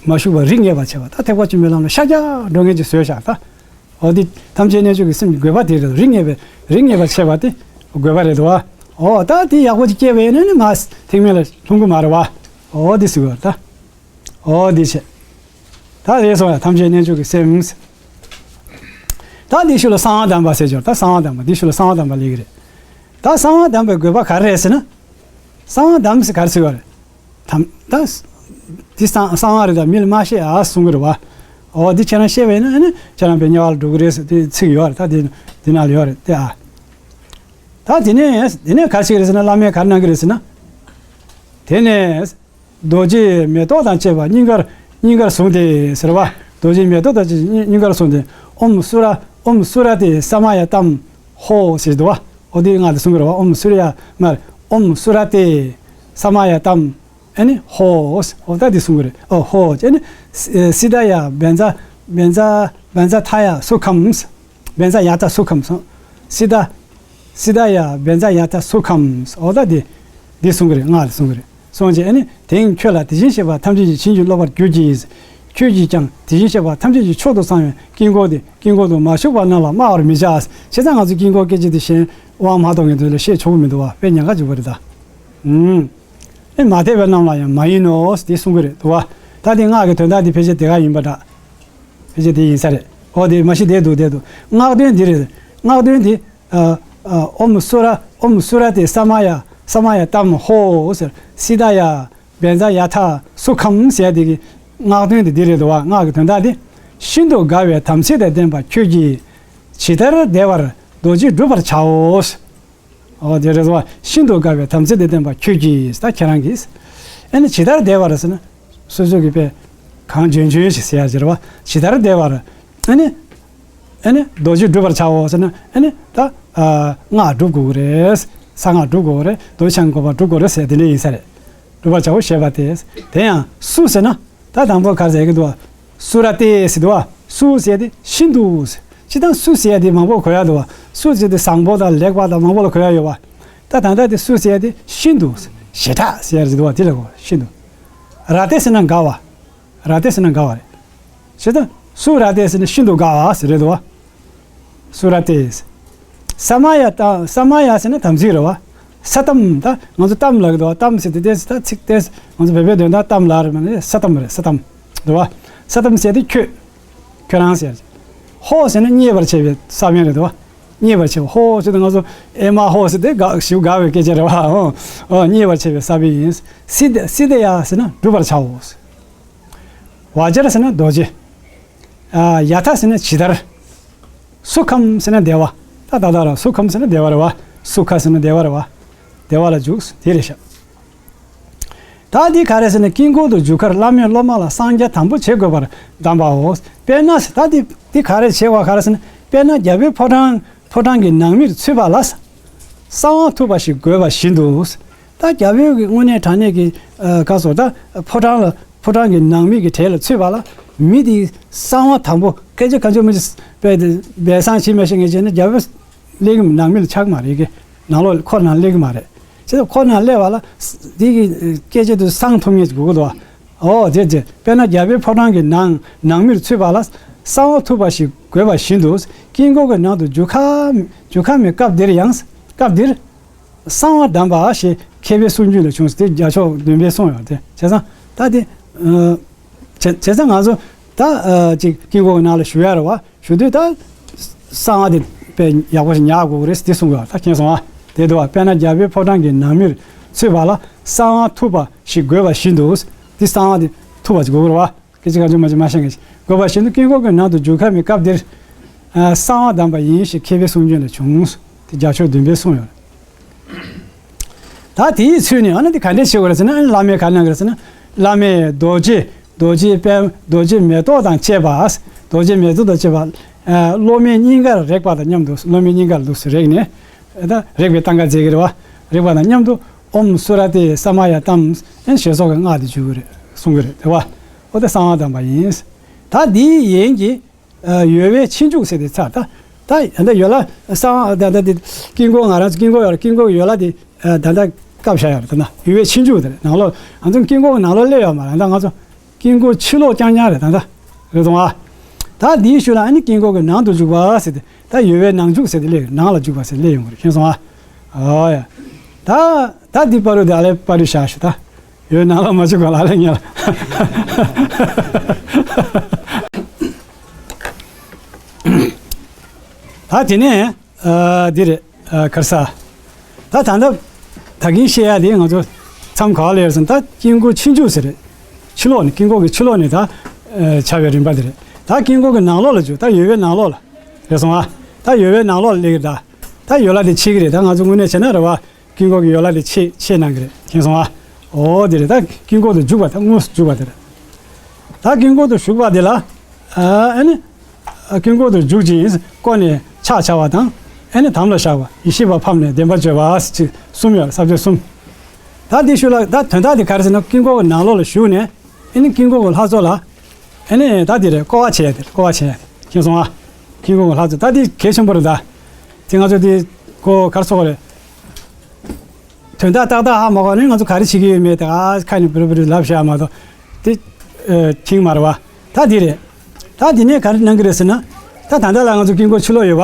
མ་ཞུགས་པར་རིགས་ངེས་པར་བྱེད་པ། ད་ཐེག་པ་ཆེན་པོའི་ལམ་ལ་ཤར་རྒྱག་འགྲོ་མཁན་ཅིག་བཟོས་བཞག་ད། འོ་དེ་ཐམས་ཅད་རྣལ་འབྱོར་གྱི་སེམས་ཀྱི་དགོས་པ་དེ་རེད། རིགས་ངེས་པའི་རིགས་ངེས་པར་བྱེད་པ་དེ་དགོས་པ་རེད་དོ། འོ་ད་དེ་ཡག་པོ་ཅིག་སྐྱེས་པ་ཡིན་ན་ནི་མ་ཐེག་དམན་ལ་ལྷུང་གི་མ་རེད་བ། འོ་དེ་ཟེར་བ་ད། འོ་དེ་བྱས། ད་རེད་སོང་ཡ། ཐམས་ཅད་རྣལ་འབྱོར་གྱི་སེམས། ད་འདི་ཤུལ་ལ་གསང་བ་གདམས་པ་ཟེར་ཅོག་ད་གསང་བ་གདམས་པ། འདི་ཤུལ་ལ་གསང་བ་གདམས་པ་ལེགས་རེད། ད་གསང་བ་གདམས་པའི་དགོས་པ་ག་རེ་རེད་ཟེར་ན། གསང་བ་གདམས་ཟེར་ག་རེ་ཟེར་བ་རེད། དམ། ད། འདི་གསང་གསང་བ་རེད། ད་མི་ལ་མ་བཤད་ཨ་གསུང་གི་རེད་བ། འོ་འདི་ཁྱེད་རང་བཤད་པ་ཡིན་ན་ཨ་ནི་ཁྱེད་རང་པའི་དམྱལ་བ་ལ་འགྲོ་གི་རེད་ཟེར་དེ་ཚིག་ཡོད་རེད། ད་འདི་འདི་ནང་ལ་ཡོད་རེད་དེ་ཨ། ད་དེ་ནས་དེ་ནས་ག་རེ་བྱེད་ཀྱི་རེད་ཟེར་ན། བླ་མས་ག་རེ་གནང་གི་རེད་ཟེར་ན། དེ་ནས་རྡོ་རྗེ་མེ་ཏོག་དང་བཅས་པ་སྙིང་གར་སྙིང་གར་བཟུང་སྟེ་ཟེར་བ། རྡོ་རྗེ་མེ་ཏོག་དང་བཅས་སྙིང་གར་བཟུང་སྟེ། ཨོཾ་སུ་ར་ཨོཾ་སུ་ར་ཏེ་ས་མ་ཡ་ཏམ་ཧོ་ཟེར་འདུག་བ། འོ་དེ་ང་ལ་གསུང་གི་རེད་བ། ཨོཾ་སུ་ར་ཡ་མ་རེད། ཨོཾ་སུ་ར་ཏེ་ས་མ་ཡ་ཏམ། ཨ་ནི་ཧོ། འོ་ད་དེ་གསུང་གི་རེད། ཨོ་ཧོ། ཨ་ནི་སི་ད་ཡ་བཛྲ་བཛྲ་བཛྲ་ཐ་ཡ་སུ་ཁམ། བཛྲ་ཡ་ཐ་སུ་ཁམ་སོང་། སི་ད། སི་ད་ཡ་བཛྲ་ཡ་ཐ་སུ་ཁམ། འོ་ད་དེ། དེ་གསུང་གི་རེད། ང་ལ་གསུང་གི་རེད། སོང་རྗེས་ཨ་ནི་དེང་ཁྱོད་ལ་དེ་བཞིན་གཤེགས་པ་ཐམས་ཅད་ཀྱིས་བྱིན་གྱིས་རློབ་པར་གྱུར་ཅིག། ཁྱོད་ཀྱིས་ཀྱང་དེ་བཞིན་གཤེགས་པ་ཐམས་ཅད་ཀྱི་མཆོག་ཏུ་གསང་བའི་དཀྱིལ་འཁོར་དེ་དཀྱིལ་འཁོར་དུ་མ་ཞུགས་པ་རྣམས་ལ་སྨྲ་བར་མི་བྱ། བྱས་ཙང་ང་ཚོ་དཀྱིལ་འཁོར་སྐད་ཆ་དེ་གཞན་དབང་མ་གཏོང་མཁན་ཚོ་ལ་བཤད་ཆོག་གི་མི་འདུག་བ། དཔེ་ཉེན་ཁ་ཅིག་ཡོད་རེད་ད། ཨུམ། མ་དད་པའི་རྣམས་ལ་ཡང་མ་ཡིན་ནོ་དེ་གསུང་གི་རེད་འདུག་བ། ད་དེ་སྔགས་ཀྱི་དོན་དག་དེ་ཕལ་ཆེར་དེ་ག་ཡིན་པ་འདྲ། ཕལ་ཆེར་དེ་ཡིན་ས་རེད། འོ་དེ་མ་གཞི་བསྡད་འདུག་བསྡད་འདུག་སྔགས་དོན་འདི་རེད། སྔགས་དོན་འདི། ཨ་ཨ་ཨོཾ་སུ་ར་ཨོཾ་སུ་ར་ཏེ་ས་མ་ཡ་ས་མ་ཡ་ཏཾ་ཧོ་ཟེར། སི་ཏ་ཡ་བཛྲ་ཡ་ཐ་སུ་ཁཾ་ཟེར་དེ་གི་སྔགས་དོན་དེ་འདི་རེད་འདུག་བ། སྔགས་ཀྱི་དོན་དག་དེ། ཤིན་ཏུ་དགའ་བའི་དམ་ཚིག་དང་ལྡན་པ་ཁྱོད་ཀྱིས། ཇི་ལྟར་བདེ་བར་རྡོ་རྗེ་བསྒྲུབ་པར་བྱའོ། འོ་དེ་རེད་བ། ཤིན་ཏུ་དགའ་བའི་དམ་ཚིག་དང་ལྡན་པ་ཁྱོད་ཀྱིས་ད་ཁྱེད་རང་གིས། ཨ་ནི་ཇི་ལྟར་བདེ་བར་ཟེར་ན། སོ་སོ་གི་དཔེ། གང་འཇོན་འཇོན་ཞིག་ཟེར་ཡ་ཟེར་བ། ཇི་ལྟར་བདེ་བར། ཨ་ནི། ཨ་ནི་རྡོ་རྗེ་བསྒྲུབ་པར་བྱའོ་ཟེར་ན་ཨ་ནི་ད། ཨ་སྔགས་སྒྲུབ་དགོས་ཀྱི་རེད། གསང་སྔགས་སྒྲུབ་དགོས་ཀྱི་རེད། རྡོ་རྗེ་འཆང་གི་གོ་འཕང་སྒྲུབ་དགོས་རེད་ཟེར་དེ་འདྲ་ཡིན་ས་རེད། བསྒྲུབ་པར་བྱའོ་ཞེས་པ་སྟེ། དེ་ཡང་སུ་ཟེར་ན། ད་དང་པོ་ག་རེ་ཟེར་གྱི་འདུག་བ། སུ་ར་ཏེ་ཟེར་འདུག་བ། སུ་ཟེར་དེ་ཤིན་ཏུ་ཟེར། སྤྱིར་བཏང་སུ་ཟེར་དེ་མང་པོ་གོ་ཡ་འདུག་བ། སུ་ཟེར་དེ་བཟང་པོ་དང་ལེགས་པ་དང་མང་པོ་ལ་གོ་ཡ་ཡོད་བ། ད་ད་ལྟ་དེ་སུ་ཟེར་དེ་ཤིན་ཏུ་ཟེར། ཞེ་དྲག་ཟེར་ཡ་ཟེར་འདུག་བ། དེ་ལ་གོ་ཤིན་ཏུ། ར་ཏེ་ཟེར་ན་དགའ་བ། ར་ཏེ་ཟེར་ན་དགའ་བ་རེད། བྱས་ཙང་སུ་ར་ཏེ་ཟེར་ན་ཤིན་ཏུ་དགའ་བ་ཟེར་རེད་དོ། སུ་ར་ཏེ། ས་མ་ཡ་ཏ་ས་མ་ཡ་ཟེར་ན་དམ་ཚིག་རེད་བ། ས་ཏཾ་ད་ང་ཚོ་ཏཾ་ལབ་ཀྱི་འདུག་བ། ཏཾ་ཟེར་དུས་ཏེ་ད་ཚིག་ཏེ་ང་ཚོ་བོད་པའི་འདོན་སྟངས་ཏཾ་ལབ་རེད་མ་ནི་ས་ཏཾ་རེད། ས་ཏཾ་འདུག་བ། ས་ཏཾ་ཟེར་དུས་ཁྱོད། ཁྱོད་རང་ཟེར། ཧོ་ཟེར་ན་མཉེས་པར་བྱེད་པའི་ས་བོན་རེད་འདུག་བ། མཉེས་པར་བྱེད་པ་ཧོ་ཟེར་དུས་ང་ཚོ་ཨེ་མ་ཧོ་ཟེར་དེ་དགའ་ཞིག་དགའ་བའི་སྐད་ཆ་རེད་བ། ཨོ་ཨོ་མཉེས་པར་བྱེད་པའི་ས་བོན་ཡིན། སི་ཏེ་སི་ཏེ་ཡ་ཟེར་ན་བསྒྲུབ་པར་བྱའོ། བཛྲ་ཟེར་ན་རྡོ་རྗེ། ཨ་ཡ་ཐ་ཟེར་ན་ཇི་ལྟར། སུ་ཁཾ་ཟེར་ན་བདེ་བ། ད་ད་ད་ར་སུ་ཁཾ་ཟེར་ན་བདེ་བ་རེད་བ། སུ་ཁ་ཟེར་ན་བདེ་བ་རེད་བ། བདེ་བ་ལ་འཇུག་དེ་རེད་ཤག་ད་འདི་ག་རེ་ཟེར་ན་དཀྱིལ་འཁོར་དུ་འཇུག་ཁར་བླ་མས་སློབ་མ་ལ་སངས་རྒྱས་དང་པོ་བྱེད་དགོས་པར་གདམས་པའོ། དཔེར་ན་ད་འདི་འདི་ག་རེ་བྱེད་པ་ག་རེ་ཟེར་ན་དཔེར་ན་རྒྱལ་པོའི་ཕོ་བྲང་ཕོ་བྲང་གི་ནང་མིར་ཚུད་པ་ལ། གསང་བ་ཐུབ་པ་ཞིག་དགོས་པ་བཞིན་དུ། ད་རྒྱལ་པོའི་གི་དངོས་གནས་དྲང་གནས་ཀྱི་ཨ་ག་སོ་ད་ཕོ་བྲང་ལ་ཕོ་བྲང་གི་ནང་མི་གི་གྲལ་ལ་ཚུད་པ་ལ་མི་དེའི་གསང་བ་དང་པོ་སྐད་ཆ་གང་བྱུང་མི་ཅི་སྦས་སྦས་གསང་བྱེད་མི་ཤེས་ངེས་བྱས་ན་རྒྱལ་པོ་སླེབས་ཀྱི་ནང་མི་ལ་ཆགས་མ་རེད་གི། ནང་ལོགས་ཁོ་ནང་སླེབས་ཀྱི་མ་རེད། བྱས་ཙང་ཁོ་ནང་སླེབས་པ་ལ་དེ་གི་སྐད་ཆ་དེ་གསང་ཐུབ་ངེས་ཀྱི་དགོས་ཀྱི་འདུག་བ། ཨོ་དེ་དེ་དཔེར་ན་རྒྱལ་པོའི་ཕོ་བྲང་གི་ནང་ནང་མིར་ཚུད་པ་ལ་གསང་བ་ཐུབ་པ་ཞིག་དགོས་པ་བཞིན་དུ་དཀྱིལ་འཁོར་གྱི་ནང་དུ་འཇུག་ཁ་འཇུག་ཁ་མའི་སྐབས་འདིར་ཡང་སྐབས་འདིར། གསང་བ་གདམས་པ་ཞེས་མཁས་པའི་གསུང་རྒྱུན་ལས་བྱུང་། དེ་རྒྱལ་མཆོག་བདུན་པའི་གསུང་ཡང་དེ་བྱས་ཙང་ད་དེ་བྱས་བྱས་ཙང་ང་ཚོ་ད་ཅིག་དཀྱིལ་འཁོར་གྱི་ནང་ལ་བཞུགས་ཡ་རེད་བ། བཞུགས་དུས་ད་གསང་བ་དེ་དཔེ་ཡག་པོ་ཞིག་ཉར་དགོས་ཀྱི་རེད་དེ་གསུང་གི་བ། ད་མཁྱེན་སོང་བ། དེ་འདུག་བ། དཔེར་ན་རྒྱལ་པོའི་ཕོ་བྲང་གི་ནང་མིར་ཚུད་པ་ལ་གསང་བ་ཐུབ་པ་ཞིག་དགོས་པ་བཞིན་དུ་དེ་གསང་བ་དེ་ཐུབ་པ་ཞིག་དགོས་ཀྱི་རེད་བ། སྐད་ཆ་གང་བྱུང་མ་བྱུང་མ་བཤད་མཁན་ཞིག་དགོས་པ་བཞིན་དུ་དཀྱིལ་འཁོར་གྱི་ནང་དུ་འཇུག་ཁ་མའི་སྐབས་འདིར། གསང་བ་གདམས་པ་ཡིན་ཞེས་མཁས་པའི་གསུང་རྒྱུན་ལས་བྱུང་། དེ་རྒྱལ་མཆོག་བདུན་པའི་གསུང་ཡོད། ད་དེའི་ཚུལ་ནི་ཨ་ནི་དེ་ག་འདྲས་བྱེད་དགོས་རེད་ཟེར་ན་ཨ་ནི་བླ་མས་ག་རེ་གནང་གི་རེད་ཟེར་ན། བླ་མས་རྡོ་རྗེ་རྡོ་རྗེ་པད་རྡོ་རྗེ་མེ་ཏོག་དང་བཅས་པ། རྡོ་རྗེ་མེ་ཏོག་དང་བཅས་པ། སློབ་མའི་སྙིང་གར་རེག་པ་དང་མཉམ་དུ་སློབ་མའི་སྙིང་གར་ལུགས་སུ་རེག་ནས། ད་རེག་པའི་སྟངས་ཀ་མཛད་ཀྱི་རེད་བ། རེག་པ་དང་མཉམ་དུ་ཨོཾ་སུ་ར་ཏེ་ས་མ་ཡ་ཏཾ་ཨན་ཞེས་སོགས་ཀྱི་སྔགས་དེ་བརྗོད་ཀྱི་རེད་གསུང་གི་རེད་དེ་བ། ཨོ་དེ་གསང་བ་གདམས་པ་ཡིན། ད་འདིའི་ཡན་གྱི། ཡོལ་བའི་ཕྱི་འཇུག་ཟེར་དེ་ཚར་ད། ད་ད་ཡོལ་བ་གསང་བ་ད་ད་དེ་དཀྱིལ་འཁོར་ང་རང་ཚོ་དཀྱིལ་འཁོར་ཡོལ་དཀྱིལ་འཁོར་ཡོལ་བ་དེ་ད་ད་བཀབ་བཞག་ཡོད་རེད་ད་ན་ཡོལ་བའི་ཕྱི་འཇུག་དེ་རེད། ནང་ལོགས་ང་ཚོ་དཀྱིལ་འཁོར་གྱི་ནང་ལོགས་སླེབས་ཡོད་མ་རེད་ད། ང་ཚོ་དཀྱིལ་འཁོར་ཕྱི་ལོགས་རྐྱང་རྐྱང་རེད་ད་ད། རེད་སོང་ཨ། ད་འདིའི་ཤུལ་ལ་ཨ་ནི་དཀྱིལ་འཁོར་གྱི་ནང་དུ་འཇུག་པ་ཟེར་དེ་ད་ཡོལ་བའི་ནང་འཇུག་ཟེར་དེ་སླེབས་ནང་ལ་འཇུག་པ་ཟེར་སླེབས་ཡོང་གི་རེད་མཁྱེན་སོང་ཨ། ཨོ་ཡ། ད་ད་འདི་པ་རུ་དེ་ཨ་ལེ་པ་རུ་བཞག་ཞུ་ད། ཡོད་ནང་ལ་མ་བཅུག་ག་ལ་ལ་ཉལ། ད་དེ་ནས་ཨ་འདི་རེད། ཨ་གར་ས། ད་ད་ལྟ་ད་གིན་བཤད་ཡ་དེ་ང་ཚོ་མཚམས་ག་ལ་ཡོད་ཟེར་ན་ད་དཀྱིལ་འཁོར་ཕྱི་འཇུག་ཟེར་རེད། ཕྱི་ལོགས་ནས་དཀྱིལ་འཁོར་གྱི་ཕྱི་ལོགས་ནས་ད་ཨ་བྱ་བའི་རིམ་པ་དེ་རེད། ད་དཀྱིལ་འཁོར་གྱི་ནང་ལོགས་ལ་འཇུག་ད་ཡོལ་བའི་ནང་ལོགས་ལ་རེད་སོང་ཨ། ད་ཡོལ་བའི་ནང་ལོགས་ལ་སླེབས་ཀྱི་ད། ད་ཡོལ་བ་དེ་ཕྱེ་གི་རེད། ད་ང་ཚོ་དངོས་གནས་བྱས་ན་རེད་བ། དཀྱིལ་འཁོར་གྱི་ཡོལ་བ་དེ་ཕྱེ་ཕྱེ་གནང་གི་རེད་མཁྱེན་སོང་ཨ། ཨོ་དེ་རེད། ད་དཀྱིལ་འཁོར་དུ་འཇུག་པ་ད་དངོས་སུ་འཇུག་པ་དེ་རེད། ད་དཀྱིལ་འཁོར་དུ་ཞུགས་པ་དེ་ལ་ཨ་ནི་དཀྱིལ་འཁོར་དུ་འཇུག་ཅིང་བསྐོར་ནས་ཕྱག་བྱ་བ་དང་ཨ་ནི་དམ་ལ་བཞག་པ་ཡེ་ཤེས་པ་ཕབ་ནས་བདེན་པར་བརྗོད་པ་ཅིག་གསུམ་ཡོད་ས་བཅད་གསུམ། ད་དེ་ཤུལ་ལ་ད་དོན་དག་དེ་ག་རེ་ཟེར་ན་དཀྱིལ་འཁོར་གྱི་ནང་ལོགས་ལ་ཞུགས་ནས་ཨ་ནི་དཀྱིལ་འཁོར་གྱི་ལྷ་ཚོགས་ལ་ཨ་ནི་ད་དེ་རེད། བསྐོར་བ་བྱས་ཏེ་བསྐོར་བ་བྱས་ཏེ་མཁྱེན་སོང་ཨ། དཀྱིལ་འཁོར་གྱི་ལྷ་ཚོགས་ད་དེ་གལ་ཆེན་པོ་རེད་ད། དེ་ང་ཚོ་དེ་ཁོ་གར་སོགས་རེད། དོན་དག་ཏག་ཏག་ཧ་མ་གོ་ནས་ང་ཚོ་ག་རེ་བྱེད་ཀྱི་ཡོད་མེད་དེ་ཨ་ཁ་ནས་བུར་བུར་ལབ་བཞག་མ་གཏོགས་དེ་ཨ་མཁྱེན་མ་རེད་བ། ད་དེ་རེད། ད་དེ་ནས་ག་རེ་གནང་གི་རེད་ཟེར་ན། ད་ད་ལྟ་ལ་ང་ཚོ་དཀྱིལ་འཁོར་ཕྱི་ལོགས་ཡོད་པ།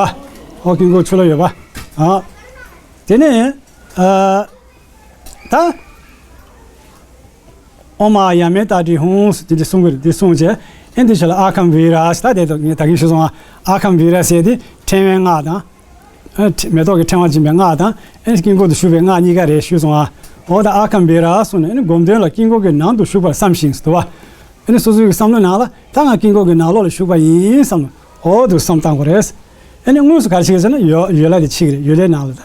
ཨོ་དཀྱིལ་འཁོར་ཕྱི་ལོགས་ཡོད་པ། ཨ། དེ་ནས་ཨ། ད། ཨོ་མ་ཡ་མེ་ཏ་ཏི་ཧུང་ཟེར་དེ་འདྲ་གསུང་གི་རེད། དེ་གསུངས་བྱས་ཨེ་འདི་ཆ་ལ་ཨ་ཁམ་བི་ར་ཟེར། ད་དེ་ད་གིན་ཞུས་སོང་ཨ། ཨ་ཁམ་བི་ར་ཟེར་དེ་ཕྲེང་བའི་སྔགས་དང་། ཨ་མེ་ཏོག་གི་ཕྲེང་བ་འབྱིན་པའི་སྔགས་དང་ཨེ་དཀྱིལ་འཁོར་དུ་བཞུགས་པའི་སྔགས་གཉིས་ཀ་རེད་ཞུས་སོང་ཨ། འོ་ད་ཨ་ཁམ་བི་ར་གསུངས་ནས་ཨེ་སྒོམ་དོན་ལ་དཀྱིལ་འཁོར་གྱི་ནང་དུ་བཞུགས་པར་བསམ་ཞིང་ཟེར་བ། ཨེ་སོ་སོའི་བསམ་བློའི་ནང་ལ་ད་ང་དཀྱིལ་འཁོར་གྱི་ནང་ལོགས་ལ་བཞུགས་པ་ཡིན་བསམ་ནས་འོ་དུ་བསམ་བཏང་དགོས་རེད། ཨེ་དངོས་སུ་ག་རེ་བྱེད་ཀྱི་ཟེར་ན་ཡོ་ཡོ་ལ་དེ་ཕྱི་གི་རེད། ཡོ་ལའི་ནང་ལ་ད།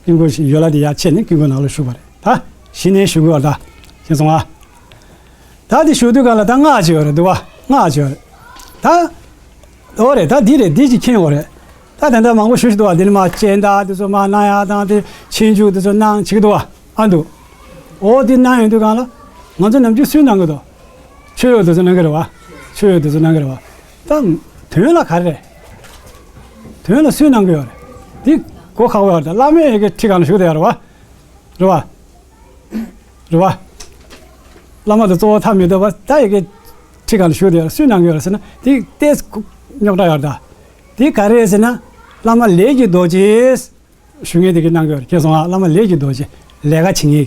དཀྱིལ་འཁོར་ཞིག་ཡོད་ལ་དེ་ཡར་ཆད་ནས་དཀྱིལ་འཁོར་ནང་ལ་བཞུགས་པ་རེད། ད་གཞི་ནས་བཞུགས་དགོས་པ་ད་ཤེས་སོང་ཨ། ད་དེ་བཞུགས་དུས་གང་ལ་ད་སྔགས་ཅིག་ཡོད་རེད་འདུག་བ། སྔགས་ཅིག་ཡོད་རེད། ད་འོ་རེད། ད་འདི་རེད། འདི་ཅིག་མཁྱེན་དགོས་རེད། ད་དེ་འདྲ་མང་པོ་ཞུ་ཞུ་འདུག་བ། འདི་ནི་མ་སྤྱན་ལྡག་དེ་ཚོ་མ་གནང་ཡག་དང་དེ་ཆེན་བཅུག་དེ་ཚོ་གནང་བྱེད་ཀྱི་འདུག་བ། ཨ་འདུག་འོ་དེ་གནང་ཡོང་དུས་གང་ལ་ང་ཚོ་ནམ་རྒྱུན་སུས་གནང་གི་འདུག་ཆོས་ཡོད་དེ་ཚོ་གནང་གི་རེད་བ། ཆོས་ཡོད་དེ་ཚོ་གནང་གི་རེད་བ། ད་དོན་ལ་ག་རེ་རེད། དོན་ལ་སུས་གནང་གི་ཡོད་རེད། འདི་གོ་ཁག་པོ་ཡོད་རེད། ད་བླ་མས་ཡ་གི་ཁྲི་སྒང་ལ་བཞུགས་བསྡད་ཡོད་རེད་བ། རེད་བ། རེད་བ། བླ་མ་དང་གཙོ་བོ་ཐ་མི་དད་པ་ད་ཡ་གི་ཁྲི་སྒང་ལ་བཞུགས་བསྡད་ཡོད་རེད། སུས་གནང་གི་ཡོད་རེད་ཟེར་ན་འདི་ཏོག་ཙམ་རྙོག་དྲ་ཡོད་རེད་ད། འདི་ག་རེ་རེད་ཟེར་ན་བླ་མ་ལས་ཀྱི་རྡོ་རྗེས། ཞུ་མཁན་དེ་གིས་གནང་གི་ཡོད་རེད། མཁྱེན་སོང་ཨ། བླ་མ་ལས་ཀྱི་རྡོ་རྗེ། ལས་ཀ་བྱེད་མཁན་གྱི།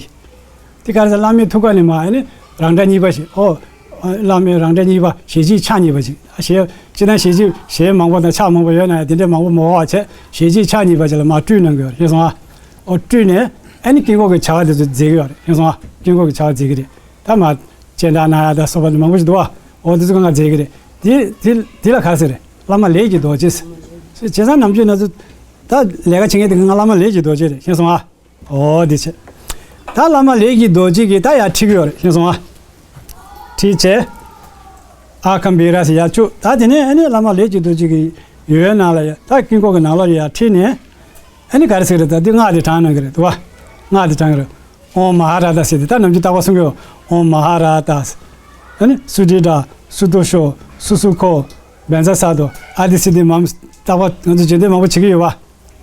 དེ་ག་རེ་ཟེར། བླ་མའི་ཐུགས་ཀ་ནས་མར་ཨ་ནི་རང་འདྲ་གཉིས་པ་ཞིག་ཨོ། བླ་མའི་རང་འདྲ་གཉིས་པ་ཞལ་གཅིག་ཕྱག་གཉིས་པ་ཞིག་ཨ་ཞལ་སྤྱིར་བཏང་ཞལ་གཅིག་ཞལ་མང་པོ་དང་ཕྱག་མང་པོ་ཡོད་ན་ཡང་དེ་འདྲའི་མང་པོ་མ་དགོས་པ་བྱས་ཞལ་གཅིག་ཕྱག་གཉིས་པ་ཅིག་ལ་མར་སྤྲུལ་གནང་གི་ཡོད་རེད། མཁྱེན་སོང་ཨ། ཨོ་སྤྲུལ་ནས་ཨ་ནི་དཀྱིལ་འཁོར་གྱི་བྱ་བ་དེ་ཚོ་མཛད་ཀྱི་ཡོད་རེད། མཁྱེན་སོང་ཨ། དཀྱིལ་འཁོར་གྱི་བྱ་བ་མཛད་ཀྱི་རེད། ད་མར་སྤྱན་ལྡག་གནང་ཡག་ད་སོགས་པ་མང་པོ་ཞིག་འདུག་ཨ། ཨོ་དེ་ཚོ་ང་མཛད་ཀྱི་རེད། དེ་དེ་དེ་ལ་ག་རེ་ཟེར་རེད། བླ་མ་ལས་ཀྱི་རྡོ་རྗེ་ཟེར། བྱས་ཙང་ནམ་རྒྱུན་ང་ཚོ་ད་ལས་ཀ་བྱེད་མཁན་དེ་ང་བླ་མ་ལས་ཀྱི་རྡོ་རྗེ་རེད། མཁྱེན་སོང་ཨ། ཨོ་དེ་བྱས། ད་བླ་མ་ལས་ཀྱི་རྡོ་རྗེ་གིས་ད་ཡར་ཁྲིད་ཀྱི་ཡོད་རེད། མཁྱེན་སོང་ཨ། ཁྲིད་བྱས། ཨ་ཁམ་བི་ར་ཟེར་ཡར་བཅུག་ད་དེ་ནས་ཨ་ནི་བླ་མ་ལས་ཀྱི་རྡོ་རྗེ་གི་ཡོལ་ནང་ལ་ཡ་ད་དཀྱིལ་འཁོར་གྱི་ནང་ལོགས་ལ་ཡར་ཁྲིད་ནས། ཨ་ནི་ག་རེ་ཟེར་གི་རེད། ད་འདི་སྔགས་དེ་བགྲང་གནང་གི་རེད་འདུག་བ། སྔགས་དེ་བགྲང་གི་རེད། ཨོཾ་མ་ཧཱ་ར་ཏ་ཟེར་དེ་ད་ནམ་རྒྱུན་རྟག་པར་གསུང་གི་ཡོད། ཨོཾ་མ་ཧཱ་ར་ཏ་ཟེར། ཨ་ནི་སུ་ཏྲི་ཏྲ། སུ་ཏོ་ཤོ། སུ་སུ་ཁོ། བཛྲ་ས་ཏྭ། ཨ་དྷི་སིདྡྷི་མཱཾ། རྟག་པར་ང་ཚོ་རྗེས་ཟློས་མང་པོ་བྱེད་ཀྱི་ཡོད་བ།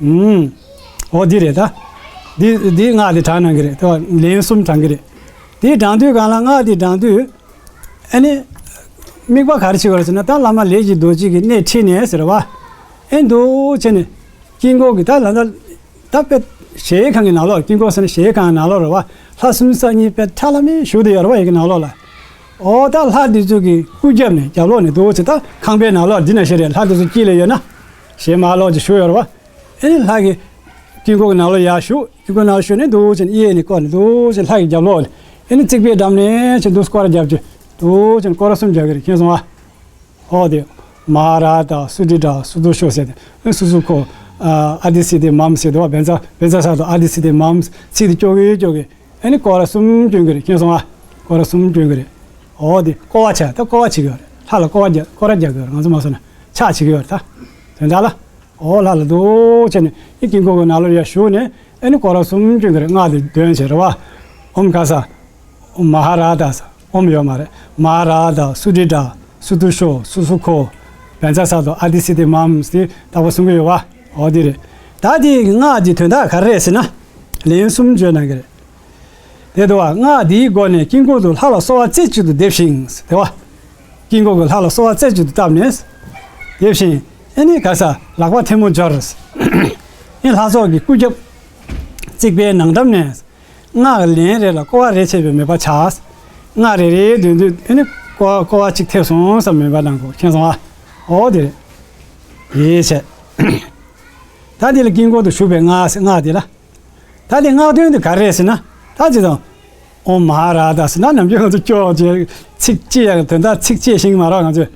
ཨུམ། འོ་འདི་རེད་ད། འདི་འདི་སྔགས་འདི་བགྲང་གནང་གི་རེད། དེ་བ་ལན་གསུམ་བགྲང་གི་རེད། འདི་བགྲང་དུས་གང་ལ་སྔགས་འདི་བགྲང་དུས། ཨ་ནི། དམིགས་པ་ག་རེ་བྱེད་དགོས་རེད་ཟེར་ན་ད་བླ་མ་ལས་ཀྱི་རྡོ་རྗེ་གིས་སྣེ་ཁྲིད་ནས་ཟེར་བ། ཨེ་འདུག་བྱས་ནས། དཀྱིལ་འཁོར་གྱི་ད་ལ་ད། ད་དཔེ་གཞལ་ཡས་ཁང་གི་ནང་ལོགས། དཀྱིལ་འཁོར་ཟེར་ན་གཞལ་ཡས་ཁང་གི་ནང་ལོགས་རེད་བ། ལྷ་སུམ་ཅུ་རྩ་གཉིས་དཔེ་ཁྲ་ལམ་མེ་བཞུགས་བསྡད་ཡོད་རེད་བ། ཡ་གི་ནང་ལོགས་ལ། ཨོ་ད་ལྷ་འདི་ཚོ་གི་སྐུ་རྒྱབ་ནས་རྒྱབ་ལོགས་ནས་འདུག་བྱས་ད་ཁང་པའི་ནང་ལོགས་འདི་ན་བཞག་རེད། ལྷ་འདི་ཚོ་དཀྱིལ་ལ་ཡོད་ན། གཞན་མ་ལོག་ཅིག་བཞུགས་ཡོད་རེད་བ། ཨེ་ནི་ལྷ་གི་དཀྱིལ་འཁོར་གྱི་ནང་ལོགས་ཡར་བཞུགས། དཀྱིལ་འཁོར་ནང་ལ་བཞུགས་ནས་འདུག་བྱས་ནས་གཡས་ནས་སྐོར་ནས་འདུག་བྱས་ལྷ་གི་རྒྱབ་ལོགས་ལ། ཨེ་ནི་རྩིག་པའི་འགྲམ་ནས་བྱས་འདུག་སྐོར་ར་རྒྱབ་ཀྱི་འདུག་བྱས་ནས་སྐོར་ར་གསུམ་རྒྱག་གི་རེད། མཁྱེན་སོང་ཨ། ཨོ་དེ། མ་ཧཱ་ར་ཏ། སུ་ཏྲི་ཏྲ། སུ་ཏོ་ཤོ་ཟེར་ཏེ། ཨེ་སུ་སུ་ཁོ། ཨ་དྷི་སིདྡྷི་མཱཾ་ཟེར་དུས་བ་བཛྲ་བཛྲ་ས་ཏྭ། ཨ་དྷི་སིདྡྷི་མཱཾ། ཚིག་དེ་སྐྱོར་གི་སྐྱོར་གི། ཨེ་ནི་སྐོར་ར་གསུམ་བསྐྱོན་གི་རེད། མཁྱེན་སོང་ཨ། སྐོར་ར་གསུམ་བསྐྱོན་གི་རེད། ཨོ་དེ་སྐོར་བ་བྱས་ད་སྐོར་བ་བྱེད་ཀྱི་ཡོད་རེད། ལྷ་ལ་སྐོར་བ་རྒྱག་སྐོར་ར་རྒྱག་གི་ཡོད་རེད། ང་ཚོ་མ་སོང་ན་ཕྱག་བྱེད་ཀྱི་ཡོད་རེད་ད། དོན་དག་ལ། ཨོ་ལྷ་ལ་འདུག་བྱས་ནས་ཨེ་དཀྱིལ་འཁོར་གྱི་ནང་ལོགས་ཡར་བཞུགས་ནས་ཨེ་ནི་སྐོར་ར་གསུམ་བསྐྱོན་གྱི་རེད། སྔགས་དེ་འདོན་བྱས་རེད་བ། ཨོཾ་ག་ས། མ་ཧཱ་ར་ཏ་ས། ཨོཾ་ཡོད་མ་རེད། མ་ཧཱ་ར་ཏ། སུ་ཏྲི་ཏྲ། སུ་ཏོ་ཤོ། སུ་སུ་ཁོ། བཛྲ་ས་ཏྭ། ཨ་དྷི་སིདྡྷི་མཱཾ་ཟེར་རྟག་པར་གསུང་གི་ཡོད་བ། ཨོ་དེ་རེད། ད་དེ་སྔགས་དེ་དོན་དག་ག་རེ་རེད་ཟེར་ན། ལན་གསུམ་བརྗོད་གནང་གི་རེད། དེ་འདུག་བ། སྔགས་འདིའི་སྒོ་ནས་དཀྱིལ་འཁོར་དུ་ལྷ་ལ་གསོལ་བ་རྩེ་གཅིག་ཏུ་འདེབས་ཤིང་། དེ་བ། དཀྱིལ་འཁོར་གྱི་ལྷ་ལ་གསོལ་བ་རྩེ་གཅིག་ཏུ་བཏབ་ནས། འདེབས་ཤིང་། ཨེ་ནི་ག་ས་ལག་པ་ཐལ་མོ་སྦྱར། ཨེ་ལྷ་ཚོགས་ཀྱི་སྐུ་རྒྱབ། རྩིག་པའི་ནང་འགྲམ་ནས། སྔགས་ལན་རེ་ལ་སྐོར་བ་རེ་བྱས་པའི་མོས་པ་བྱ། སྔགས་རེ་རེ་འདོན་དུས་ཨེ་ནི་སྐོར་སྐོར་བ་གཅིག་ཐེབས་སོང་བསམ་མོས་པ་གནང་དགོས། མཁྱེན་སོང་ཨ། ཨོ་དེ་རེད། ཡེ་བྱས། ད་འདི་ལ་དཀྱིལ་འཁོར་དུ་བཞུགས་པའི་སྔགས་སྔགས་འདི་ལ། ད་དེ་སྔགས་དོན་དེ་ག་རེ་རེད་ཟེར་ན། ད་ཅི་དང་། ཨོཾ་མ་ཧཱ་ར་ཏ་ཟེར་ན་ནམ་རྒྱུན་ང་ཚོ་སྐྱོ་བྱས་ཚིག་གཅིག་ཡང་དོན་དག་ཚིག་གཅིག་ཤེས་ཀྱི་མ་རེད་ང་ཚོས།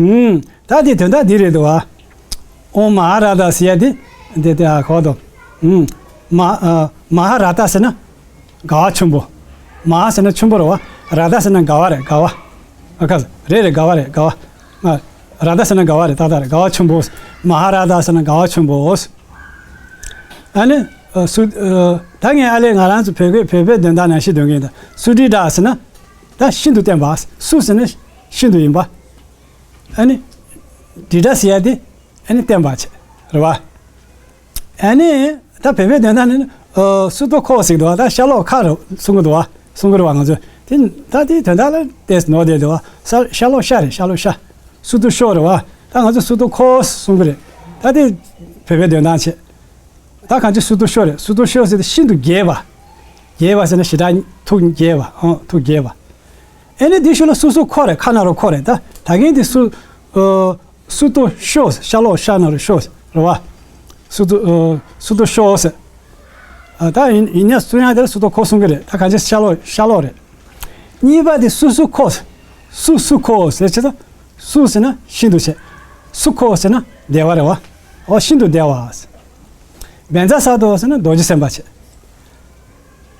ཨུམ། ད་དེ་དོན་དག་འདི་རེད་འདུག་བ། ཨོཾ་མ་ཧཱ་ར་ཏ་ཟེར་ཡ་དེ། དེ་དེ་ཨ་ཁོ་དོ། ཨུམ། མ་ཨ་མ་ཧཱ་ར་ཏ་ཟེར་ན། དགའ་བ་ཆེན་པོ། མ་ཧཱ་ཟེར་ན་ཆེན་པོ་རེད་བ། ར་ཏ་ཟེར་ན་དགའ་བ་རེད་དགའ་བ། ཨ་ཁ་རེད་རེད་དགའ་བ་རེད་དགའ་བ། ང་། ར་ཏ་ཟེར་ན་དགའ་བ་རེད་ཏག་ཏག་རེད་དགའ་བ་ཆེན་པོ། མ་ཧཱ་ར་ཏ་ཟེར་ན་དགའ་བ་ཆེན་པོ། ཨ་ནི། ཨ་སུ། ཨ་ད་ངས་ཨ་ལས་ང་རང་ཚོ་བོད་སྐད་བོད་པའི་འདོན་སྟངས་ནང་བཞིན་འདོན་གྱི་ཡིན་ད། སུ་ཏྲི་ཏྲ་ཟེར་ན། ད་ཤིན་ཏུ་བརྟན་པ། སུ་ཟེར་ན་ཤིན་ཏུ་ཡིན་པ། ཨ་ནི། ཏྲི་ཏྲ་ཟེར་ཡ་དེ་ཨ་ནི་བརྟན་པ་བྱས་རེད་བ། ཨ་ནི་ད་བོད་པའི་འདོན་སྟངས་ནི་ཨ་སུ་ཏོ་ཁོ་ཟེར་གྱི་འདུག་བ། ད་ཤ་ལོག་ཁ་རེད་གསུང་གི་འདུག་བ། གསུང་གི་རེད་བ་ང་ཚོས། དེ་ད་དེའི་དོན་དག་ལ་ཏོག་ཙམ་ནོར་བསྡད་འདུག་བ། ཤ་ཤ་ལོག་ཤ་རེད་ཤ་ལོག་ཤ། སུ་ཏོ་ཤོ་རེད་བ། ད་ང་ཚོས་སུ་ཏོ་ཁོ་གསུང་གི་རེད། ད་དེ་བོད་པའི་འདོན་སྟངས་བྱས། ད་གང་ཅི་སུ་ཏོ་ཤོ་རེད། སུ་ཏོ་ཤོ་ཟེར་དེ་ཤིན་ཏུ་རྒྱས་པ། རྒྱས་པ་ཟེར་ན་ཞེ་དྲག་ཐུགས་རྒྱས་པ་ཨང་ཐུགས་རྒྱས་པ། ཨེ་ནི་དེའི་ཤུལ་ལ་སུ་སུ་ཁོ་རེད། ཁ་ན་རོ་ཁོ་རེད། ད་ད་གིན་དེ་སུ་ཨ་སུ་ཏོ་ཤོ་ཟེར། ཤ་ལོག་ཤ་ན་རོ་ཤོ་ཟེར་རེད་བ། སུ་ཏོ་ཨ་སུ་ཏོ་ཤོ་ཟེར། ཨ་ད་ཡིན་ཡིན་ཡང་སུ་ཡང་དེ་ལ་སུ་ཏོ་ཁོ་གསུང་གི་རེད། ད་གང་ཅི་ཤ་ལོག་ཤ་ལོག་རེད། གཉིས་པ་དེ་སུ་སུ་ཁོ་ཟེར། སུ་སུ་ཁོ་ཟེར་ཆེ་ད། སུ་ཟེར་ན་ཤིན་ཏུ་ཆེ། སུ་ཁོ་ཟེར་ན་བདེ་བ་རེད་བ། ཨོ་ཤིན་ཏུ་བདེ་བ། བཛྲ་སཏྭ་ཟེར་ན་རྡོ་རྗེ་སེམས་དཔའ་ཆེ།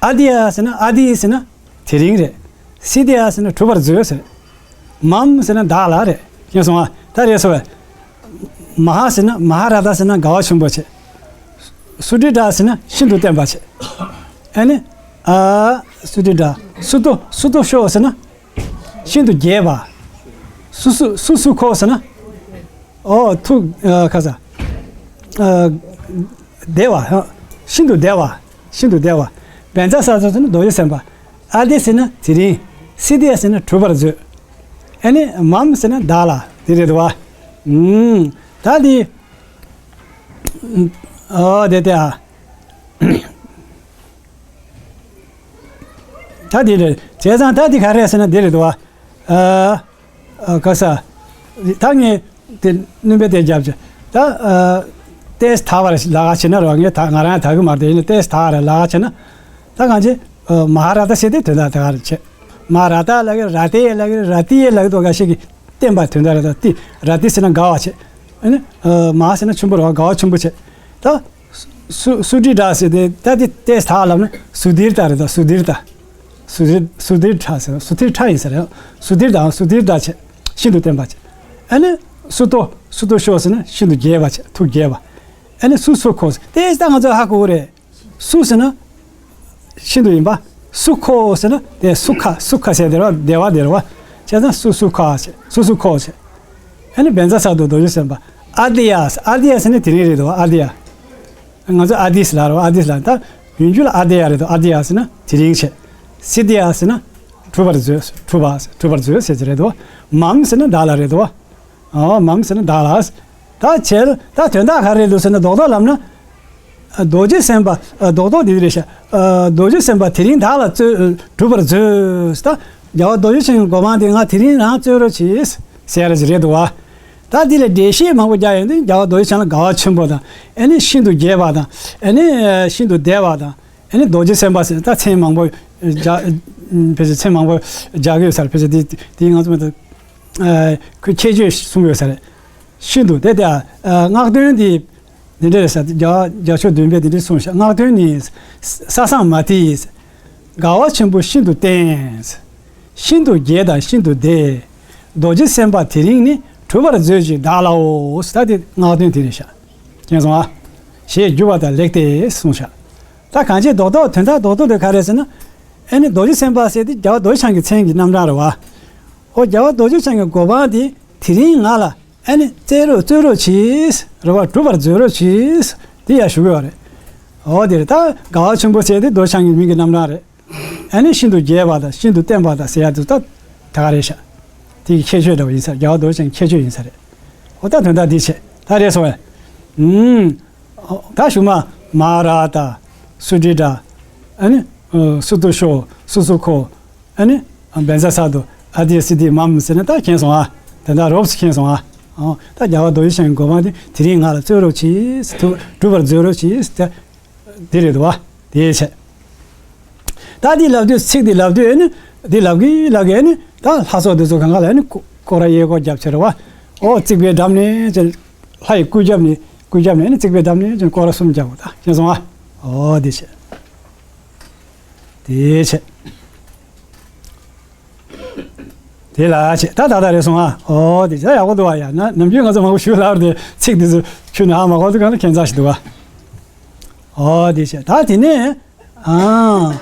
ཨ་ཏྱ་ཟེར་ན་ཨ་ཏྱ་ཟེར་ན་དེ་རིང་རེད། སི་ཏྱ་ཟེར་ན་གྲུབ་པར་མཛོད་ཟེར། མཾ་ཟེར་ན་བདག་ལ་རེད། མཁྱེན་སོང་ཨ། ད་རེད་སོ་བས། མ་ཧཱ་ཟེར་ན་མ་ཧཱ་ར་ཏ་ཟེར་ན་དགའ་བ་ཆེན་པོ་ཆེ། སུ་ཏྲི་ཏྲ་ཟེར་ན་ཤིན་ཏུ་བརྟན་པ་ཆེ། ཨ་ནི། ཨ་སུ་ཏྲི་ཏྲ། སུ་ཏོ་སུ་ཏོ་ཤོ་ཟེར་ན། ཤིན་ཏུ་རྒྱས་པ། སུ་སུ་སུ་སུ་ཁོ་ཟེར་ན། ཨོ་ཐུགས་ཨ་ཁ་ས། ཨ་བདེ་བ། ཤིན་ཏུ་བདེ་བ། ཤིན་ཏུ་བདེ་བ། བཛྲ་སཏྭ་ཟེར་ན་རྡོ་རྗེ་སེམས་དཔའ། ཨ་ཏྱ་ཟེར་ན་དེ་རིང་། སི་ཏྱ་ཟེར་ན་གྲུབ་པར་མཛོད། ཨ་ནི་མཾ་ཟེར་ན་བདག་ལ་དེ་རེད་དོ་བ། ཨུམ། ད་དེ། ཨོ་དེ་དེ་ཨ། ད་དེ་རེད། བྱས་ཙང་ད་དེ་ག་རེད་ཟེར་ན་དེ་རེད་དོ་བ། ཨ། ཨ་ག་ས། ད་ངས་དེ་སྣོན་པ་དེ་རྒྱབ་ཅིག་ད་ཨ་ཏེས་ད་བར་ལ་ག་བྱེད་ན་རོ། ངས་ད་ང་རང་ད་གི་མར་དེ་ཡིན་ན་ཏེས་ད་བར་ལ་ག་བྱེད་ན། ད་གང་ཅི་ཨ་མ་ཧཱ་ར་ཏ་ཟེར་དེ་དོན་དག་དེ་ག་རེ་བྱེད། མ་ཧཱ་ར་ཏ་ལ་གི་ར་ཏེ་ལ་གི་ར་ཏི་ལ་གི་དོ་ག་ཤེས་གི་བསྟན་པ་དོན་དག་ར་ཏ་ཏི་ར་ཏི་ཟེར་ན་དགའ་བ་བྱེད། ཨ་ནི་ཨ་མ་ཧཱ་ཟེར་ན་ཆེན་པོ་རོ། དགའ་བ་ཆེན་པོ་བྱེད། ད། སུ་སུ་ཏྲི་ཏྲ་ཟེར་དེ་ད་དེ་ཏེས་ད་ལབ་ན་སུ་དྷིར་ཏ་རེད་ད། སུ་དྷིར་ཏ། སུ་དྷིར་སུ་དྷིར་ཏྲ་ཟེར། སུ་དྷིར་ཏྲ་ཡིན་ས་རེད། སུ་དྷིར་ཏ་སུ་དྷིར་ཏ་ཆེ། ཤིན་ཏུ་བརྟན་པ་ཆེ། ཨ་ནི་སུ་ཏོ་སུ་ཏོ་ཤོ་ཟེར་ན་ཤིན་ཏུ་རྒྱས་པ་ཆེ། ཐུགས་རྒྱས་པ། ཨ་ནི་སུ་སུ་ཁོ་ཟེར་དེ་ད་ང་ཚོ་ཧ་གོ་གི་རེད། སུ་ཟེར་ན་ཤིན་ཏུ་ཡིན་པ། སུ་ཁོ་ཟེར་ན་དེ་སུ་ཁ་སུ་ཁ་ཟེར་དེ་རོ་བདེ་བ་དེ་རོ་བ། བྱས་ཙང་སུ་སུ་ཁ་ཟེར། སུ་སུ་ཁོ་ཟེར། ཨ་ནི་བཛྲ་སཏྭ་རྡོ་རྗེ་སེམས་དཔའ། ཨ་ཏྱ། ཨ་ཏྱ་ཟེར་ན་དེ་རིང་རེད་དོ། ཨ་ཏྱ། ང་ཚོ་ཨ་ཏྱ་ཟེར་ལ་རོ། ཨ་ཏྱ་ཟེར་ལ་ད་ཡོན་རྒྱུ་ལ་ཨ་ཏྱ་རེད་དོ། ཨ་ཏྱ་ཟེར་ན་དེ་རིང་བྱེད། སི་ཏྱ་ཟེར་ན་གྲུབ་པར་མཛོད། གྲུབ་པ་གྲུབ་པར་མཛོད་ཟེར་གྱི་རེད་དོ། མཾ་ཟེར་ན་བདག་ལ་རེད་དོ། ཨོ་མཾ་ཟེར་ན་བདག་ལ། ད་བྱེད་ད་དོན་དག་ག་རེ་རེད་འདུག་ཟེར་ན་རྡོག་རྡོག་ལབ་ན། རྡོ་རྗེ་སེམས་དཔའ་རྡོག་རྡོག་འདི་རེད་ཤག་རྡོ་རྗེ་སེམས་དཔའ་དེ་རིང་བདག་ལ་སྩོལ་གྲུབ་པར་མཛོད། ད་རྒྱལ་བ་རྡོ་རྗེ་འཆང་གི་གོ་འཕང་དེ་ང་དེ་རིང་རང་སྩོལ་རོགས་གྱིས་ཟེར་རེད་དོ། ད་འདི་ལ་འགྲེལ་བཤད་མང་པོ་རྒྱག་ཡོང་དུས་རྒྱལ་བ་རྡོ་རྗེ་འཆང་ལ་དགའ་བ་ཆེན་པོ་དང་། ཨ་ནི་ཤིན་ཏུ་རྒྱས་པ་དང་། ཨ་ནི་ཤིན་ཏུ་བདེ་བ་དང་། ཨ་ནི་རྡོ་རྗེ་སེམས་དཔའ་ཟེར་ད་མཚན་མང་པོ་རྒྱག་ཕལ་ཆེར་མཚན་མང་པོ་རྒྱག་གི་ཡོད་ས་རེད། ཕལ་ཆེར་འདི་འདི་ང་ཚོ་མ་གཏོགས་ཁོས་ཁྱད་ཆོས་གསུངས་ཡོད་ས་རེད། ཤིན་ཏུ་དེ་ལྟར་སྔགས་དོན་འདི་འདི་འདྲ་རེད་ཟེར། རྒྱ་རྒྱ་ཤོག་བདུན་པས་འདི་འདྲ་གསུངས་ཤག་སྔགས་དོན་ནི། ས་སངས་མ་ཏི་ཡིས། དགའ་བ་ཆེན་པོ་ཤིན་ཏུ་བརྟན། ཤིན་ཏུ་རྒྱས་དང་ཤིན་ཏུ་བདེ། རྡོ་རྗེ་སེམས་དཔའ་དེ་རིང་ནི། གྲུབ་པར་མཛོད་ཅིག་བདག་ལའོ། ད་དེ་སྔགས་དོན་དེ་རེད་ཤག་མཁྱེན་སོང་ཨ། ཞེས་བསྒྱུར་བ་དང་ལེགས་ཏེ་གསུངས་ཤག་ད་གང་ཅི་རྡོག་རྡོག་དོན་དག་རྡོག་རྡོག་དེ་ག་རེ་ཟེར་ན། ཨ་ནི་རྡོ་རྗེ་སེམས་དཔའ་ཟེར་དེ་རྒྱལ་བ་རྡོ་རྗེ་འཆང་གི་མཚན་གྱི་རྣམ་གྲངས་རེད་བ། ཨོ་རྒྱལ་བ་རྡོ་རྗེ་འཆང་གི་གོ་འཕང་དེ་དེ་རིང་ང་ལ་ཨ་ནི་སྩོལ་རོགས་སྩོལ་རོགས་གྱིས་རེད་བ། གྲུབ་པར་མཛོད་རོགས་གྱིས། དེ་ཡང་ཞུ་གི་ཡོད་རེད། ཨོ་དེ་རེད། ད་དགའ་བ་ཆེན་པོ་ཟེར་དེ་རྡོ་རྗེ་འཆང་གི་མིང་གི་རྣམ་གྲངས་རེད། ཨ་ནི་ཤིན་ཏུ་རྒྱས་པ་དང་ཤིན་ཏུ་བརྟན་པ་དང་ཟེར་ཡ་དེ་ད་ད་ག་རེད་ཤག་དེ་གི་ཁྱད་ཆོས་འདྲ་བོ་ཡིན་ས་རེད། རྒྱལ་བ་རྡོ་རྗེ་འཆང་གི་ཁྱད་ཆོས་ཡིན་ས་རེད། ཨོ་ད་དོན་དག་འདི་བྱས་ད་རེད་སོང་བས། ཨུམ། ད་གཞུག་མ་མ་ཧཱ་ར་ཏ། སུ་ཏྲི་ཏྲ། ཨ་ནི་སུ་ཏོ་ཤོ། སུ་སུ་ཁོ། ཨ་ནི་བཛྲ་སཏྭ། ཨ་ཏྱ། སི་ཏྱ། མཾ་ཟེར་ན་ད་མཁྱེན་སོང་ཨ། དེ་འདྲ་རོབ་ཙམ་མཁྱེན་སོང་ཨ། ཨོ་ད་རྒྱལ་བ་རྡོ་རྗེ་འཆང་གི་གོ་འཕང་དེ་དེ་རིང་ང་ལ་སྩོལ་རོགས་གྱིས། གྲུབ་པར་མཛོད་རོགས་གྱིས། དེ་འདི་རེད་དོ། དེ་བྱས། ད་འདི་ལབ་དུས་ཚིག་འདི་ལབ་དུས་ཨ་ནི་འདི་ལབ་གི་ལབ་གི་ཨ་ནི་ད་ལྷ་ཚོགས་འདི་ཚོ་གང་ག་ལ་ཨ་ནི་སྐོར་ར་གཡས་སྐོར་རྒྱབ་ཆེ་རེད་བ། ཨོ་རྩིག་པའི་འགྲམ་ནས་ཅི་ལྷ་ཡི་སྐུ་རྒྱབ་ནས་སྐུ་རྒྱབ་ནས་ཨ་ནི་རྩིག་པའི་འགྲམ་ནས་ཅི་སྐོར་ར་གསུམ་རྒྱབ་བ། ད་མཁྱེན་སོང་ཨ། ཨོ་འདི་བྱས། དེ་བྱས། དེ་ལ་བྱས་ད་ད་ད་རེད་སོང་ཨ། ཨོ་དེ་ད་ཡག་པོ་འདུག་ཨ། ཡ་ན་ནམ་རྒྱུན་ང་ཚོ་མང་པོ་ཞུ་ལབ་རེད། ཚིག་འདི་ཚོ་ཁྱོན་ནས་ཧ་མ་གོ་དུས་གང་ལ་ཁྱད་མཚར་ཞིག་འདུག་ཨ། ཨོ་དེ་བྱས་ད་དེ་ནས་ཨ།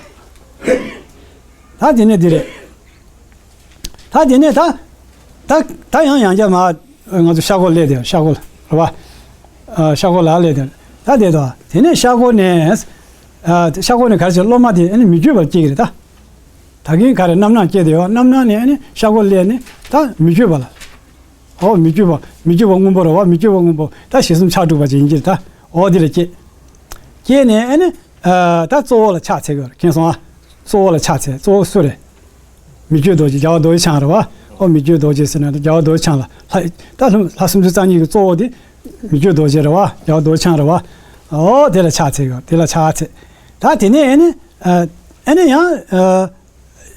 ད་དེ་ནས་འདི་རེད། ད་དེ་ནས་ད་ད་ད་ཡང་ཡང་བསྐྱར་མ་ང་ཚོ་ཤ་སྒོ་སླེབས་དེ་ཤ་སྒོ་རེད་བ། ཨ་ཤ་སྒོ་ལ་སླེབས་དེ་ད་དེ་དང་དེ་ནས་ཤ་སྒོ་ནས་ཨ་ཤ་སྒོ་ནས་ག་རེ་བྱས་སློབ་མ་དེ་ཨ་ནི་མི་བསྐྱོད་པར་སྐྱེ་གི་རེད་ད། ད་གིན་ག་རེ་རྣམ་སྣང་སྐྱེས་དེ་ཡོད། རྣམ་སྣང་ནས་ཨ་ནི་ཤ་སྒོ་སླེབས་ནས་ད་མི་བསྐྱོད་པ་ལ། ཨོ་མི་བསྐྱོད་པ་མི་བསྐྱོད་པ་སྔོན་པོ་རེད་བ། མི་བསྐྱོད་པ་སྔོན་པོ་ད་ཞེ་གསུམ་ཆགས་གྲུབ་པ་ཅིག་ཡིན་གྱི་རེད་ད། ཨོ་དེ་ལ་སྐྱེས། སྐྱེས་ནས་ཨ་ནི་ཨ་ད་གཙོ་བོ་ལ་ཕྱག་འཚལ་གི་ཡོད་རེད། མཁྱེན་སོང་ཨ། གཙོ་བོ་ལ་ཕྱག་འཚལ། གཙོ་བོ་སུ་རེད། མི་བསྐྱོད་རྡོ་རྗེ། རྒྱལ་བ་རྡོ་རྗེ་འཆང་རེད་བ། ཨོ་མི་བསྐྱོད་རྡོ་རྗེ་ཟེར་ན་རྒྱལ་བ་རྡོ་རྗེ་འཆང་ལ་ལྷ། ད་ལྷ་ལྷ་སུམ་ཅུ་རྩ་གཉིས་ཀྱི་གཙོ་བོ་དེ་མི་བསྐྱོད་རྡོ་རྗེ་རེད་བ། རྒྱལ་བ་རྡོ་རྗེ་འཆང་རེད་བ། ཨོ་དེ་ལ་ཕྱག་འཚལ་གི། དེ་ལ་ཕྱག་འཚལ། ད་དེ་ནས་ཨེ་ནི་ཨ་ཨེ་ནི་ཡང་ཨ་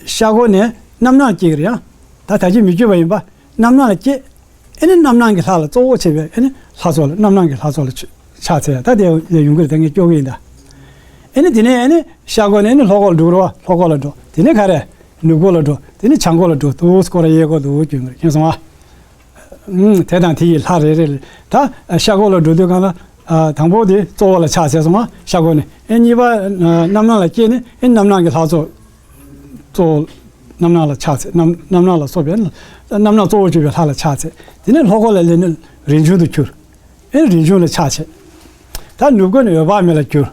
ཤར་སྒོ་ནས་རྣམ་སྣང་སྐྱེ་གི་རེད། ཡང་ད་ད་ཅི་མི་བསྐྱོད་པ་ཡིན་པ། རྣམ་སྣང་ལ་སྐྱེ། ཨེ་ནི་རྣམ་སྣང་གི་ལྷ་ལ་གཙོ་བོ་བྱས་པའི་ཨེ་ནི་ལྷ་ཚོགས་ལ། རྣམ་སྣང་གི་ལྷ་ཚོགས་ལ་ཕྱག་འཚལ། ད་དེ་ལས་ཡོང་གི་རེད། ད་ངས་སྐྱོར་གི་ཡིན་ད། ཨེ་ནི་དེ་ནས་ཨེ་ནི་ཤར་སྒོ་ནས་ཨེ་ནི་ལྷོ་སྒོ་ལ་འགྲོ་རེད་བ། ལྷོ་སྒོ་ལ་འགྲོ། དེ་ནས་ག་རེ། ནུབ་སྒོ་ལ་འགྲོ། དེ་ནས་བྱང་སྒོ་ལ་འགྲོ། འདུག་སེ་སྐོར་ར་གཡས་སྐོར་འདུག་སེ་བྱོན་གི་རེད། མཁྱེན་སོང་ང་། ཨུམ། དེ་དང་དེ་ཡི་ལྷ་རེ་རེ་ལ། ད་ཤར་སྒོ་ལ་འགྲོ་དུས་སྒང་ལ་ཨ་དང་པོ་དེ་གཙོ་བོ་ལ་ཕྱག་འཚལ་སོང་ང་། ཤར་སྒོ་ནས། ཨེ་གཉིས་པ་ཨ་རྣམ་སྣང་ལ་སྐྱེས་ནས་ཨེ་རྣམ་སྣང་གི་ལྷ་ཚོགས། གཙོ་བོ་རྣམ་སྣང་ལ་ཕྱག་འཚལ། རྣམ་རྣམ་སྣང་ལ་སོགས་པའི་རྣམ་སྣང་གཙོ་བོ་གྱུར་པའི་ལྷ་ལ་ཕྱག་འཚལ། དེ་ནས་ལྷོ་སྒོ་ལ་སླེབས་ནས་རིན་འབྱུང་དུ་གྱུར། ཨེ་རིན་འབྱུང་ལ་ཕྱག་འཚལ། ད་ནུབ་སྒོ་ནས་འོད་དཔག་མེད་ལ་གྱུར།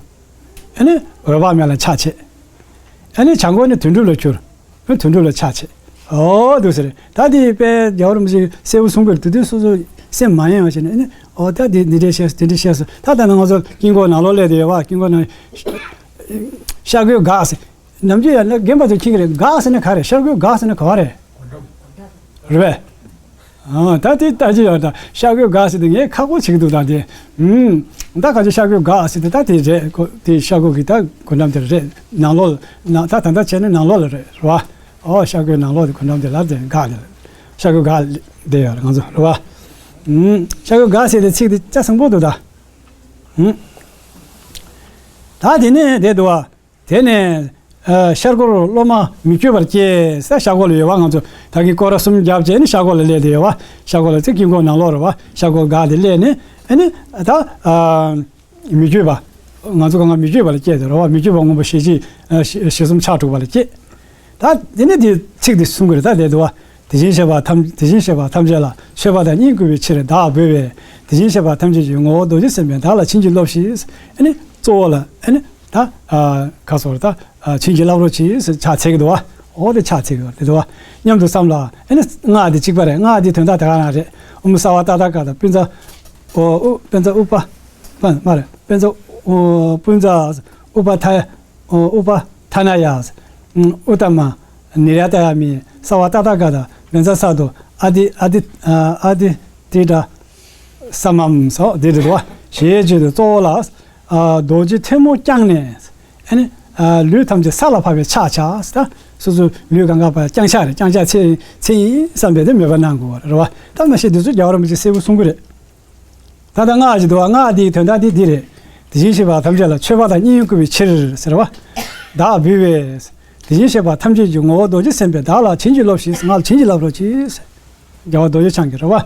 ཨེ་ནི་འོད་དཔག་མེད་ལ་ཕྱག་འཚལ། ཨེ་ནི་བྱང་སྒོ་ནས་དོན་གྲུབ་ལ་གྱུར། ཨེ་དོན་གྲུབ་ལ་ཕྱག་འཚལ། ཨོ་འདུག་སེ་རེད། ད་དེ་དཔེ་རྒྱལ་བ་རིན་པོ་ཆེས་གསལ་པོ་གསུང་གི་རེད། དེ་དུས་སོ་སོ་སེམས་མ་ཡེངས་པ་བྱས་ནས། ཨེ་ནི་ཨོ་ད་དེ་འདི་འདྲས་བཤད་སོང་། དེ་འདྲས་བཤད་སོང་། ད་ད་ནང་ང་ཚོ་དཀྱིལ་འཁོར་ནང་ལོགས་སླེབས་དེ་ཡོད་བ། དཀྱིལ་འཁོར་ནང་ཤར་སྒོའི་སྒེག་ཟེར། ནམ་རྒྱུན་ཡང་ན་རྒན་པ་ཚོས་མཁྱེན་གྱི་རེད། སྒེག་ཟེར་ན་ག་རེ། ཤར་སྒོའི་སྒེག་ཟེར་ན་ག་བ་རེད། རེད་པས། ཨ་ད་དེ་ལྟ་ཅི་ཡོད་ད། ཤར་སྒོའི་སྒེག་ཟེར་དེ་ངས་ཁག་པོ་བྱེད་ཀྱི་འདུག་ད་དེ། ཨུམ། ད་ག་ཅི་ཤར་སྒོའི་སྒེག་ཟེར་དེ་ད་དེ་རེད་གོ། དེ་ཤར་སྒོ་གི་ད་སྒོ་འགྲམ་དེར་རེད། ནང་ལོགས་ལ་ནང་ད་ད་ལྟ་བྱས་ན་ནང་ལོགས་ལ་རེད། རེད་བ། ཨོ་ཤར་སྒོའི་ནང་ལོགས་དེ་སྒོ་འགྲམ་དེ་ལ་དེ་སྒེག་དེ། ཤར་སྒོའི་སྒེག་དེ་ཡོད་རེད་ང་ཚོ། རེད་བ། ཨུམ། ཤར་སྒོའི་སྒེག་ཟེར་དེ་ཚིག་དེ་ཆ་ཚང་པོ་འདུག་ད། ཨུམ། ད་དེ་ནས་དེ་འདུག་བ། དེ་ནས་ཨ་ཤར་སྒོར་སློབ་མ་མི་བསྐྱོད་པར་སྐྱེས་ཟེར། ཤར་སྒོ་ལ་ཡོད་བ། ང་ཚོ་ད་གིན་སྐོར་ར་གསུམ་བརྒྱབ་བྱས་ནས་ཤར་སྒོ་ལ་སླེབས་དེ་ཡོད་བ། ཤར་སྒོ་ལ་ཚེ་དཀྱིལ་འཁོར་ནང་ལོགས་རེད་བ། ཤར་སྒོ་སྒེག་དེ་སླེབས་ནས་ཨེ་ནི་ད་ཨ་མི་བསྐྱོད་པ། ང་ཚོ་གང་ག་མི་བསྐྱོད་པ་ལ་སྐྱེས་དེ་རེད་བ། མི་བསྐྱོད་པ་སྔོན་པོ་ཞལ་གཅིག་ཨ་ཞལ་གསུམ་ཕྱག་དྲུག་པ་ལ་སྐྱེས། ད་དེ་ནས་དེ་ཚིག་དེ་གསུང་གི་རེད། ད་དེ་འདུག་བ། དེ་བཞིན་གཤེགས་པ་ཐམས་དེ་བཞིན་གཤེགས་པ་ཐམས་ཅད་ལ། མཆོད་པ་དང་བསྙེན་བཀུར་བའི་ཕྱིར་བདག་འབུལ་བས། དེ་བཞིན་གཤེགས་པ་ཐམས་ཅད་ཀྱི་ངོ་བོ་རྡོ་རྗེ་སེམས་དཔའ་བདག་ལ་བྱིན་གྱིས་རློབས་ཤིག། ཨེ་ནི་གཙོ་བོ་ལ་ཨེ་ནི་ད་ཨ་ཁ་སོར་ད་ཨ་བྱིན་གྱིས་བརླབ་རོགས་གྱིས་ཕྱག་འཚལ་གྱི་འདུག་བ། འོ་དེ་ཕྱག་འཚལ་གྱི་འདུག་བ། སྙམ་དུ་བསམ་ལ། ཨེ་ནི་སྔགས་དེ་གཅིག་པ་རེད། སྔགས་དེ་དོན་དག་དེ་ག་རང་རེད། ཨོཾ་སརྦ་ཏ་ཐཱ་ག་ཏ་པུཎྩ། ཨོ་ཨུ་པུཎྩ་ཨུ་པ། པ་མ་རེད། པུཎྩ། ཨོ་པུཎྩ་ཨུ་པ་ཐ། ཨོ་ཨུ་པ་ཐ་ན་ཡ། ཨུ་ཏ་མ་ནི་ར་ཏ་ཡ་མི་སརྦ་ཏ་ཐཱ་ག་ཏ་བཛྲ་ས་ཏྭ་ཨ་ཏི་ཨ་ཏི་ཨ་ཏི་ཏི་ཏྲ་ས་མཾ་སོགས་འདི་རེད་དོ། ཞེས་བརྗོད་དུ་གཙོ་བོ་ལ་ཨ་རྡོ་རྗེ་ཐལ་མོ་བརྐྱངས་ནས། ཨ་ནི་ཨ་ལུས་ཐམས་ཅད་ས་ལ་ཕབ་པའི་ཕྱག་བྱ། ད་སོ་སོའི་ལུས་གང་ག་བརྐྱངས་ཕྱག་རེད། བརྐྱངས་ཕྱག་འཚལ་འཚལ་ཡིན་བསམ་པའི་དེ་མོས་པ་གནང་དགོས་པ་རེད་བ། ད་མ་གཞི་འདི་ཚོ་རྒྱལ་བ་རིན་པོ་ཆེས་གསལ་པོ་གསུང་གི་རེད། ད་ལྟ་སྔགས་ཀྱི་འདུག་བ། སྔགས་འདིའི་དོན་དག་འདི་འདི་རེད། དེ་བཞིན་གཤེགས་པ་ཐམས་ཅད་ལ་མཆོད་པ་དང་བསྙེན་བཀུར་བའི་ཕྱིར་ཟེར་བ། བདག་འབུལ་བས། དེ་བཞིན་གཤེགས་པ་ཐམས་ཅད་ཀྱི་ངོ་བོ་རྡོ་རྗེ་སེམས་དཔའ་བདག་ལ་བྱིན་གྱིས་རློབས་ཤིག། ང་ལ་བྱིན་གྱིས་བརླབ་རོགས་གྱིས། རྒྱལ་བ་རྡོ་རྗེ་འཆང་གིས་རེད་བ།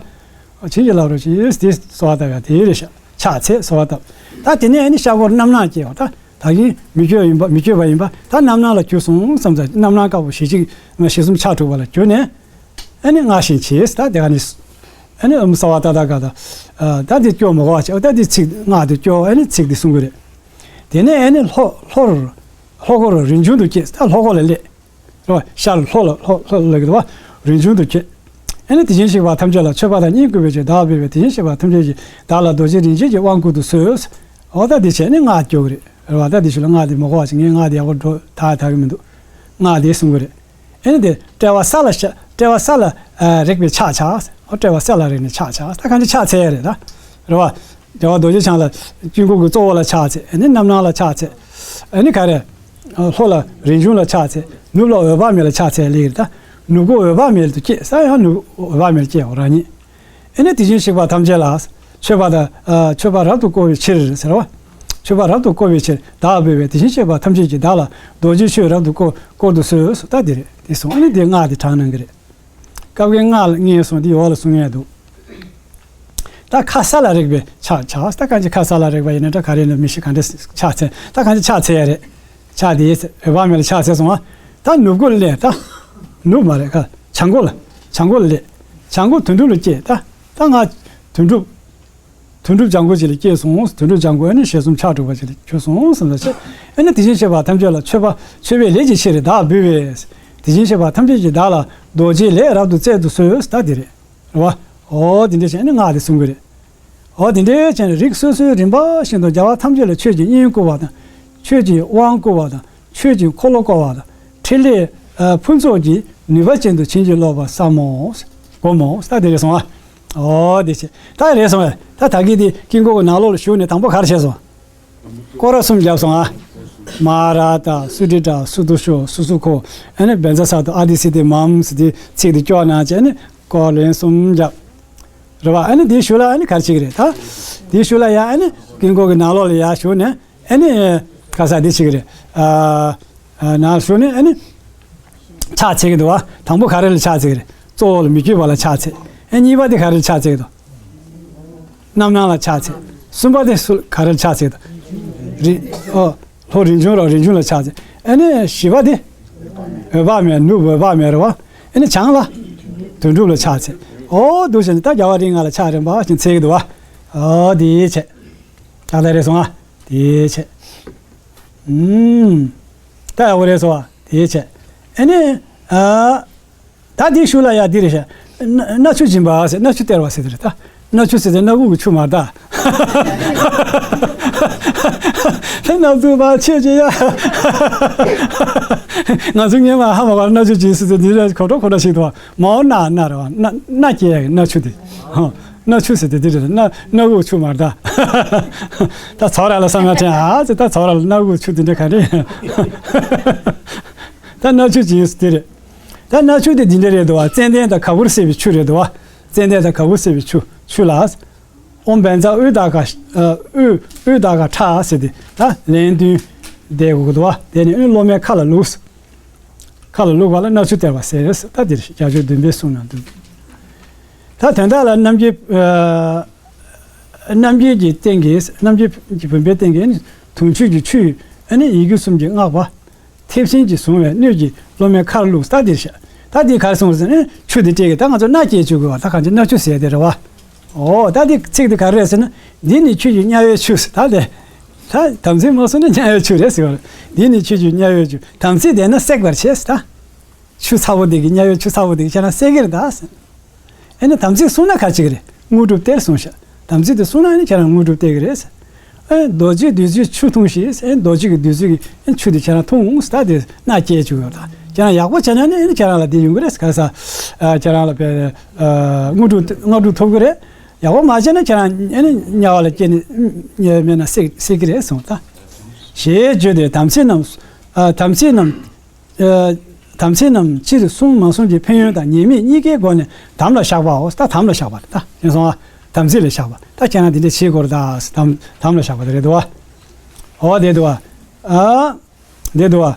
བྱིན་གྱིས་བརླབ་རོགས་གྱིས། དེ་གསོལ་བ་བཏབ་ཡ་དེ་རེད་ཤག། ཕྱག་འཚལ་གསོལ་བ་བཏབ། ད་དེ་ནས་ཨ་ནི་ཤར་སྒོར་རྣམ་སྣང་སྐྱེ་བ། ད་ད་གིན་མི་བསྐྱོད་ཡིན་པ། མི་བསྐྱོད་པ་ཡིན་པ། ད་རྣམ་སྣང་ལ་གྱུར་སོང་བསམ་ཙང་། རྣམ་སྣང་དཀར་པོ་ཞལ་གཅིག་ཞལ་གསུམ་ཕྱག་དྲུག་པ་ལ་གྱུར་ནས། ཨ་ནི་སྔར་བཞིན་བྱས། ད་དེ་ག་ནས། ཨ་ནི་ཨོཾ་སརྦ་ཏ་ཐཱ་ག་ཏ། ཨ་ད་དེ་སྐྱོར་མ་དགོས་པ་བྱས། ཨོ་ད་དེ་ཚིག་སྔགས་དེ་སྐྱོར། ཨ་ནི་ཚིག་དེ་གསུང་གི་རེད། དེ་ནས་ཨ་ནི་ལྷོ་ལྷོར་ལྷོ་སྒོར་རིན་འབྱུང་དུ་སྐྱེས། ད་ལྷོ་སྒོ་ལ་སླེབས། རེད་བ། ཤར་ལྷོ་ལ་ལྷོ་ལྷོ་ལ་གི་རེད་བ། རིན་འབྱུང་དུ་སྐྱེས། ཨ་ནི་དེ་བཞིན་གཤེགས་པ་ཐམས་ཅད་ལ་མཆོད་པ་དང་བསྙེན་བཀུར་བའི་ཕྱིར་བདག་འབུལ་བས། དེ་བཞིན་གཤེགས་པ་ཐམས་ཅད་ཀྱིས་བདག་ལ་རྡོ་རྗེ་རིན་ཆེན་གྱི་དབང་བསྐུར་དུ་གསོལ། ཨོ་ད་དེ་བྱས་ནས་སྔགས་སྐྱོར་གི་རེད། རེད་བ། ད་དེ་ཞུ་ལ་སྔགས་དེ་མ་གོ་བ་ཅིག། ངས་སྔགས་དེ་ཡག་པོ་འགྲོ་ད་ད་གི་མི་འདུག། སྔགས་དེ་གསུང་གི་རེད། ཨེ་ནི་དེ་དཔྲལ་བ་ས་ལ་ཤ་དཔྲལ་བ་ས་ལ་ཨ་རེག་པའི་ཕྱག་བྱ། ཨོ་དཔྲལ་བ་ས་ལ་རེག་ནས་ཕྱག་བྱ། ད་གང་ཅི་ཕྱག་འཚལ་ཡ་རེད་ད། རེད་བ། རྒྱལ་བ་རྡོ་རྗེ་འཆང་ལ་དཀྱིལ་འཁོར་གྱི་གཙོ་བོ་ལ་ཕྱག་འཚལ། ཨེ་ནི་རྣམ་སྣང་ལ་ཕྱག་འཚལ། ཨེ་ནི་ག་རེ། ཨ་ལྷོ་ལ་རིན་འབྱུང་ལ་ཕྱག་འཚལ། ནུབ་ལ་འོད་དཔག་མེད་ལ་ཕྱག་འཚལ་ལེ་རེད་ད། ནུབ་སྒོ་འོད་དཔག་མེད་དུ་སྐྱེས། ས་ཡང་ནུབ་འོད་དཔག་མེད་སྐྱེས་འོ་རང་ཉིད། ཨེ་ནི་དེ་བཞིན་གཤེགས་པ་ཐམས་ཅད་ལ། མཆོད་པ་དང་ཨ་མཆོད་པ་རབ་ཏུ་བསྐོར་བའི་ཕྱིར་ཟེར་བ། མཆོད་པ་རབ་ཏུ་བསྐོར་བའི་ཕྱིར་བདག་འབུལ་བས། དེ་བཞིན་གཤེགས་པ་ཐམས་ཅད་ཀྱིས་བདག་ལ་རྡོ་རྗེའི་ཆོས་རབ་ཏུ་བསྐོར་བསྐོར་དུ་གསོལ། ད་འདི་རེད། འདི་གསུངས། ཨ་ནི་འདི་སྔགས་འདི་བགྲང་གནང་གི་རེད། སྐབས་འགའི་སྔགས་ལ་ངས་གསུངས་འདི་འོག་ལ་གསུང་ཡས་འདུག། ད་ཁ་ས་ལ་རེག་པའི་ཕྱག་བྱ། ད་གང་ཅི་ཁ་ས་ལ་རེག་པ་ཡིན་ན་ད་ག་རེ་ནི་མི་ཤེས། ག་འདྲ་ཕྱག་འཚལ། ད་གང་ཅི་ཕྱག་འཚལ་ཡ་རེད། ཕྱག་འདི་འོད་དཔག་མེད་ལ་ཕྱག་འཚལ་སོང་ང་། ད་ནུབ་སྒོ་ལ་སླེབས། ད་ནུབ་མ་རེད། ཁ་བྱང་སྒོ་ལ། བྱང་སྒོ་ལ་སླེབས། བྱང་སྒོ་དོན་གྲུབ་ལ་སྐྱེས། ད་ད་ང་དོན་གྲུབ། དོན་གྲུབ་བྱང་སྒོ་ཅིག་ལ་སྐྱེས་སོང་། དོན་གྲུབ་བྱང་སྒོ་ཨ་ནི་ཞལ་གསུམ་ཕྱག་དྲུག་པ་ཅིག་ལ་གྱུར་སོང་བསམ་ལ་བྱེད། ཨ་ནི་དེ་བཞིན་གཤེགས་པ་ཐམས་ཅད་ལ་མཆོད་པ་མཆོད་པའི་ལས་ཀྱི་ཕྱིར་བདག་འབུལ་བས། དེ་བཞིན་གཤེགས་པ་ཐམས་ཅད་ཀྱིས་བདག་ལ་རྡོ་རྗེའི་ལས་རབ་ཏུ་སྩལ་དུ་གསོལ། ད་འདི་རེད། རེད་བ། འོ་དེ་འདྲ་བྱས་ནས་སྔགས་དེ་གསུང་གི་རེད། འོ་དེ་འདྲ་བྱས་ནས་རིགས་སོ་སོའི་རིམ་པ་བཞིན་དུ་རྒྱལ་བ་ཐམས་ཅད་ལ་ཆོས་ཀྱི་བསྙེན་བཀུར་བ་དང་། ཆོས་ཀྱི་དབང་བསྐུར་བ་དང་། ཆོས་ཀྱི་འཁོར་ལོ་བསྐོར་བ་དང་། ཕྲིན་ལས་ ཕུན་ཚོགས་ཀྱི་ནུས་པ་ཅན་དུ་བྱིན་གྱིས་རློབ་པར་བསམ་མོ། སྒོམ་མོ། ད་དེ་རེད་སོང་ཨ། ཨོ་དེ་བྱས། ད་རེད་སོང་ཨ། ད་ད་གིན་དེ་དཀྱིལ་འཁོར་གྱི་ནང་ལོགས་ལ་ཞུགས་ནས་དང་པོ་ག་རེ་བྱས་སོང་། སྐོར་ར་གསུམ་བརྒྱབ་སོང་ཨ། མ་ར་ཏ་སུ་ཏྲི་ཏྲ་སུ་ཏུ་ཤོ་སུ་སུ་ཁོ། ཨ་ནི་བཛྲ་ས་ཏྭ་ཨ་ཏི་སི་ཏི་མཾ་ཟེར་དེ་ཚིག་དེ་སྐྱོར་གནང་བྱས། ཨ་ནི་སྐོར་ལན་གསུམ་བརྒྱབ། རེད་བ། ཨ་ནི་དེའི་གཞུག་ལ་ཨ་ནི་ག་རེ་བྱེད་ཀྱི་རེད་ད། དེའི་གཞུག་ལ་ཡ་ཨ་ནི་དཀྱིལ་འཁོར་གྱི་ནང་ལོགས་ལ་ཡ་ཞུགས་ནས་ཨ་ནི་ག་ས་དེ་བྱེད་ཀྱི་རེད། ཨ་ཨ་ནང་ཞུགས་ནས་ཨ་ནི་ཕྱག་འཚལ་གྱི་འདུག་བ། དང་པོ་ག་རེ་ལ་ཕྱག་འཚལ་གྱི་རེད། གཙོ་བོ་ལ་མི་བསྐྱོད་པ་ལ་ཕྱག་འཚལ། ཨ་གཉིས་པ་དེ་ག་རེ་ལ་ཕྱག་འཚལ་གྱི་འདུག་རྣམ་སྣང་ལ་ཕྱག་འཚལ། གསུམ་པ་དེ་སུ་ག་རེ་ལ་ཕྱག་འཚལ་གྱི་འདུག་རི་ཨོ། ལྷོ་རིན་འབྱུང་ར་རིན་འབྱུང་ལ་ཕྱག་འཚལ། ཨ་ནི་བཞི་པ་དེ། འོད་དཔག་མེད། ནུབ་འོད་དཔག་མེད་རེད་བ། ཨ་ནི་བྱང་ལ། དོན་གྲུབ་ལ་ཕྱག་འཚལ། ཨོ་འདུག་བྱས་ནས་ད་རྒྱལ་བ་རིགས་ལྔ་ལ་ཕྱག་རིམ་པ་བཞིན་འཚལ་གྱི་འདུག་བ། ཨོ་དེའི་ཆེད། ད་ལྟ་རེད་སོང་ཨ། དེའི་ཆེད། ཨུམ། ད་ཡག་པོ་རེད་སོང་ཨ། དེའི་ཆེད། ཨ་ནི། ཨ། ད་དེའི་གཞུག་ལ་ཡ་འདི་རེད་ཤག་སྣ་སྣ་ཆུ་སྦྱིན་པ་ཟེར། སྣ་ཆུ་སྟེར་བ་ཟེར་དེ་རེད་ད། སྣ་ཆུ་ཟེར་དེ་སྣ་ཁུག་གི་ཆུ་མ་རེད་ད། སྣ་ཚུགས་པ་ཆོས་ཅི་ཡ། ང་ཚོ་ངས་མ་ཧ་མ་གོ་སྣ་ཆུ་སྦྱིན་ཟེར་དེ་འདི་རེད། གོ་ཁྲོ་གོ་ཁྲོ་ཞིག་འདུག་བ། མའོ་སྣ་སྣ་རེད་བ། སྣ་སྣ་སྐྱེ་ཡ་གི་སྣ་ཆུ་དེ། ཧ། སྣ་ཆུ་ཟེར་དེ་འདི་རེད། སྣ་སྣ་ཁུག་ཆུ་མ་རེད་ད། ད་ཚོགས་ར་ལ་བསམ་ཡ་དྲན་ཨ་ཙི། ད་ཚོགས་ར་ལ་སྣ་ཁུག་ཆུ་དེ་འདྲ་ག་རེ། ད་སྣ་ཆུ་སྦྱིན་ཟེར་དེ་རེད། ད་སྣ་ཆུ་དེ་འདི་འདྲ་རེད་འདུག་བ། ཙན་དན་དང་ག་བུར་བསྲེས་པའི་ཆུ་རེད་འདུག་བ། ཙན་དན་དང་ག་བུར་བསྲེས་པའི་ཆུ། ཆུ་ལ། ཨོཾ་བཛྲ་ཨུ་དྷ་ག་ཨུ་ཨུ་དྷ་ག་ཥ་ཟེར་དེ་ད་ལན་བདུན་བཟླས་དགོས་འདུག་བ། དེ་ནས་ཨུ་སློབ་མའི་ཁ་ལ་བླུགས། ཁ་ལ་བླུགས་པ་ལ་སྣ་ཆུ་སྟེར་བ་ཟེར། ད་འདིར་རྒྱ་ཆོས་བདུན་པའི་གསུང་ནང་འདུག་ད་དོན་དག་ལ་རྣམ་རྒྱལ་ཨ་རྣམ་རྒྱལ་གྱི་སྟེང་གི་རྣམ་རྒྱལ་གྱི་བུམ་པའི་སྟེང་གི་དུང་ཆོས་ཀྱི་ཆུ་ཨ་ནི་ཡི་གེ་གསུམ་གྱིས་བསྔགས་པ། མཐེབ་སྲིན་གྱིས་བཟུང་བའི་སྣོད་ཀྱིས་སློབ་མའི་ཁར་བླུགས། ད་འདིར་བཞག་ད་འདི་གར་སོང་ཟེར་ན་ཆུ་འདི་སྤྲད་ཀྱི། ད་ང་ཚོ་སྣ་སྐྱེ་བཅུག་དགོས་པ། ད་གང་ཅི་སྣ་ཆུ་ཟེར་དེ་རེད་བ། ཨོ་ད་འདི་ཚིག་འདི་ག་རེ་རེད་ཟེར་ན། འདི་ནི་ཆོས་ཀྱི་དམྱལ་བའི་ཆུ་ཟེར། ད་དེ་ད་དམ་ཚིག་མ་བསྲུངས་ན་དམྱལ་བའི་ཆུ་རེད་ཟེར་བ་རེད། འདི་ནི་ཆོས་ཀྱི་དམྱལ་བའི་ཆུ། དམ་ཚིག་ལྡན་ན་སྲེག་པར་བྱེད་ཟེར་ད། ཆུ་ཚ་བོ་འདི་གི་དམྱལ་བའི་ཆུ་ཚ་བོ་འདི་གི་ཁྱེད་རང་སྲེག་གི་རེད་ད་ཟེར། ཨེ་ནི་དམ་ཚིག་བསྲུངས་ན་ག་ཅིག་རེད། དངོས་གྲུབ་སྟེར་གསུངས་ཤག་དམ་ཚིག་དེ་བསྲུངས་ན་ཨེ་ནི་ཁྱེད་རང་དངོས་གྲུབ་སྟེར་གི་རེད། ཨེ་རྡོ་རྗེ་བདུད་རྩིའི་ཆུ་འཐུང་ཞིག་ཨེ་རྡོ་རྗེ་གི་བདུད་རྩི་གི་ཨེ་ཆུ་དེ་ཁྱེད་རང་འཐུང་ཟེར། ད་དེ་སྣ་སྐྱེ་བཅུག་ཡོད་ད། ཁྱེད་རང་ཡག་པོ་བྱས་ན་ཨེ་ནི་ཁྱེད་རང་ལ་དེ་ཡོང་གི་རེད། ག་ས་ཨ་ཁྱེད་རང་ལ་དཔེ་ཨ་དངོས་གྲུབ་དངོས་གྲུབ་ཐོབ་གི་རེད། ཡག་པོ་མ་བྱས་ན་ཁྱེད་རང་ཨེ་ནི་དམྱལ་བ་ལ་སྐྱེ་ནས་དམྱལ་བའི་མེ་ན་སྲེག་སྲེག་གི་རེད་གསུངས་ད། ཞེས་བརྗོད་དེ་དམ་ཚིག་རྣམས་ཨ་དམ་ཚིག་རྣམས། ཨ་དམ་ཚིག་རྣམས་སྤྱིར་བསྲུང་མ་བསྲུང་གི་ཕན་ཡོན་དང་ཉེས་དམིགས་གཉིས་ཀའི་སྒོ་ནས་དམ་ལ་བཞག་པའོ། ད་དམ་ལ་བཞག་པ་རེད་ད། ཡིན་སོང་ཨ། དམ་ཚིག་ལ་བཞག་པ། ད་ཁྱེད་རང་འདི་འདྲ་བྱེད་དགོས་རེད་ད། དམ་དམ་ལ་བཞག་པ་དེ་རེད་འདུག་བ། ཨོ་དེ་འདུག་བ། ཨ་དེ་འདུག་བ།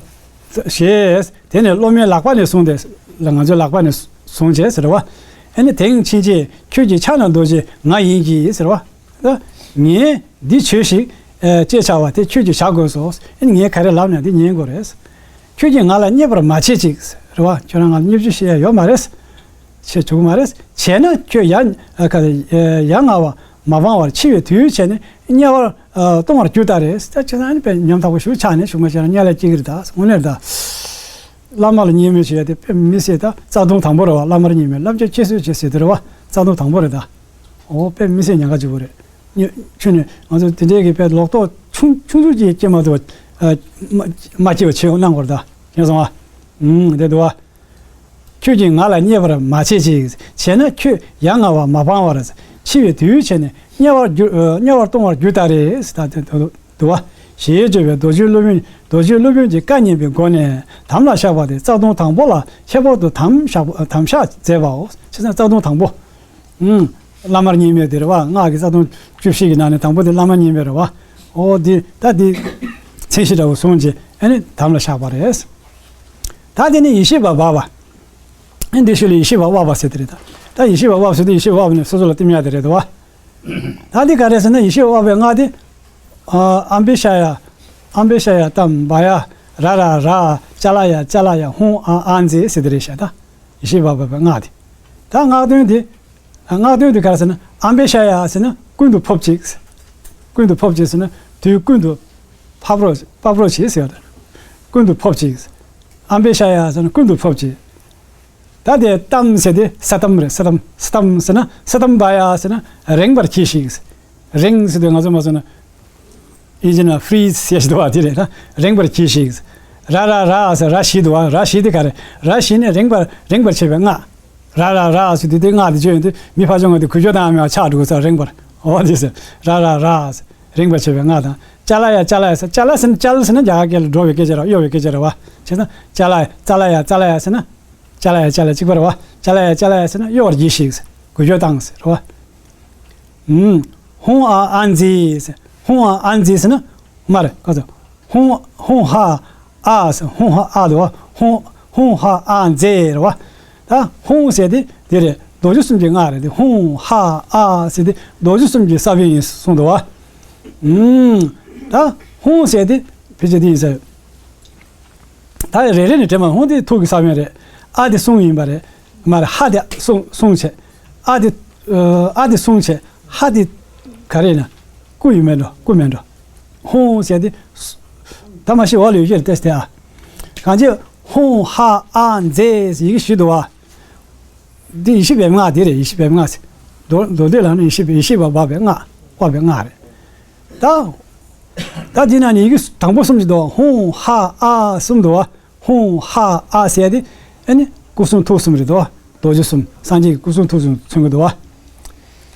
ཞེས་དེ་ནས་སློབ་མའི་ལག་པ་ནས་བཟུང་སྟེ་ལ་ང་ཚོའི་ལག་པ་ནས་བཟུང་བྱས་ཟེར་བ། ཨ་ནི་དེང་ཕྱིན་ཆད་ཁྱོད་ཀྱི་ཕྱག་ན་རྡོ་རྗེ་ང་ཡིན་གྱི་ཟེར་བ། ད་ངས་འདི་བྱོས་ཤིག་ཅེས་བྱ་བ་དེ་ཁྱོད་ཀྱིས་བྱ་དགོས་སོ། ཨ་ནི་ངས་ག་རེ་ལབ་ན་འདི་ཉན་དགོས་རེད། ཁྱོད་ཀྱིས་ང་ལ་བརྙས་པར་མ་བྱེད་ཅིག་རེད་བ། ཁྱོད་རང་ང་ལ་བརྙས་བཅོས་བྱེད་ཡ་ཡོད་མ་རེད། བྱེད་བཅུག་མ་རེད། བྱས་ན་ཁྱོད་ཡ་ཡ་ང་བ་མ་སྤང་བར་འཆི་བའི་དུས་བྱས་ནས་དམྱལ་བར་ལྟུང་བར་འགྱུར་ད་རེད། ད་བྱས་ན་ཨ་ནི་དཔེ་ཉམ་ཐག་པོ་ཞིག་ཆགས་ནས་གཞུག་མ་བྱས་ན་དམྱལ་བར་སྐྱེ་གི་རེད་ད། དངོས་གནས་རེད་ད། བླ་མ་ལ་བརྙས་སྨོད་བྱེད་ཡ་དེ་དཔེ་མི་སྲིད་ད། རྩ་ལྟུང་དང་པོ་རེད་བ། བླ་མར་བརྙས་སྨོད། བསླབ་བྱ་བཅད་གསོད་བྱེད་ཟེར་དེ་རེད་བ། རྩ་ལྟུང་དང་པོ་རེད་ད། འོ་དཔེ་མི་སྲིད་ཉེན་ཁ་ཆེ་བོ་རེད། ཁྱོད་ནི་ང་ཚོ་དེ་འདྲའི་གི་དཔེ་ལོག་རྟོག་ཆུང་ཆུང་ཆུང་ཅིག་སྐྱེ་མ་ཐུབ་པ། མ་མ་སྐྱེ་བ་བྱེད་གནང་དགོས་རེད་ད། མཁྱེན་སོང་ཨ། ཨུམ་དེ་འདུག་བ། ཁྱོད་ཀྱིས་ང་ལ་བརྙས་པར་མ་བྱེད་ཅིག་བྱས་ན་ཁྱོད་ཡ་ང་བ་མ་སྤང་བར་འཆི་བའི་དུས་བྱས་ནས་དམྱལ་བར་འགྱུར་དམྱལ་བར་ལྟུང་བར་འགྱུར་ད་རེད་ཟེར་ད་དེ་འདུག་བ། ཞེས་བརྗོད་པས་རྡོ་རྗེ་སློབ་དཔོན་རྡོ་རྗེ་སློབ་དཔོན་གྱི་བཀའ་ཉན་པའི་སྒོ་ནས་དམ་ལ་བཞག་པ་དེ་རྩ་ལྟུང་དང་པོ་ལ་ཁྱད་པར་དུ་དམ་བཞག་དམ་བཞག་མཛད་པའོ། ཅེས་ན་རྩ་ལྟུང་དང་པོ། ཨུམ། བླ་མར་བརྙས་སྨོད་དེ་རེད་བ། སྔགས་ཀྱི་རྩ་ལྟུང་བཅུ་བཞི་གི་ནང་ནས་དང་པོ་དེ་བླ་མར་བརྙས་སྨོད་རེད་བ། ཨོ་འདི་ད་འདི་མཚན་གཞི་འདྲ་བོ་བཟུང་རྗེས་ཨ་ནི་དམ་ལ་བཞག་པ་རེད། ད་དེ་ནི་ཡེ་ཤེས་པ་འབར་བ། ཨ་འདི་ཤུལ་ལ་ཡེ་ཤེས་པ་དབབ་པ་ཟེར་དེ་རེད་ད། ད་ཡེ་ཤེས་པ་དབབ་ཟེར་དུས་ཡེ་ཤེས་པ་དབབ་ནས་སོ་སོ་ལ་བསྟིམ་ཡ་དེ་རེད་དོ། ད་འདི་ག་རེ་ཟེར་ན་ཡེ་ཤེས་པ་དབབ་པའི་སྔགས་དེ། ཨ་ཨམ་བི་ཤ་ཡ། ཨམ་བི་ཤ་ཡ་ཏམ་བ་ཡ། ར་ར་ར། ཅ་ལ་ཡ་ཅ་ལ་ཡ། ཧཱུྃ་ཨ་ཨ་ཛེ་ཟེར་དེ་རེད་ཤག་ད། ཡེ་ཤེས་པ་དབབ་པའི་སྔགས་དེ། ད་སྔགས་དོན་དེ། སྔགས་དོན་དེ་ག་རེ་ཟེར་ན་ཨམ་བི་ཤ་ཡ་ཟེར་ན་ཀུན་ཏུ་ཕོབ་ཅིག་ཀུན་ཏུ་ཕོབ་ཅིག་ཟེར་ན་དུས་ཀུན་ཏུ་ཕབ་རོགས་ཕབ་རོགས་བྱེད་ཟེར་བ་དང་། ཀུན་ཏུ་ཕོབ་ཅིག་ཨམ་བི་ཤ་ཡ་ཟེར་ན་ཀུན་ཏུ་ཕོབ་ཅིག་ད་དེ་ཏམ་ཟེར་དེ་ས་ཏམ་རེད། ས་ཏམ་ས་ཏམ་ཟེར་ན་ས་ཏམ་བ་ཡ་ཟེར་ན་རེངས་པར་གྱིས་ཤིག་རེངས་ཟེར་དུས་ང་ཚོ་མ་སོང་ན་ཨིན་ཇི་ན་ཕི་རི་ཛི་ཟེར་ཞིག་འདུག་བ། དེ་རེད་ད། རེངས་པར་གྱིས་ཤིག་ར་ར་ར་ཟེར་ར་བཞི་འདུག་བ། ར་བཞི་དེ་ག་རེ། ར་བཞི་ནི་རེངས་པར་རེངས་པར་བྱེད་པའི་སྔགས། ར་ར་ར་ཟེར་དུས་དེ་སྔགས་དེ་བརྗོད་ཡོང་དུས་མི་ཕར་ཕྱོགས་ང་དེ་གུས་སྐྱོར་བཏང་མེད་པ་ཆགས་འགྲོ་གི་ས་རེངས་པར། འོ་དེ་ཟེར། ར་ར་ར་ཟེར་རེངས་པར་བྱེད་པའི་སྔགས་དང་། ཅ་ལ་ཡ་ཅ་ལ་ཡ་ཟེར། ཅ་ལ་ཟེར་ན་ཅལ་ཟེར་ན་རྒྱ་གར་སྐད་ལ་འགྲོ་བའི་སྐད་ཆ་རེད་བ། གཡོ་བའི་སྐད་ཆ་རེད་བ། བྱས་ཙང་ཅ་ལ་ཡ་ཙ་ལ་ཡ་ཙ་ལ་ཡ་ཟེར་ན། ཅ་ལ་ཡ་ཅ་ལ་གཅིག་པ་རེད་བ། ཅ་ལ་ཡ་ཅ་ལ་ཡ་ཟེར་ན་གཡོ་བར་གྱིས་ཤིག་ཟེར། གུས་སྐྱོར་བཏང་ཟེར་རེད་བ། ཧུང་ཨ་ཨ་མཛེས་ཟེར། ཧུང་ཨ་ཨ་མཛེས་ཟེར་ན། མར་ག་ཚོད། ཧུང་ཧུང་ཧ་ཨ་ཟེར། ཧུང་ཧ་ཨ་འདུག་བ། ཧུང་ཧུང་ཧ་ཨ་མཛེས་རེད་བ། ད་ཧུང་ཟེར་དེ་དེ་རེད། རྡོ་རྗེ་གསུམ་གྱི་སྔགས་རེད་དེ། ཧུང་ཧ་ཨ་ཟེར་དེ་རྡོ་རྗེ་གསུམ་གྱི་ས་བོན་ཡིན་གསུངས་འདུག་བ། ཨུམ། ད་ཧུང་ཟེར་དེ་ཕལ་ཆེར་དེ་ཡིན་ས་ཡོད། ད་རེ་རེ་ནས་དྲན་པ། ཧུང་དེ་ཐུགས་ཀྱི་ས་བོན་རེད། ཨ་དེ་གསུང་ཡིན་པ་རེད། མར་ཧ་དེ་གསུང་གསུང་བྱས། ཨ་དེ་ཨ་དེ་གསུང་བྱས། ཧ་དེ་ག་རེ་ཡིན་ན། སྐུ་ཡིན་མེད་འགྲོ། སྐུ་མེད་འགྲོ། ཧུང་ཟེར་དེ་ད་མ་ཤི་བ་ལ་ཡོད་ཀྱི་རེད་ཏེ་སྟེ་ཨ། གང་ཅི་ཧུང་ཧ་ཨ་མཛེས་ཡི་གེ་བཞི་འདུག་བ། འདི་ཡེ་ཤེས་པའི་སྔགས་འདི་རེད། ཡེ་ཤེས་པའི་སྔགས་ཟེར། མདོ་མདོ་སྡེ་ལ་ནི་ཡེ་ཤེས་པའི་ཡེ་ཤེས་པ་འཕགས་པའི་སྔགས། འཕགས་པའི་སྔགས་རེད། ད་ད་འདི་ན་ནི་ཡི་གེ་དང་པོ་གསུམ་གྱི་འདུག་བ། ཧུང་ཧ་ཨ་གསུམ་འདུག་བ། ཧུང་ཧ་ཨ་ཟེར་ཏེ་ཨ་ནི་སྐུ་གསུང་ཐུགས་གསུམ་རེད་འདུག་བ། རྡོ་རྗེ་གསུམ་སངས་རྒྱས་ཀྱི་སྐུ་གསུང་ཐུགས་གསུམ་མཚོན་གྱི་འདུག་བ།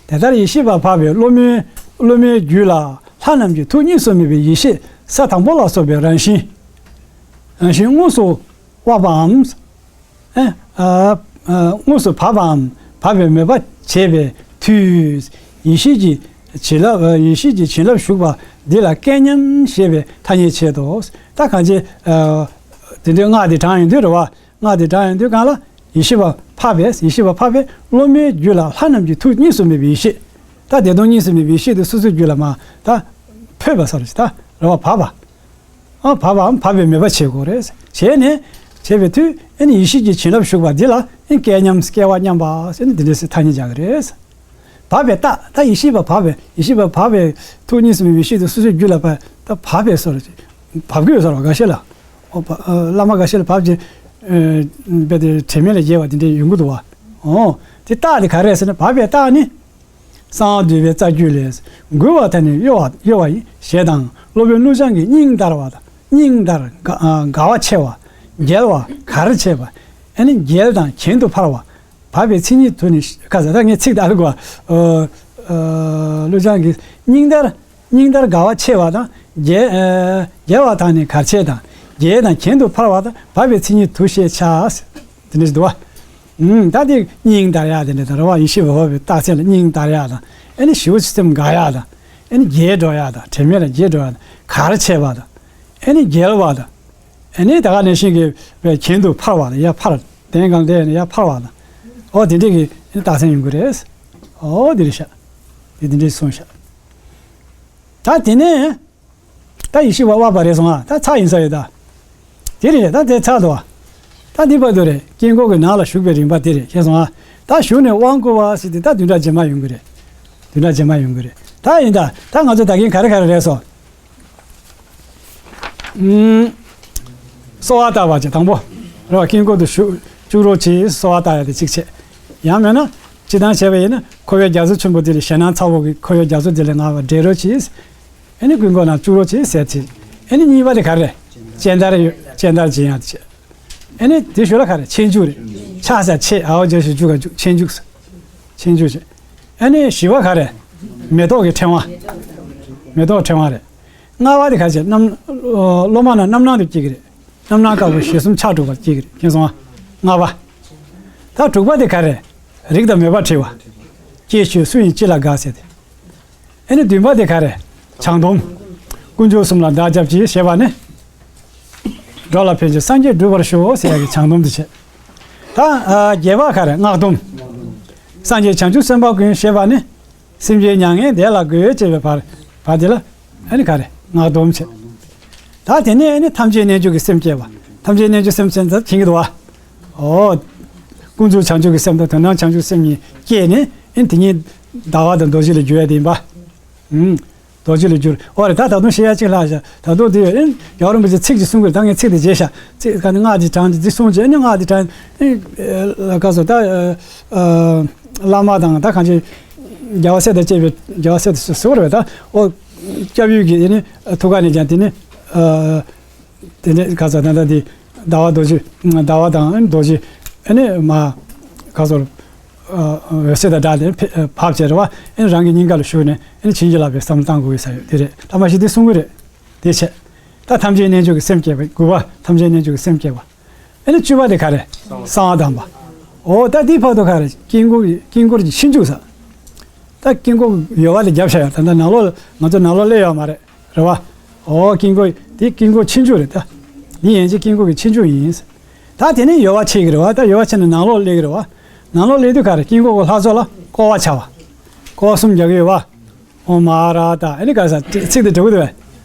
དེ་ལྟར་ཡེ་ཤེས་པ་འཕགས་པའི་སློབ་མའི་སློབ་མའི་རྒྱུད་ལ་ལྷ་རྣམས་ཀྱི་ཐུགས་གཉིས་སུ་མེད་པའི་ཡེ་ཤེས་ས་དང་པོ་ལ་སོགས་པའི་རང་བཞིན། རང་བཞིན་དངོས་སུ་དབབ་པའམ། ཨ་ཨ་ཨ་དངོས་སུ་བབ་པའམ་བབ་པའི་མོས་པ་བྱས་པའི་མཐུས། ཡེ་ཤེས་ཀྱི་བྱིན་རླབས། ཡེ་ཤེས་ཀྱི་བྱིན་རླབས་ཞུགས་པ་འདི་ལ་སྐལ་མཉམ་ཞེས་པའི་ཐ་སྙད་བྱེད་དོ། ད་གང་ཅི་ཨ་དེ་འདྲའི་སྔགས་འདི་བགྲངས་ཡོང་དུས་རེད་བ། སྔགས་འདི་བགྲངས་ཡོང་དུས་གང་ལ་ཡེ་ཤེས་པ་འཕགས་པས། ཡེ་ཤེས་པ་འཕགས་པའི་སློབ་མའི་རྒྱུད་ལ་ལྷ་རྣམས་ཀྱི་ཐུགས་གཉིས་སུ་མེད་པའི་ཡེ་ཤེས། ད་བདེ་སྟོང་གཉིས་སུ་མེད་པའི་ཡེ་ཤེས་དེ་སོ་སོའི་རྒྱུད་ལ་མར་ད་འཕོས་པ་སོགས་རེད། ད་རེད་བ། བབ་པ། ཨ་བབ་པའམ་བབ་པའི་མོས་པ་བྱེད་དགོས་རེད། བྱས་ནས་བྱས་པའི་མཐུས་ཨ་ནི་ཡེ་ཤེས་ཀྱི་བྱིན་རླབས་ཞུགས་པ་འདི་ལ་ཨ་ནི་སྐལ་མཉམ། སྐལ་བ་མཉམ་པ་ཟེར་ནས་འདི་འདྲ་ཟེར་ཐ་སྙད་རྒྱག་གི་རེད། བབ་པའི་རྟགས། ད་ཡེ་ཤེས་པ་བབ་པའི་ཡེ་ཤེས་པ་བབ་པའི་ཐུགས་གཉིས་སུ་མེད་པའི་ཡེ་ཤེས་དེ་སོ་སོའི་རྒྱུད་ལ་བབ། ད་བབ་པའི་སོགས་བབ་ཀྱི་ཡོད་ས་རེད་བ། འགའ་ཤས་ལ། ཨོ་བ་ཨ་བླ་མ་འགའ་ཤས་ལ་བབ་ཀྱི་ཨ་རྦད་དེ་དྲན་མེད་ལ་བརྒྱལ་བ་དེ་འདྲ་ཡོང་གི་འདུག་བ། ཨོ་དེ་རྟགས་དེ་ག་རེ་རེད་ཟེར་ན། བབ་པའི་རྟགས་ནི། གསང་བ་འདུས་པའི་རྩ་རྒྱུད་ལས། འགུལ་བ་དང་ནི་གཡོ་བ་གཡོ་བ་ཡི་ཞེས་དང་། སློབ་དཔོན་ཀླུ་བྱང་གིས་སྙིང་འདར་བ་དང་། སྙིང་འདར་དགའ་ཨ་དགའ་བ་ཆེ་བ། བརྒྱལ་བ་གར་ཆེ་བ། ཨ་ནི་བརྒྱལ་དང་གྱེན་དུ་འཕར་བ། བབ་པའི་མཚན་ཉིད་དུ་ནི་ཁ་ས་ད་ངས་ཚིག་དག་གོ། ཨ་ཨ་ཀླུ་བྱང་གིས་སྙིང་འདར། སྙིང་འདར་དགའ་བ་ཆེ་བ་དང་། བརྒྱལ་ཨ་བརྒྱལ་བ་དང་ནི་གར་ཆེ་དང་། བརྒྱལ་དང་གྱེན་དུ་འཕར་བ་དང་བབ་པའི་མཚན་ཉིད་དུ་ཞེས་བྱ། དེ་འདྲ་ཞིག་འདུག་བ། ཨུམ། ད་དེ་སྙིང་འདར་ཡག་དེ་འདྲ་དང་རེད་བ། ཡེ་ཤེས་པ་བབ་པའི་རྟགས་མཚན་ལ་སྙིང་འདར་ཡག་དང་། ཨ་ནི་ཞེ་པོ་ཅིག་སེམས་དགའ་ཡག་དང་། ཨ་ནི་བརྒྱལ་འགྲོ་ཡག་དང་། དྲན་མེད་ལ་བརྒྱལ་འགྲོ་ཡག་དང་། གར་ཆེ་བ་དང་། ཨ་ནི་བརྒྱལ་བ་དང་། ཨ་ནི་ད་ག་ནང་བཞིན་གྱི་བའི་གྱེན་དུ་འཕར་བ་དང་། ཡར་འཕར། གདན་གང་བསྡད་ནས་ཡར་འཕར་བ་དང་། ཨོ་དེ་འདྲས་ཀྱི་རྟགས་མཚན་ཡོང་གི་རེད། ཨོ་དེ་རེད་ཤག་དེ་དེ་འདྲས་གསུངས་ཤག་ད་དེ་ནས། ད་ཡེ་ཤེས་པ་དབབ་པ་རེད་སོང་ཨ། ད་ཚར་ཡིན་ས་ཡོད་ད། དེ་རེད། ད་དེ་ཚར་འདུག་ཨ། ད་འདི་བར་དུ་རེད། དཀྱིལ་འཁོར་གྱི་ནང་ལ་ཞུགས་པའི་རིམ་པ་དེ་རེད། ཤེས་སོང་ཨ། ད་ཞུགས་ནས་དབང་བསྐུར་བ་ཟེར་དེ་ད་བདུན་ཕྲག་རྗེས་མ་ཡོང་གི་རེད། བདུན་ཕྲག་རྗེས་མ་ཡོང་གི་རེད། ད་ཡིན་ད། ད་ང་ཚོ་ད་གིན་ག་རེ་ག་རེ་རེད་སོང་། ཨུམ། གསོལ་བ་བཏབ་པ་བྱས་དང་པོ། རེད་བ། དཀྱིལ་འཁོར་དུ་ཞུགས་བཅུག་རོགས་གྱིས། གསོལ་བ་བཏབ་ཡ་དེ་གཅིག་བྱས། ཡང་མིན་ན། སྤྱིར་བཏང་བྱས་པ་ཡིན་ན་འཁོར་བའི་རྒྱ་མཚོ་ཆེན་པོ་འདི་ལས་ཞེད་སྣང་ཚ་བོ་གི་འཁོར་བའི་རྒྱ་མཚོ་འདི་ལས་ང་བསྒྲལ་རོགས་གྱིས། ཨ་ནི་དཀྱིལ་འཁོར་ནང་བཅུག་རོགས་གྱིས་ཟེར་ཚེ། ཨ་ནི་གཉིས་པ་དེ་ག་རེ་རེད། སྤྱན་བསྟར་ཡོད། སྤྱན་བསྟར་བྱེད་ཡག་དེ་བྱས། ཨ་ནི་དེ་ཞོར་ལ་ག་རེ། ཆས་འཇུག་རེད། ཕྱག་འཚལ། ཆས། འ་འོག་བརྗོད་བྱ་འཇུག་ག་འཇུག་ཆས་འཇུག་ཟེར། ཆས་འཇུག་བྱས། ཨ་ནི་བཞི་པ་ག་རེ། མེ་ཏོག་གི་ཕྲེང་བ། མེ་ཏོག་ཕྲེང་བ་རེད། ལྔ་པ་དེ་ག་རེ་བྱས། རྣམ་སློབ་མ་རྣམས་རྣམ་སྣང་དུ་སྐྱེ་གི་རེད། རྣམ་སྣང་དཀར་པོ་ཞལ་གསུམ་ཕྱག་དྲུག་པ་སྐྱེ་གི་རེད། མཁྱེན་སོང་ཨ། ལྔ་པ། ད་དྲུག་པ་དེ་ག་རེ། རིགས་དང་མོས་པ་བྲལ་བ། ཀྱེ་ཁྱོད་སུ་ཡིན་ཅི་ལ་དགའ་ཟེར་ཏེ། ཨ་ནི་བདུན་པ་དེ་ག་རེ། བྱང་སྡོམ། དཀོན་མཆོག་གསུམ་ལ་བདག་སྐྱབས་མཆི་ཞེས་པ་ནི། འགྲོ་ལ་ཕན་ཕྱིར་སངས་རྒྱས་འགྲུབ་པར་ཤོག་ཟེར་ཡ་གི་བྱང་སྡོམ་དེ་བྱས། ད་ཨ་བརྒྱད་པ་ག་རེ། སྔགས་སྡོམ། སངས་རྒྱས་བྱང་ཆུབ་སེམས་དཔའ་ཀུན་ཞེས་པ་ནི། སེམས་ཅན་མྱ་ངན་འདས་ལ་འགོད་ཅེས་པའི་བར་བར་དེ་ལ་ཨ་ནི་ག་རེ། སྔགས་སྡོམ་བྱས། ད་དེ་ནས་ཨ་ནི་ཐམས་ཅད་རྣལ་འབྱོར་གྱི་སེམས་བསྐྱེད་པ། ཐམས་ཅད་རྣལ་འབྱོར་སེམས་བསྐྱེད་ད་མཁྱེན་གྱི་འདུག་བ། ཨོ། ཀུན་རྫོབ་བྱང་ཆུབ་ཀྱི་སེམས་དང་དོན་དམ་བྱང་ཆུབ་སེམས་གཉིས་བསྐྱེད་ནས་ཨ་ནི་དེ་ཉིད་ཟླ་བ་དང་རྡོ་རྗེ་ལ་སྦྱོར་ཡ་དེ་ཡིན་པ། ཨུམ། རྡོ་རྗེ་ལ་སྦྱོར། ཨོ་རེད། ད་ད་དུང་བཤད་ཡ་གཅིག་ལྷག་བཞག་ད་དུང་དེ་ཡོད། ཨེ་རྒྱལ་བ་རིན་པོ་ཆེ་ཚིག་ཅིག་གསུང་གི་རེད། ད་ངས་ཚིག་དེ་བརྗེད་བཞག་ཚིག་ག་ནི་སྔགས་འདི་བགྲངས་ཏེ་འདི་གསུངས་རྗེས་ཨ་ནི་སྔགས་འདི་བགྲངས། ཨེ་ག་སོ་ད་ཨ་བླ་མ་དང་ད་གང་ཅི་རྒྱལ་བ་སྲས་དང་བཅས་པའི་རྒྱལ་བ་སྲས་དེ་ཟེར་བ་རེད་པས། ད་ཨོ་སྐྱབས་ཡུལ་གྱི་ཨེ་ནི་ཐུགས་ཀ་ནས་ཀྱང་དེ་ནི་ཨ། དེ་ནས་ག་ཚོད་ད་ལྟ་དེ་ཟླ་བ་རྡོ་རྗེ། ཟླ་བ་དང་རྡོ་རྗེ། ཨ་ནི་མ་ག་ཚོད། འོད་ཟེར་དང་སྦྲགས་ཏེ་ཕེ- བབས་བྱས་རེད་བ། ཨ་ནི་རང་གི་སྙིང་ག་ལ་བཞུགས་ནས་ཨ་ནི་བྱིན་གྱིས་བརླབས་པའི་བསམ་བློ་བཏང་དགོས་ཀྱི་ས་ཡོད་དེ་རེད། ཐ་མ་ཞིག་དེ་གསུང་གི་རེད། དེ་བྱས། ད་ཐམས་ཅད་རྣལ་འབྱོར་གྱི་སེམས་བསྐྱེད་པ། དགུ་པ་ཐམས་ཅད་རྣལ་འབྱོར་གྱི་སེམས་བསྐྱེད་པ། ཨ་ནི་བཅུ་པ་དེ་ག་རེ། གསང་བ་དམ་པ། འོ་ད་དེའི་བར་དུ་ག་རེ། དཀྱིལ་འཁོར་གྱི་དཀྱིལ་འཁོར་གྱི་ཕྱི་འཇུག་ཟེར། ད་དཀྱིལ་འཁོར་ཡོལ་བ་ལ་རྒྱབ་བཞག་ཡོད། ད་ལྟ་ནང་ལོགས་ང་ཚོ་ནང་ལོགས་སླེབས་ཡོད་མ་རེད། རེད་བ། འོ་དཀྱིལ་འཁོར་དེ་དཀྱིལ་འཁོར་ཕྱི་འཇུག་རེད་ད། འདི་ཡན་ཆད་དཀྱིལ་འཁོར་གྱི་ཕྱི་འཇུག་ཡིན། ད་དེ་ནས་ཡོལ་བ་ཕྱེ་གི་རེད་བ། ད་ཡོལ་བ་ཕྱེ་ནས་ནང་ལོགས་སླེབས་གི་རེད་བ། ནང་ལོགས་སླེབས་དུས་ག་རེ། དཀྱིལ་འཁོར་གྱི་ལྷ་ཚོགས་ལ་བསྐོར་བ་བྱ་བ། བསྐོར་བ་གསུམ་རྒྱག་གི་ཡོད་བ། ཨོཾ་ཨ་ར་ཏ། ཨ་ནི་ག་ས་ཚིག་དེ་འགྲོ་གི་འདུག་བས།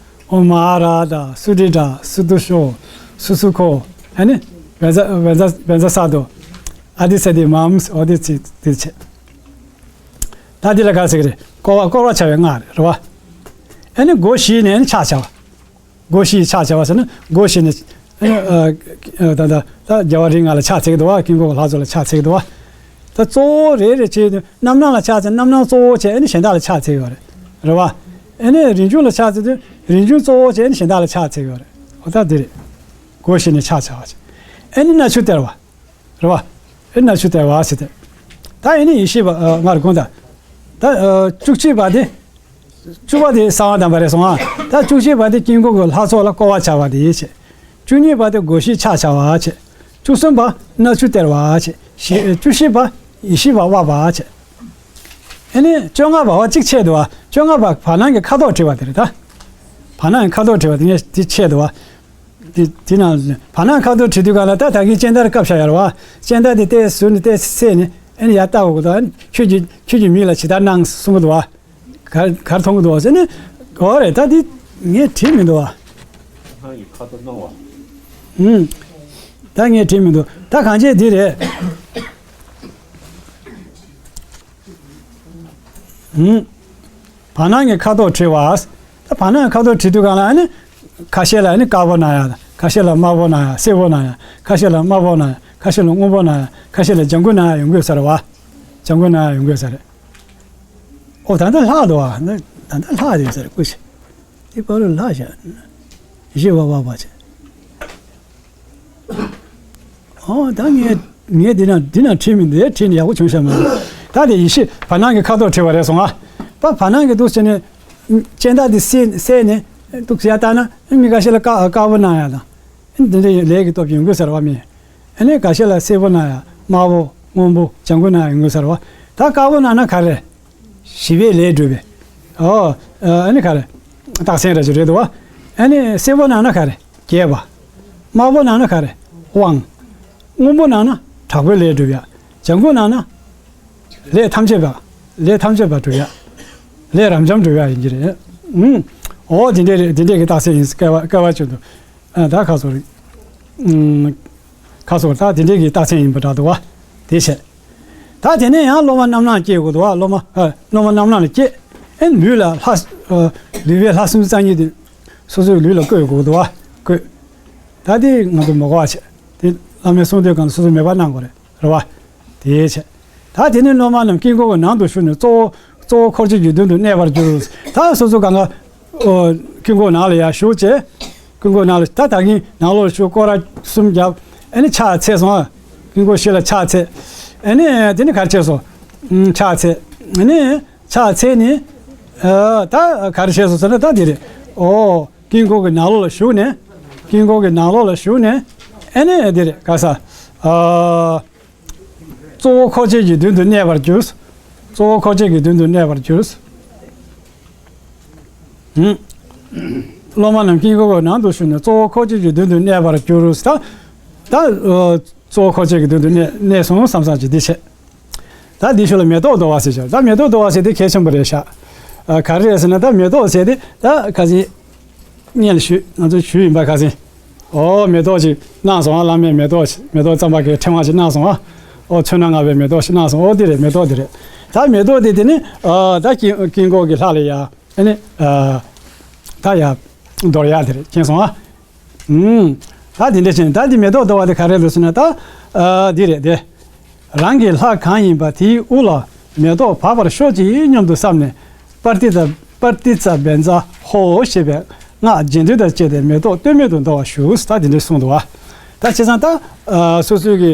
ཨོཾ་ཨ་ར་ཏ། སུ་ཏྲི་ཏྲ། སུ་ཏུ་ཤོ། སུ་སུ་ཁོ། ཨ་ནི་བཛྲ་བཛྲ་བཛྲ་ས་ཏོ། ཨ་ཏི་ས་ཏི་མ་མ་སི། འོ་དེ་ཚིག་དེ་བྱས། ད་འདི་ལ་ག་ཟེར་གི་རེད། བསྐོར་བ་བསྐོར་བ་བྱ་བའི་སྔགས་རེད། རེད་བ། ཨ་ནི་སྒོ་བཞི་ནས་ཨ་ནི་ཕྱག་བྱ་བ། སྒོ་བཞིའི་ཕྱག་བྱ་བ་ཟེར་ན་སྒོ་བཞི་ནས། ཨ་ནི་ཨ་ཨ་ད་ད་ད་རྒྱལ་བ་རིགས་ལྔ་ལ་ཕྱག་འཚལ་གི་འདུག་བ། དཀྱིལ་འཁོར་གྱི་ལྷ་ཚོགས་ལ་ཕྱག་འཚལ་གི་འདུག་བ། ད་གཙོ་བོ་རེ་རེ་བྱས་ཏེ་རྣམ་སྣང་ལ་ཕྱག་འཚལ། རྣམ་སྣང་གཙོ་བོ་བྱས་ཨ་ནི་གཞན་དག་ལ་ཕྱག་འཚལ་གི་ཡོད་རེད། རེད་བ། ཨ་ནི་རིན་འབྱུང་ལ་ཕྱག་འཚལ་དུས་རིན་འབྱུང་གཙོ་བོ་བྱས་ཨ་ནི་གཞན་དག་ལ་ཕྱག་འཚལ་གི་ཡོད་རེད། འོ་ད་འདི་རེད། སྒོ་བཞི་ནས་ཕྱག་བྱ་བ་བྱས། ཨ་ནི་སྣ་ཆུ་སྟེར་བ། རེད་བ། ཨེ་སྣ་ཆུ་སྟེར་བ་ཟེར་ཏེ། ད་ཨེ་ནི་ཡེ་ཤེས་པ་ཨ་སྔར་གོང་དང་། ད་ཨ་བཅུ་གཅིག་པ་དེ། བཅུ་པ་དེ་གསང་བ་དམ་པ་རེད་སོང་ཨ། ད་བཅུ་གཅིག་པ་དེ་དཀྱིལ་འཁོར་གྱི་ལྷ་ཚོགས་ལ་བསྐོར་བ་བྱ་བ་དེ་བྱས། བཅུ་གཉིས་པ་དེ་སྒོ་བཞིའི་ཕྱག་བྱ་བ་བྱས། བཅུ་གསུམ་པ་སྣ་ཆུ་སྟེར་བ་བྱས། བཞི་བཅུ་བཞི་པ་ཡེ་ཤེས་པ་དབབ་པ་བྱས། ཨེ་ནི་བཅོ་ལྔ་པ་བ་གཅིག་ཆད་འདུག་བ། བཅོ་ལྔ་པ་བར་སྣང་གི་ཁ་དོག་བྲི་བ་དེ་རེད་ད། བར་སྣང་གི་ཁ་དོག་བྲི་བ་དེ་ངས་དེ་ཆད་འདུག་བ། དེ་དེ་ནང་བར་སྣང་ཁ་དོག་བྲི་དུས་གང་ལ་ད་ད་གིན་སྤྱན་ལྟར་བཀབ་བཞག་ཡོད་རེད་བ། སྤྱན་ལྟར་དེ་ཏོག་ཙམ་ཟུར་ནས་ཏོག་ཙམ་བསལ་ནས་ཨ་ནི་ཡར་ལྟ་དགོས་ཀྱི་འདུག་ཨ་ནི་ཁྱོད་ཀྱི་ཁྱོད་ཀྱི་མིག་ལ་ཇི་ལྟར་སྣང་གསུང་གི་འདུག་བ། ག་གར་མཐོང་གི་འདུག་བ་ཟེར་ནས། འོ་རེད། ད་དེ་ངས་བྲིས་མི་འདུག་བ། སྣང་གི་ཁ་དོག་སྣང་བ། ཨུམ། ད་ངས་བྲིས་མི་འདུག་ད་གང་བྱས་འདི་རེད། ཨུམ། བར་སྣང་གི་ཁ་དོག་བྲི་བ། ད་བར་སྣང་གི་ཁ་དོག་བྲི་དུས་གང་ལ་ཨ་ནི། ཁ་ཤས་ལ་ཨ་ནི་དཀར་པོ་སྣང་ཡ། ཁ་ཤས་ལ་དམར་པོ་སྣང་ཡ། སེར་པོ་སྣང་ཡ། ཁ་ཤས་ལ་དམར་པོ་སྣང་ཡ། ཁ་ཤས་ལ་སྔོན་པོ་སྣང་ཡ། ཁ་ཤས་ལ་ལྗང་གུ་སྣང་ཡ་ཡོང་གི་ཡོད་ས་རེད་བ། ལྗང་གུ་སྣང་ཡ་ཡོང་གི་ཡོད་ས་རེད། ཨོ་ད་ལྟ་ལྷག་འདུག་བ། ད་ད་ལྟ་ལྷག་ཡོད་ས་རེད། སྐུ་ཞེ། དེ་བར་དུ་ལྷག་བཞག་ཡེ་ཤེས་པ་དབབ་པ་བྱས། ཨོ་ད་ངས་ངས་འདི་ན་འདི་ན་བྲིས་མི་འདུག་བྲིས་ནས་ཡག་པོ་བྱུང་ཤག་མ་རེད། ད་དེ་ཡེ་ཤེས་བར་སྣང་གི་ཁ་དོག་བྲི་བ་རེད་སོང་ཨ། པ་བར་སྣང་གི་འདུག་ཟེར་ནས་སྤྱན་ལྟ་དེ་བསལ་བསལ་ནས་འདུག་ཟེར་ཡ་ལྟ་ན་མི་འགའ་ཤས་ལ་དཀར་དཀར་པོ་སྣང་ཡ་དང་། འདི་འདྲའི་ལས་ཀྱི་སྟོབས་ཡོང་གི་ཟེར་བ་མིན། ཨ་ནི་འགའ་ཤས་ལ་སེར་པོ་སྣང་ཡ། དམར་པོ་སྔོན་པོ་ལྗང་གུ་སྣང་ཡ་ཡོང་གི་ཟེར་བ། ད་དཀར་པོ་སྣང་ན་ག་རེ། ཞི་བའི་ལས་སྒྲུབ་པའི། ཨོ། ཨ་ནི་ག་རེ། རྟགས་མཚན་རེ་ཅིག་རེད་འདུག་བ། ཨ་ནི་སེར་པོ་སྣང་ན་ག་རེ། རྒྱས་པ། དམར་པོ་སྣང་ན་ག་རེ། དབང་། སྔོན་པོ་སྣང་ན་དྲག་པོའི་ལས་སྒྲུབ་ཡ། ལྗང་གུ་སྣང་ན། ལས་ཐམས་ཅད་པ། ལས་ཐམས་ཅད་པ་སྒྲུབ་ཡ། ལས་རབ་འབྱམས་སྒྲུབ་ཡ་ཡིན་གྱི་རེད། ཨུམ། ཨོ་དེ་འདྲས་རེད། དེ་འདྲས་ཀྱི་རྟགས་མཚན་ཡིན། སྐལ་བ་སྐལ་བ་བྱུང་འདུག་ཨ་ད་ཁ་སོ་རེད། ཨུམ། ཁ་སོ་ད་དེ་འདྲས་ཀྱི་རྟགས་མཚན་ཡིན་པ་འདྲ་འདུག་བ། དེ་བྱས། ད་དེ་ནས་ཡང་སློབ་མ་རྣམ་སྣང་སྐྱེ་དགོས་འདུག་བ། སློབ་མ་ཨ་སློབ་མ་རྣམ་སྣང་ལ་སྐྱེ། ཨེ་ལུས་ལ་ལྷ་ཨ་ལུས་པའི་ལྷ་སུམ་ཅུ་རྩ་གཉིས་དེ་སོ་སོའི་ལུས་ལ་བཀོད་དགོས་འདུག་བ། བཀོད། ད་དེ་ང་ཚོ་མ་གོ་བ་བྱས། དེ་བླ་མའི་གསུང་དོན་གང་སོ་སོ་མོས་པ་གནང་དགོས་རེད། རེད་བ། དེའི་ཕྱིར། ད་དེ་ནས་སློབ་མ་རྣམས་དཀྱིལ་འཁོར་གྱི་ནང་དུ་ཞུགས་ནས་གཙོ་བོ་གཙོ་བོ་འཁོར་བཅས་ཀྱི་མདུན་དུ་གནས་པར་གྱུར། ད་སོ་སོ་གང་ག་ཨོ་དཀྱིལ་འཁོར་ནང་ལ་ཡར་ཞུགས་བྱས། དཀྱིལ་འཁོར་ནང་ལ་ད་ད་གིན་ནང་ལོགས་ཞུགས་སྐོར་ར་གསུམ་བརྒྱབ། ཨ་ནི་ཕྱག་འཚལ་སོང་ཨ། དཀྱིལ་འཁོར་བཞི་ལ་ཕྱག་འཚལ། ཨ་ནི་དེ་ནི་ག་རེ་བྱས་སོང་། ཨུམ་ཕྱག་འཚལ། ཨ་ནི་ཕྱག་འཚལ་ནས་ཨ་ད་ག་རེ་བྱས་སོང་ཟེར་ན་ད་འདི་རེད། ཨོ་དཀྱིལ་འཁོར་གྱི་ནང་ལོགས་ལ་ཞུགས་ནས། དཀྱིལ་འཁོར་གྱི་ནང་ལོགས་ལ་ཞུགས་ནས། ཨ་ནི་འདི་རེད། ག་ས། ཨ། གཙོ་བོ་འཁོར་བཅས་ཀྱི་མདུན་དུ་གནས་པར་གྱུར། གཙོ་བོ་འཁོར་བཅས་ཀྱི་མདུན་དུ་གནས་པར་གྱུར། ཧུམ། སློབ་མ་རྣམས་དཀྱིལ་འཁོར་གྱི་ནང་དུ་ཞུགས་ནས་གཙོ་བོ་འཁོར་བཅས་ཀྱི་མདུན་དུ་གནས་པར་གྱུར། ད་ད་ཨ་གཙོ་བོ་འཁོར་བཅས་ཀྱི་མདུན་དུ་གནས་གནས་སོང་བསམ་བསམ་གྱི་འདི་བྱས། ད་འདི་ཤུལ་ལ་མེ་ཏོག་དོར་བ་ཟེར་ཞོར། ད་མེ་ཏོག་དོར་བ་ཟེར་དེ་གལ་ཆེན་པོ་རེད་ཤག་ཨ་ག་རེ་རེད་ཟེར་ན་ད་མེ་ཏོག་ཟེར་དེ་ད་ཁ་སང་སྔོན་ལ་ཞུས། ང་ཚོ་ཞུས་ཡིན་པ། ཁ་སང་། ཨོ་མེ་ཏོག་ཅིག་གནང་སོང་ཨ། བླ་མས་མེ་ཏོག་ཅིག་མེ་ཏོག་བརྩམས་པ་གི་ཕྲེང་བ་ཅིག་གནང་སོང་ཨ། ཨོ་ཚོན་སྣ་ལྔ་པའི་མེ་ཏོག་ཅིག་གནང་སོང་། ཨོ་དེ་རེད། མེ་ཏོག་དེ་རེད། ད་མེ་ཏོག་དེ་དེ་ནི་ཨ་ད་དཀྱིལ་དཀྱིལ་འཁོར་གྱི་ལྷ་ལ་ཡ་ཨ་ནི་ཨ་ད་ཡ་དོར་ཡ་དེ་རེད། མཁྱེན་སོང་ཨ། ཨུམ། ད་དེ་འདྲ་བྱས་ནས་ད་འདི་མེ་ཏོག་དོར་བ་དེ་ག་རེ་རེད་ཟེར་ན་ད། ཨ་འདི་རེད་དེ། རང་གི་ལྷ་གང་ཡིན་པ་དེའི་དབུ་ལ་མེ་ཏོག་བབས་པར་ཤོག་ཅིག་སྙམ་དུ་བསམས་ནས། པར་ཏི་ཙ་པར་ཏི་ཙ་བཛྲ་ཧོ་ཞེས་པའི་ སྔགས་རྒྱན་སྡུད་དང་བཅས་ཏེ་མེ་ཏོག་སྟོད་སྨད་དུ་འདོར་བར་ཞུ། ད་དེ་འདྲ་གསུངས་འདུག་བ། ད་བྱས་ཙང་ད་ཨ་སོ་སོའི་གི་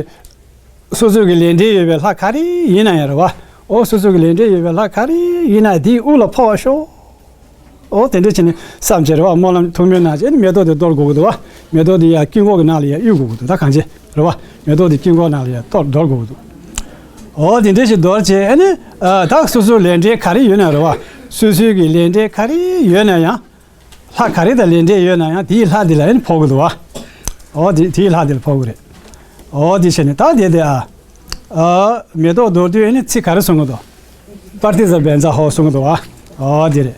སོ་སོའི་གི་ལས་འབྲེལ་ཡོད་པའི་ལྷ་ག་རེ་ཡིན་ན་ཡང་རེད་བ། ཨོ་སོ་སོའི་གི་ལས་འབྲེལ་ཡོད་པའི་ལྷ་ག་རེ་ཡིན་ན་དེའི་དབུ་ལ་ཕོག་པར་ཤོག། ཨོ་དེ་འདྲ་བྱས་ནས་བསམ་བྱས་རེད་བ། སྨོན་ལམ་ཐུགས་སྨོན་གནང་བྱས་ནས་མེ་ཏོག་དེ་འདོར་དགོས་ཀྱི་འདུག་བ། མེ་ཏོག་དེ་ཡར་དཀྱིལ་འཁོར་གྱི་ནང་ལ་ཡར་གཡུག་དགོས་ཀྱི་འདུག་ད་གང་བྱས་རེད་བ། མེ་ཏོག་དེ་དཀྱིལ་འཁོར་ནང་ལ་ཡར་གཏོར་འདོར་དགོས་ཀྱི་འདུག་ཨོ་དེ་འདྲ་ཞིག་འདོར་བྱས་ཨ་ནི་ཨ་ད་སོ་སོའི་ལས་འབྲེལ་ག་རེ་ཡོད་ན་རེད་བ། སོ་སོའི་གི་ལས་འབྲེལ་ག་རེ་ཡོད་ན་ཡང་། ལྷ་ག་རེ་དང་ལས་འབྲེལ་ཡོད་ན་ཡང་དེའི་ལྷ་དེ་ལ་ཨ་ནི་ཕོག་གི་འདུག་བ། ཨོ་དེ་དེའི་ལྷ་དེ་ལ་ཕོག་གི་རེད། ཨོ་དེ་བྱས་ནས་ད་དེ་དེ་ཨ། ཨ་མེ་ཏོག་འདོར་དུས་ཨ་ནི་ཚིག་ག་རེ་གསུང་གི་འདུག་པར་ཏི་ཙ་བཛྲ་ཧོ་གསུང་གི་འདུག་བ། ཨོ་དེ་རེད།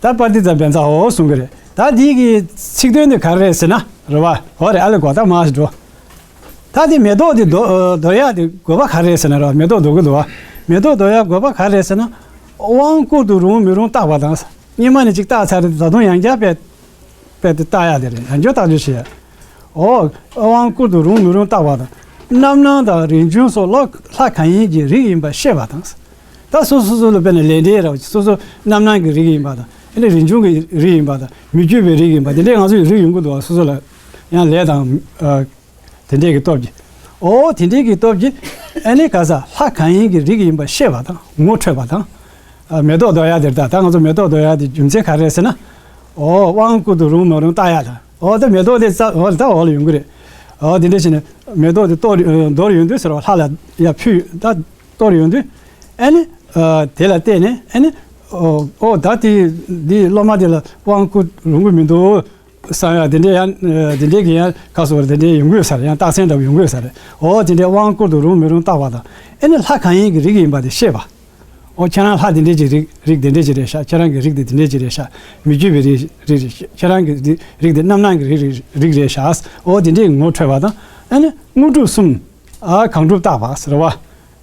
ད་པར་ཏི་ཙ་བཛྲ་ཧོ་གསུང་གི་རེད། ད་འདི་གི་ཚིག་དོན་དེ་ག་རེ་རེད་ཟེར་ན་རེད་བ། འོ་རེད། ཨ་ལེ་གོ་ད་མ་ཞིག་འགྲོ། ད་དེ་མེ་ཏོག་དེ་འདོར་འདོར་ཡག་དེ་དགོས་པ་ག་རེ་རེད་ཟེར་ན་རེད་བ། མེ་ཏོག་འདོར་གི་འདུག་བ། མེ་ཏོག་འདོར་ཡག་དགོས་པ་ག་རེ་རེད་ཟེར་ན། དབང་བསྐུར་དུ་རུང་མི་རུང་བརྟག་པ་དང་། སྔོན་མ་ནས་ཅིག་བརྟག་ཚར་རེད། ད་དུང་ཡང་བསྐྱར་དཔེ་དཔེ་དེ་བརྟག་ཡག་དེ་རེད། ཡང་བསྐྱར་བརྟག་དཔྱད་བྱེད་ཡག་ཨོ། དབང་བསྐུར་དུ་རུང་མི་རུང་བརྟག་པ་དང་། རྣམ་སྣང་དང་རིག་འབྱུང་སོགས་ལྷ་ལྷ་གང་ཡིན་གྱི་རིགས་ཡིན་པ་ཤེས་པ་དང་། ད་སོ་སོ་སོ་ལ་དཔེར་ན་ལས་འབྲེལ་ར་སོ་སོ་རྣམ་སྣང་གི་རིགས་ཡིན་པ་དང་། ཨ་ནི་རིག་འབྱུང་གི་རིགས་ཡིན་པ་དང་། མི་བསྐྱོད་པའི་རིགས་ཡིན་པ་དེ་འདྲའི་ང་ཚོ་ཡི་རིགས་ཡོང་གི་འདུག་བ། སོ་སོ་ལ་ཡང་ལས་དང་ཨ་དེ་འདྲའི་གི་སྟོབས་ཀྱིས། ཨོ་དེ་འདྲའི་གི་སྟོབས་ཀྱིས་ཨ་ནི་ག་ས་ལྷ་གང་ཡིན་གྱི་རིགས་ཡིན་པ་ཤེས་པ་དང་ངོ་འཕྲོད་པ་དང་། ཨ་མེ་ཏོག་འདོར་ཡག་དེར་ད་ད་ང་ཚོ་མེ་ཏོག་འདོར་ཡག་དེ་རྒྱུ་མཚན་ག་རེ་རེད་ཟེར་ན། ཨོ་དབང་བསྐུར་དུ་རུང་མ་རུང་བརྟག་ཡག་དང་། ཨོ་ད་མེ་ཏོག་དེ་རྩ་ཨོ་ད་འོག་ལ་ཡོང་གི་རེད། ཨོ་དེ་འདྲ་བྱས་ནས་མེ་ཏོག་དེ་གཏོར་ཨ་འདོར་ཡོང་དུས་ཟེར་བ། ལྷ་ལ་ཡར་ཕུལ་ད་གཏོར་ཡོང་དུས་ཨ་ནི་ཨ་དེ་ལ་བལྟས་ནས་ཨ་ནི་ཨོ་ཨོ་ད་དེ་འདི་སློབ་མ་དེ་ལ་དབང་བསྐུར་རུང་གི་མི་འདུག་བསམ་ཡག་དེ་འདྲའི་ཡང་ཨ་དེ་འདྲའི་གི་ཡང་ཁ་སོ་བར་དེ་འདྲའི་ཡོང་གི་ཡོད་ས་རེད། ཡང་རྟགས་མཚན་འདྲ་བོ་ཡོང་གི་ཡོད་ས་རེད། ཨོ་དེ་འདྲའི་དབང་བསྐུར་དུ་རུང་མི་རུང་བརྟག་པ་དང་། ཨ་ནི་ལྷ་གང་ཡིན་གྱི་རིགས་ཡིན་པ་དེ་ཤེས་པ། ཨོ་ཁྱེད་རང་ལྷ་དེ་འདྲས་ཀྱི་རིགས་རིགས་དེ་འདྲས་ཀྱི་རེད་ཤག་ཁྱེད་རང་གི་རིགས་དེ་དེ་འདྲས་ཀྱི་རེད་ཤག་མི་བསྐྱོད་པའི་རིགས་རིགས་རེད། ཁྱེད་རང་གི་རིགས་རིགས་དེ་རྣམ་སྣང་གི་རིགས་རིགས་རིགས་རེད་ཤག་ཨོ་དེ་འདྲས་ངོ་འཕྲོད་པ་དང་། ཨ་ནི་དངོས་གྲུབ་གསུམ། ཨ་གང་འགྲུབ་བརྟག་པ་ཟེར་བ།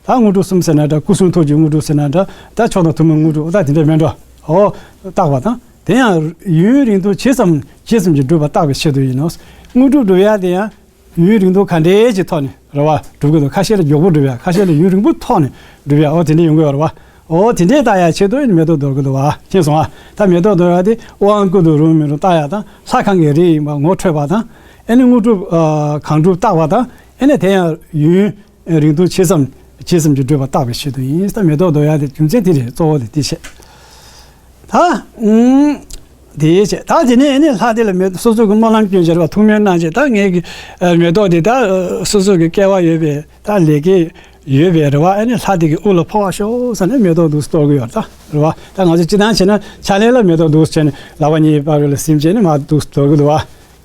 ད་དངོས་གྲུབ་གསུམ་ཟེར་ན་འདྲ། སྐུ་གསུང་ཐུགས་ཀྱི་དངོས་གྲུབ་ཟེར་ན་འདྲ། ད་མཆོག་དང་ཐུན་མོང་དངོས་གྲུབ་ད་དེ་འདྲས་མེད་འགྲོ། ཨོ་བརྟག་པ་དང་། དེ་ཡང་ཡུན་རིང་ཐུང་ཇི་ཙམ་ཇི་ཙམ་གྱིས་འགྲུབ་པ་བརྟག་པའི་ཆེད་དུ་ཡིན་ནོ། དངོས་གྲུབ་འགྲུབ་ཡག་དེ་ཡང་། ཡུན་རིང་ཐུང་ག་འདྲའི་ཅིག་ཐོག་ནས་རེད་བ་འགྲུབ་ཀྱི་འདུག་ཁ་ཤས་ལ་མགྱོགས་པོ་འགྲུབ་ཡ། ཁ་ཤས་ལ་ཡུན་རིང་པོ་ཐོག་ནས་འགྲུབ་ཡ། ཨོ་དེ་འདྲ་ཡོང་གི་ཡོད་རེད་བ། ཨོ་དེ་འདྲའི་བརྟག་ཡ་ཆེད་དུ་ཨེ་ནི་མེ་ཏོག་འདོར་གྱི་འདུག་བ། མཁྱེན་སོང་ཨ། ད་མེ་ཏོག་འདོར་ཡ་དེ་དབང་བསྐུར་དུ་རུང་མི་རུང་བརྟག་ཡ་དང་། ལྷ་གང་གི་རིགས་ཡིན་པ་ངོ་འཕྲོད་པ་དང་། ཨེ་ནི་དངོས་གྲུབ་ཨ་གང་འགྲུབ་བརྟག་པ་དང་། ཨེ་ནི་དེ་ཡང་ཡུན་རིང་ཐུང་ཇི་ཙམ་ཇི་ཙམ་གྱིས་འགྲུབ་པ་བརྟག་པའི་ཆེད་དུ་ཡིན། ད་མེ་ཏོག་འདོར་ཡ་དེ་རྒྱུ་མཚན་དེ་རེད། གཙོ་བོ་དེ་དེ་བྱས། ད། ཨུམ། དེའི་ཆེད་ད་དེ་ནས་ནི་ལྷ་དེ་ལ་མེ་སོ་སོ་གི་སྨོན་ལམ་སྐྱོན་བྱས་རེད་བ། ཐུགས་སྨོན་གནང་བྱས། ད་ངས་ཀྱི་ཨ་མེ་ཏོག་དེ་ད་ཨ་སོ་སོ་གི་སྐལ་བ་ཡོད་པའི་ད་ལས་ཀྱི་ཡོད་པའི་རེད་བ། ཨ་ནི་ལྷ་དེ་གི་དབུ་ལ་ཕོག་པར་ཤོག་ཟེར་ནས་མེ་ཏོག་འདུག་སེ་གཏོར་གི་ཡོད་རེད། ད་རེད་བ། ད་ང་ཚོ་སྤྱིར་བཏང་བྱས་ན་ཕྱག་ལེན་ལ་མེ་ཏོག་འདུག་སེ་བྱས་ནས་ལག་པ་གཉིས་པར་ལ་ཟིན་བྱས་ནས་མར་འདུག་སེ་གཏོར་གི་འདུག་བ།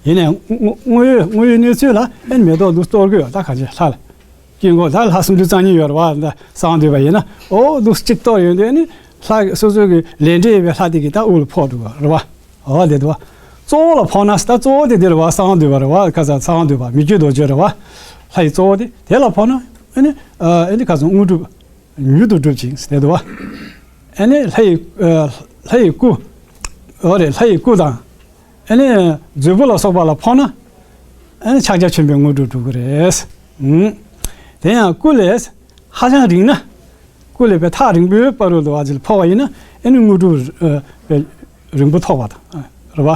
ཡིན་ནའི་དངོས་དངོས་ཡོད་དངོས་ཡོད་གནས་ཚུལ་ལ་ཨ་ནི་མེ་ཏོག་འདུག་སེ་གཏོར་གི་ཡོད། ད་གང་ཅི་ལྷ་ལ། དཀྱིལ་འཁོར་ད་ལྷ་སུམ་ཅུ་རྩ་གཉིས་ཡོད་རེད་བ། ད་གསང་བ་འདུས་པ་ཡིན་ན། ཨོ་འདུག་སེ་གཅིག་གཏོར་ཡོང་དུས་ཨ་ནི་ལྷ་སོ་སོ་གི་ལས་འབྲེལ་ཡོད་པའི་ལྷ་དེ་གི་ད་དབུ་ལ་ཕོག་འགྲོ་གི་རེད་བ། ཨོ་དེ་འདུག་བ། གཙོ་བོ་ལ་ཕོག་ན་ད་གཙོ་བོ་དེ་འདི་རེད་བ། གསང་བ་འདུས་པ་རེད་བ། ཁ་ས་གསང་བ་འདུས་པ་མི་བསྐྱོད་རྡོ་རྗེ་རེད་བ། ལྷ་ཡི་གཙོ་བོ་དེ་དེ་ལ་ཕོག་ན་ཨ་ནི་ཨ་ནི་ཁ་སང་དངོས་གྲུབ་མྱུར་དུ་འགྲུབ་ཅིང་དེ་འདུག་བ། ཨ་ནི་ལྷ་ཡི་ཨ་ལྷ་ཡི་སྐུ། ཨོ་རེད། ལྷ་ཡི་སྐུ་དང་། ཨ་ནི་མཛོད་སྤུ་ལ་སོགས་པ་ལ་ཕོག་ན། ཨ་ནི་ཕྱག་རྒྱ་ཆེན་པོའི་དངོས་གྲུབ་འགྲུབ་ཀྱི་རེད། ཨུམ། དེ་ཡང་སྐུ་ལས་ཧ་ཅང་རིང་ན། སྐུ་ལས་པའི་ཐག་རིང་པོའི་བར་དུ་ཨ་ཙི་ལ་ཕོག་པ་ཡིན་ན་ཨ་ནི་དངོས་གྲུབ་ཨ་པའི་རིང་པོ་ཐོབ་པ་དང་རེད་བ།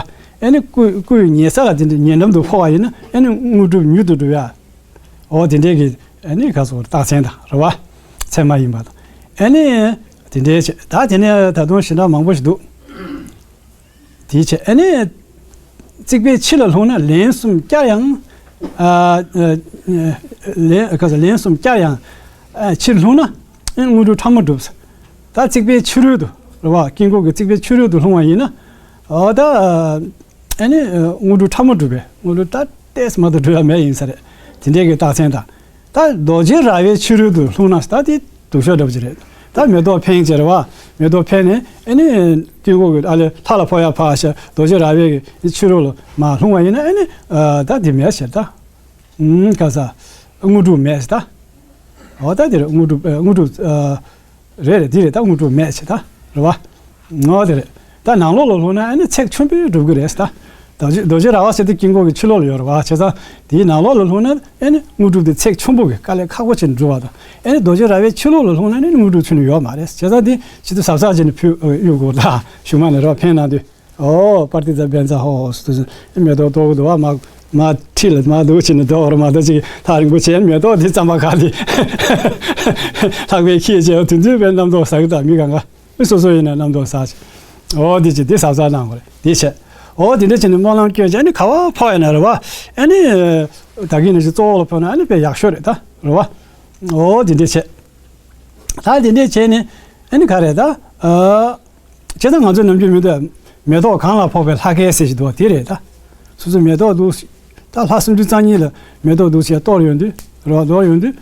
ཨ་ནི་སྐུ་སྐུ་ཡི་ཉེ་ས་ལ་དེ་འདྲ་ཉེ་འགྲམ་དུ་ཕོག་པ་ཡིན་ན་ཨ་ནི་དངོས་གྲུབ་མྱུར་དུ་འགྲུབ་ཡ། འོ་དེ་འདྲའི་གི་ཨ་ནི་ག་སོགས་རྟགས་མཚན་དང་རེད་བ། མཚན་མ་ཡིན་པ་དང་། ཨ་ནི་དེ་འདྲའི་ཆེ་ད་དེ་ནས་ད་དུང་ཞེ་དྲག་མང་པོ་ཞིག་འདུག་དེའི་ཆེད་ཨ་ནི། རྩིག་པའི་ཕྱི་ལ་ལྷུང་ན་ལན་གསུམ་བསྐྱར་ཡང་། ཨ་ཨ་ལན་ག་ས་ལན་གསུམ་བསྐྱར་ཡང་། ཨ་ཕྱིར་ལྷུང་ན་ཨ་དངོས་གྲུབ་ཕྲ་མོ་འགྲུབ། ད་རྩིག་པའི་ཕྱི་རོལ་དུ་རེད་བ། དཀྱིལ་འཁོར་གྱི་རྩིག་པའི་ཕྱི་རོལ་དུ་ལྷུང་བ་ཡིན་ན། ཨ་ད་ཨ་ནི་དངོས་གྲུབ་ཕྲ་མོ་འགྲུབ་པས། དངོས་གྲུབ་ད་ཏོག་ཙམ་མ་གཏོགས་འགྲུབ་ཡ་མེད་ཡིན་ས་རེད། དེ་འདྲའི་གི་རྟགས་མཚན་དང་། ད་རྡོ་རྗེ་ར་བའི་ཕྱི་རོལ་དུ་ལྷུང་ན་ད་དེ་སྡུག་ཤོས་འདྲ་པོ་ཅིག་རེད། ད་མེ་ཏོག་འཕེན་ཅེས་རེད་བ། མེ་ཏོག་འཕེན་ནས་ཨ་ནི་དཀྱིལ་འཁོར་གྱི་ཨ་ལས་ལྷ་ལ་ཕོག་ཡ་ཕར་ཤ་རྡོ་རྗེ་ར་བའི་གི་ཕྱི་རོལ་ལ་མར་ལྷུང་བ་ཡིན་ན་ཨ་ནི་ཨ་ད་དེ་མེད་ཟེར་ད། ཨུམ་ག་ས། དངོས་གྲུབ་མེད་ཟེར་ད། འོ་ད་དེ་རེད། དངོས་གྲུབ་ཨ་དངོས་གྲུབ་ཨ་རེད་རེད། དེ་རེད། ད་དངོས་གྲུབ་མེད་ཟེར་ད། རེད་བ། ངོ་དེ་རེད། ད་ནང་ལོགས་ལ་ལྷུང་ན་ཨ་ནི་ཚེགས་ཆེན་པོས་འགྲུབ་གི་རེད་ཟེར་ད། རྡོ་རྗེ་རྡོ་རྗེ་ར་བ་ཟེར་དེ་དཀྱིལ་འཁོར་གྱི་ཕྱི་ལོགས་ལ་ཡོད་རེད་བ། བྱས་ཙང་དེའི་ནང་ལོགས་ལ་ལྷུང་ན་ཨ་ནི་དངོས་གྲུབ་དེ་ཚེགས་ཆེན་པོ་གི་དཀའ་ལས་ཁག་པོ་བྱས་ནས་འགྲུབ་པ་དང་། ཨ་ནི་རྡོ་རྗེ་ར་བའི་ཕྱི་ལོགས་ལ་ལྷུང་ན་ཨ་ནི་དངོས་གྲུབ་ཚུར་ནས་ཡོད་མ་རེད། བྱས་ཙང་དེ་ཕྱི་དུ་གཟབ་གཟབ་བྱས་ནས་ཕུལ་གཡུག་དགོས། ད་གཞུག་མ་ནས་རེད་བ། འཕེན་གནང་དུས། ཨོ་པར་ཏི་ཙ་བན་ཙ་ཧོ་ཧོ་སུ་དུ་མེ་ཏོག་གཏོར་གི་འདུག་བ། མ་མ་ཁྲིད་ལ་མ་འདུག་ཕྱིན་ནས་འདོར་མ་འདུག་ཅིག་ཐག་རིང་པོ་བྱས་མེ་ཏོག་དེ་རྩམ་པ་ཁ་དེ་ལྷག་པའི་ཁྱི་བྱས་དུས་དུས་བའི་རྣམ་རྟོག་ཟ་གི་ད་མི་གང་ག་མི་སོ་སོ་ཡིན་ན་རྣམ་རྟོག་ཟ་ཅིག་ཨོ་དེ་ཅིག་དེ་ཟབ་ཟབ་གནང་དགོས་རེད། དེ་བྱས་ཨོ་དེ་འདྲ་བྱས་ནས་སྨོན་ལམ་སྐྱོན་བྱས་ཨ་ནི་ག་བ་ཕོག་ཡ་ན་རེད་བ། ཨ་ནི་ད་གིན་ནས་ཅིག་གཙོ་བོ་ལ་ཕོག་ན་ཨ་ནི་དཔེ་ཡག་ཤོས་རེད་ད་རེད་བ། ཨོ་དེ་འདྲ་བྱས་ད་དེ་འདྲ་བྱས་ནས་ཨ་ནི་ག་རེད་ད། བྱས་ཙང་ང་ཚོས་ནམ་རྒྱུན་མི་འདོད་མེ་ཏོག་གང་ལ་ཕོག་པའི་ལྷ་སྐལ་ཟེར་ཞིག་འདུག་བ། དེ་རེད་ད། སོ་སོའི་མེ་ཏོག་འདུག་ད་ལྷ་སུམ་ཅུ་རྩ་གཉིས་ལ་མེ་ཏོག་འདུག་ཞེས་གཏོར་ཡོང་དུས་རོ་འདོར་ཡོང་དུས་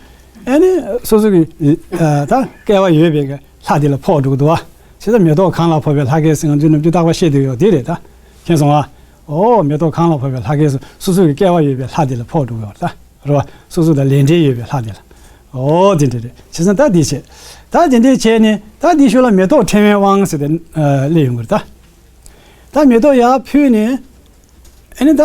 ཨ་ནི་སོ་སོ་གི་ད་སྐལ་བ་ཡོད་པའི་ལྷ་དེ་ལ་ཕོག་འགྲོ་གི་འདུག་བ། བྱས་ཙང་མེ་ཏོག་གང་ལ་ཕོག་པའི་ལྷ་སྐལ་ཟེར་ང་ཚོས་ནམ་རྒྱུན་རྟག་པར་བཤད་བསྡད་ཡོད་དེ་རེད་ད། མཁྱེན་སོང་ཨ། ཨོ་མེ་ཏོག་གང་ལ་ཕོག་པའི་ལྷ་སྐལ་སོ་སོ་སོ་སོ་གི་སྐལ་བ་ཡོད་པའི་ལྷ་དེ་ལ་ཕོག་འགྲོ་གི་ཡོད་རེད་ད། རེད་བ། སོ་སོ་དང་ལས་འབྲེལ་ཡོད་པའི་ལྷ་དེ་ལ། ཨོ་དེ་འདྲ་རེད། བྱས་ཙང་ད་འདི་བྱས། ད་དེ་འདྲའི་བྱས་ནས་ད་འདི་ཤུལ་ལ་མེ་ཏོག་ཕྲེང་བའི་དབང་ཟེར་ཏེ་སླེབས་ཡོང་གི་རེད་ད། ད་མེ་ཏོག་ཡར་ཕུལ་ནས་ཨ་ནི་ད་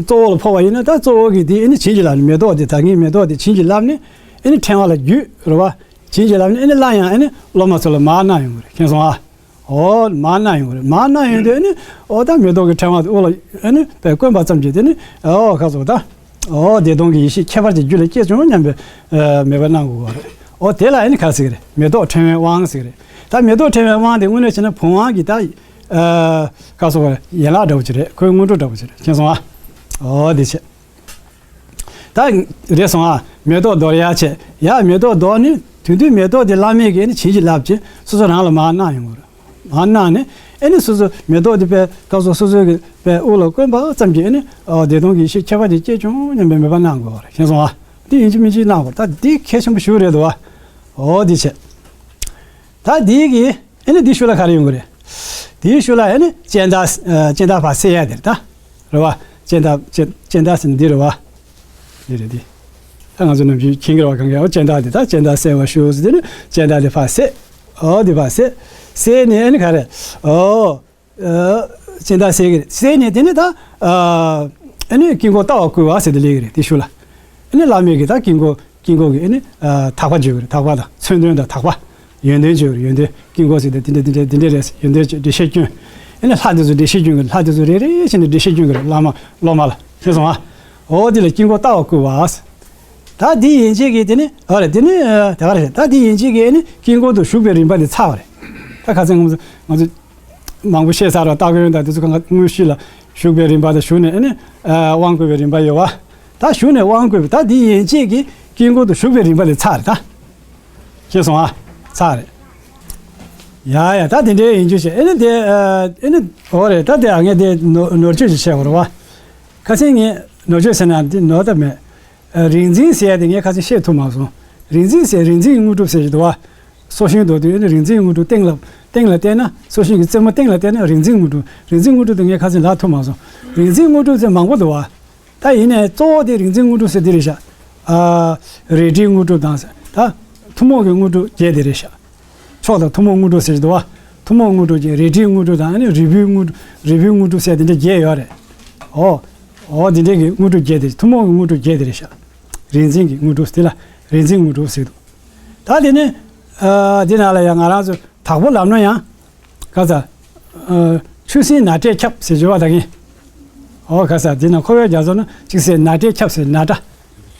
གཙོ་བོ་ལ་ཕོག་པ་ཡིན་ན་ད་གཙོ་བོ་གི་དེ་ཨ་ནི་བྱིན་གྱིས་བརླབས་ནས་མེ་ཏོག་དེ་ད་གིན་མེ་ཏོག་དེ་བྱིན་གྱིས་བརླབས་ནས་ཨ་ནི་ཕྲེང་བ་ལ་བརྒྱུས་རེད་བ། བྱིན་གྱིས་བརླབས་ནས་ཨ་ནི་སླར་ཡང་ཨ་ནི་སློབ་མ་ཚོ་ལ་མར་གནང་ཡོང་གི་རེད། མཁྱེན་སོང་ཨ། ཨོ་མར་གནང་ཡོང་གི་རེད། མར་གནང་ཡོང་དུས་ཨ་ནི་ཨོ་ད་མེ་ཏོག་གི་ཕྲེང་བ་དེ་དབུ་ལ་ཨ་ནི་དཔེ་བསྐོན་པ་ཙམ་གྱིས་དེ་ནི་ཨོ་ཁ་སོ་ད་ཨོ་བདེ་སྟོང་གི་ཡེ་ཤེས་ཁྱད་པར་གྱི་རྒྱུད་ལ་སྐྱེས་བྱུང་སྙམ་པའི་ཨ་མོས་པ་གནང་དགོས་པ་རེད། ཨོ་དེ་ལ་ཨ་ནི་ག་ཟེར་གི་རེད། མེ་ཏོག་ཕྲེང་བའི་དབང་ཟེར་གི་རེད། ད་མེ་ཏོག་ཕྲེང་བའི་དབང་དེ་དངོས་གནས་བྱས་ན་བུམ་དབང་གི་ད་ཨ་ག་སོ་བ་ཡན་ལག་འདྲ་བོ་ཅིག་རེད། ཁོའི་དངོས་གྲུབ་འདྲ་བོ་ཅིག་རེད། མཁྱེན་སོང་ཨ། ཨོ་དེ་བྱས། ད་རེད་སོང་ཨ། མེ་ཏོག་དོར་ཡ་བྱས་ཡ་མེ་ཏོག་དོར་ནི་དུས་དུས་མེ་ཏོག་དེ་བླ་མས་ཀྱིས་ནི་བྱིན་གྱིས་བརླབས་ཀྱིས་སོ་སོ་རང་ལ་མར་གནང་ཡོང་གི་རེད། མར་གནང་ནས་ཨེ་ནི་སོ་སོ་མེ་ཏོག་དེ་པའི་སྐབས་སུ་སོ་སོའི་གི་པའི་དབུ་ལ་བསྐོན་པ་ཙམ་གྱིས་ཨེ་ནི་ཨ་བདེ་སྟོང་གི་ཡེ་ཤེས་ཁྱད་པར་ཅན་སྐྱེས་བྱུང་སྙམ་པའི་མོས་པ་གནང་དགོས་པ་རེད། མཁྱེན་སོང་ཨ། འདི་ཡིན་གཅིག་མིན་གཅིག་གནང་དགོས། ད་འདི་གལ་ཆེན་པོ་ཞིག་རེད་འདུག་ཨ། འོ་འདི་བྱས། ད་འདི་གི་ཨེ་ནི་འདི་ཤུལ་ལ་ག་རེ་ཡོང་གི་རེད། དེའི་ཤུལ་ལ་ཨེ་ནི་སྤྱན་ལྡག་ཨ་སྤྱན་ལྡག་ཕར་གསལ་ཡ་དེ་རེད་ད། རེད་བ། སྤྱན་ལྡག་སྤྱན་སྤྱན་ལྡག་ཟེར་ན་འདི་རེད་བ། འདི་རེད་འདི། ད་ང་ཚོ་ནམ་རྒྱུན་མཁྱེན་གྱི་རེད་བ། གང་ག་ཨོ་སྤྱན་ལྡག་དེ་ད་སྤྱན་ལྡག་གསལ་བར་ཞུ་ཟེར་དེ་ནི་སྤྱན་ལྡག་དེ་ཕར་གསལ། ཨོ་དེ་ཕར་གསལ། གསལ་ནས་ཨེ་ནི་ག་རེ། ཨོ། ཨ་སྤྱན་ལྡག་གསལ་གི་རེད། གསལ་ནས་དེ་ནི་ད་ཨ་ཨེ་ནི་དཀྱིལ་འཁོར་ལྟ་བ་བསྐུལ་བ་ཟེར་དེ་སླེབས་གི་རེད་དེ་ཤུལ་ལ། ཨེ་ནི་བླ་མས་ཀྱིས་ད་དཀྱིལ་འཁོར། དཀྱིལ་འཁོར་གྱི་ཨ་ནི་ཨ་དག་པ་བརྗོད་ཀྱི་རེད། དག་པ་དང་མཚོན་དོན་དང་དག་པ། ཡོན་ཏན་བརྗོད་ཀྱི་རེད། ཡོན་ཏན་དཀྱིལ་འཁོར་ཟེར་དེ་འདི་འདྲ་འདི་འདྲ་འདི་འདྲ་རེད་ཡོན་ཏན་བརྗོད་འགྲེལ་བཤད་སྐྱོན། ཨ་ནི་ལྷ་དེ་ཚོ་འགྲེལ་བཤད་སྐྱོན་གྱི་རེད། ལྷ་དེ་ཚོ་རེ་རེ་བྱས་ནས་འགྲེལ་བཤད་སྐྱོན་གྱི་རེད། བླ་མ་སློབ་མ་ལ་མཁྱེན་སོང་ཨ། འོ་དེ་ལ་དཀྱིལ་འཁོར་ལྟ་བ་བསྐུལ་བ། ད་འདི་ཡན་ཆད་ཀྱིས་དེ་ནི་ཨ་རེད་དེ་ནི་ཨ་དེ་ག་རེད། ད་འདི་ཡན་ཆད་ཀྱིས་ཨ་ནི་དཀྱིལ་འཁོར་དུ་བཞུགས་པའི་རིམ་པ་དེ་ཚར་བ་རེད། ད་ཁ་སང་ང་ཚོ་ང་ཚོ་མང་པོ་བཤད་ཚར་བ། སྟ་གོན་དང་དེ་ཚོ་གང་ག་དངོས་གཞི་ལ་བཞུགས་པའི་རིམ་པ་དང་བཞུགས་ནས་ཨ་ནི་ཨ་དབང་བསྐུར་བའི་རིམ་པ་ཡོད་བ། ད་བཞུགས་ནས་དབང་བསྐུར་བའི་ད་འདི་ཡན་ཆད་ཀྱིས་དཀྱིལ་འཁོར་དུ་བཞུགས་པའི་རིམ་པ་དེ་ཚར་རེད་ད། ཤེས་སོང་ཨ། ཚར་རེད། ཡ་ཡ་ད་དེ་འདྲའི་ཡིན་རྒྱུ་བྱས་ཨེ་ནི་དེ་ཨ་ཨེ་ནི་འོ་རེད། ད་དེ་ཨ་ངས་དེ་ནོར་ནོར་བཅོས་ཅིག་བྱས་པ་རེད་བ། ཁ་སང་ངས་ནོར་བཅོས་ཟེར་ན་འདི་ནོར་ད་མེད། ཨ་རིག་འཛིན་ཟེར་ཡ་དེ་ངས་ཁ་སང་བཤད་ཐུབ་མ་སོང་། རིག་འཛིན་ཟེར་རིག་འཛིན་གྱི་དངོས་གྲུབ་ཟེར་གྱི་འདུག་བ། སོ་ཤིང་འདོགས་དུས་ཨེ་ནི་རིག་འཛིན་གྱི་དངོས་གྲུབ་སྟེང་ལ་སྟེང་ལ་བལྟས་ན་སོ་ཤིང་གི་རྩེ་མོ་སྟེང་ལ་བལྟས་ན་རིག་འཛིན་དངོས་གྲུབ། རིག་འཛིན་དངོས་གྲུབ་དེ་ངས་ཁ་སང་ལབ་ཐུབ་མ་སོང་། རིག་འཛིན་དངོས་གྲུབ་ཟེར་མང་པོ་འདུག་བ། ད་ཡིན་ནའི་གཙོ་བོ་དེ་རིག་འཛིན་དངོས་གྲུབ་ཟེར་འདི་རེད་ཤག་ཨ། རལ་གྲིའི་དངོས་གྲུབ་དང་ཟེར། ད་ཐུན་མོང་གི་དངོས་གྲུབ་བརྒྱད་དེ་རེད་ཤག་མཆོག་དང་ཐུན་མོང་དངོས་གྲུབ་ཟེར་གྱི་འདུག་བ། ཐུན་མོང་དངོས་གྲུབ་ཀྱི་རལ་གྲིའི་དངོས་གྲུབ་དང་ཨ་ནི་རིལ་བུའི་དངོས་གྲུབ། རིལ་བུའི་དངོས་གྲུབ་ཟེར་དེ་འདྲ་བརྒྱད་ཡོད་རེད། ཨོ། ཨོ་དེ་འདྲའི་གི་དངོས་གྲུབ་བརྒྱད་དེ་ཐུན་མོང་གི་དངོས་གྲུབ་བརྒྱད་དེ་རེད་ཤག་རིག་འཛིན་གྱི་དངོས་གྲུབ་དེ་ལ་རིག་འཛིན་དངོས་གྲུབ་ཟེར་གྱི་འདུག་ད་དེ་ནི་ཨ་དེ་ནང་ལ་ཡང་ང་རང་ཚོ་དྭགས་པོ་ལབ་ན་ཡང་། ག་ས། ཨ་ཆུ་སྲིན་ནག་ཁྲས་ཁྱབ་ཟེར་བརྗོད་པ་ད་གིན། ཨོ་ག་ས་དེ་ན་ཁོ་བོའི་རྒྱ་མཚོ་ན་གཅིག་ཟེར་ནག་ཁྲས་ཁྱབ་ཟེར་ནག་ཁྲ།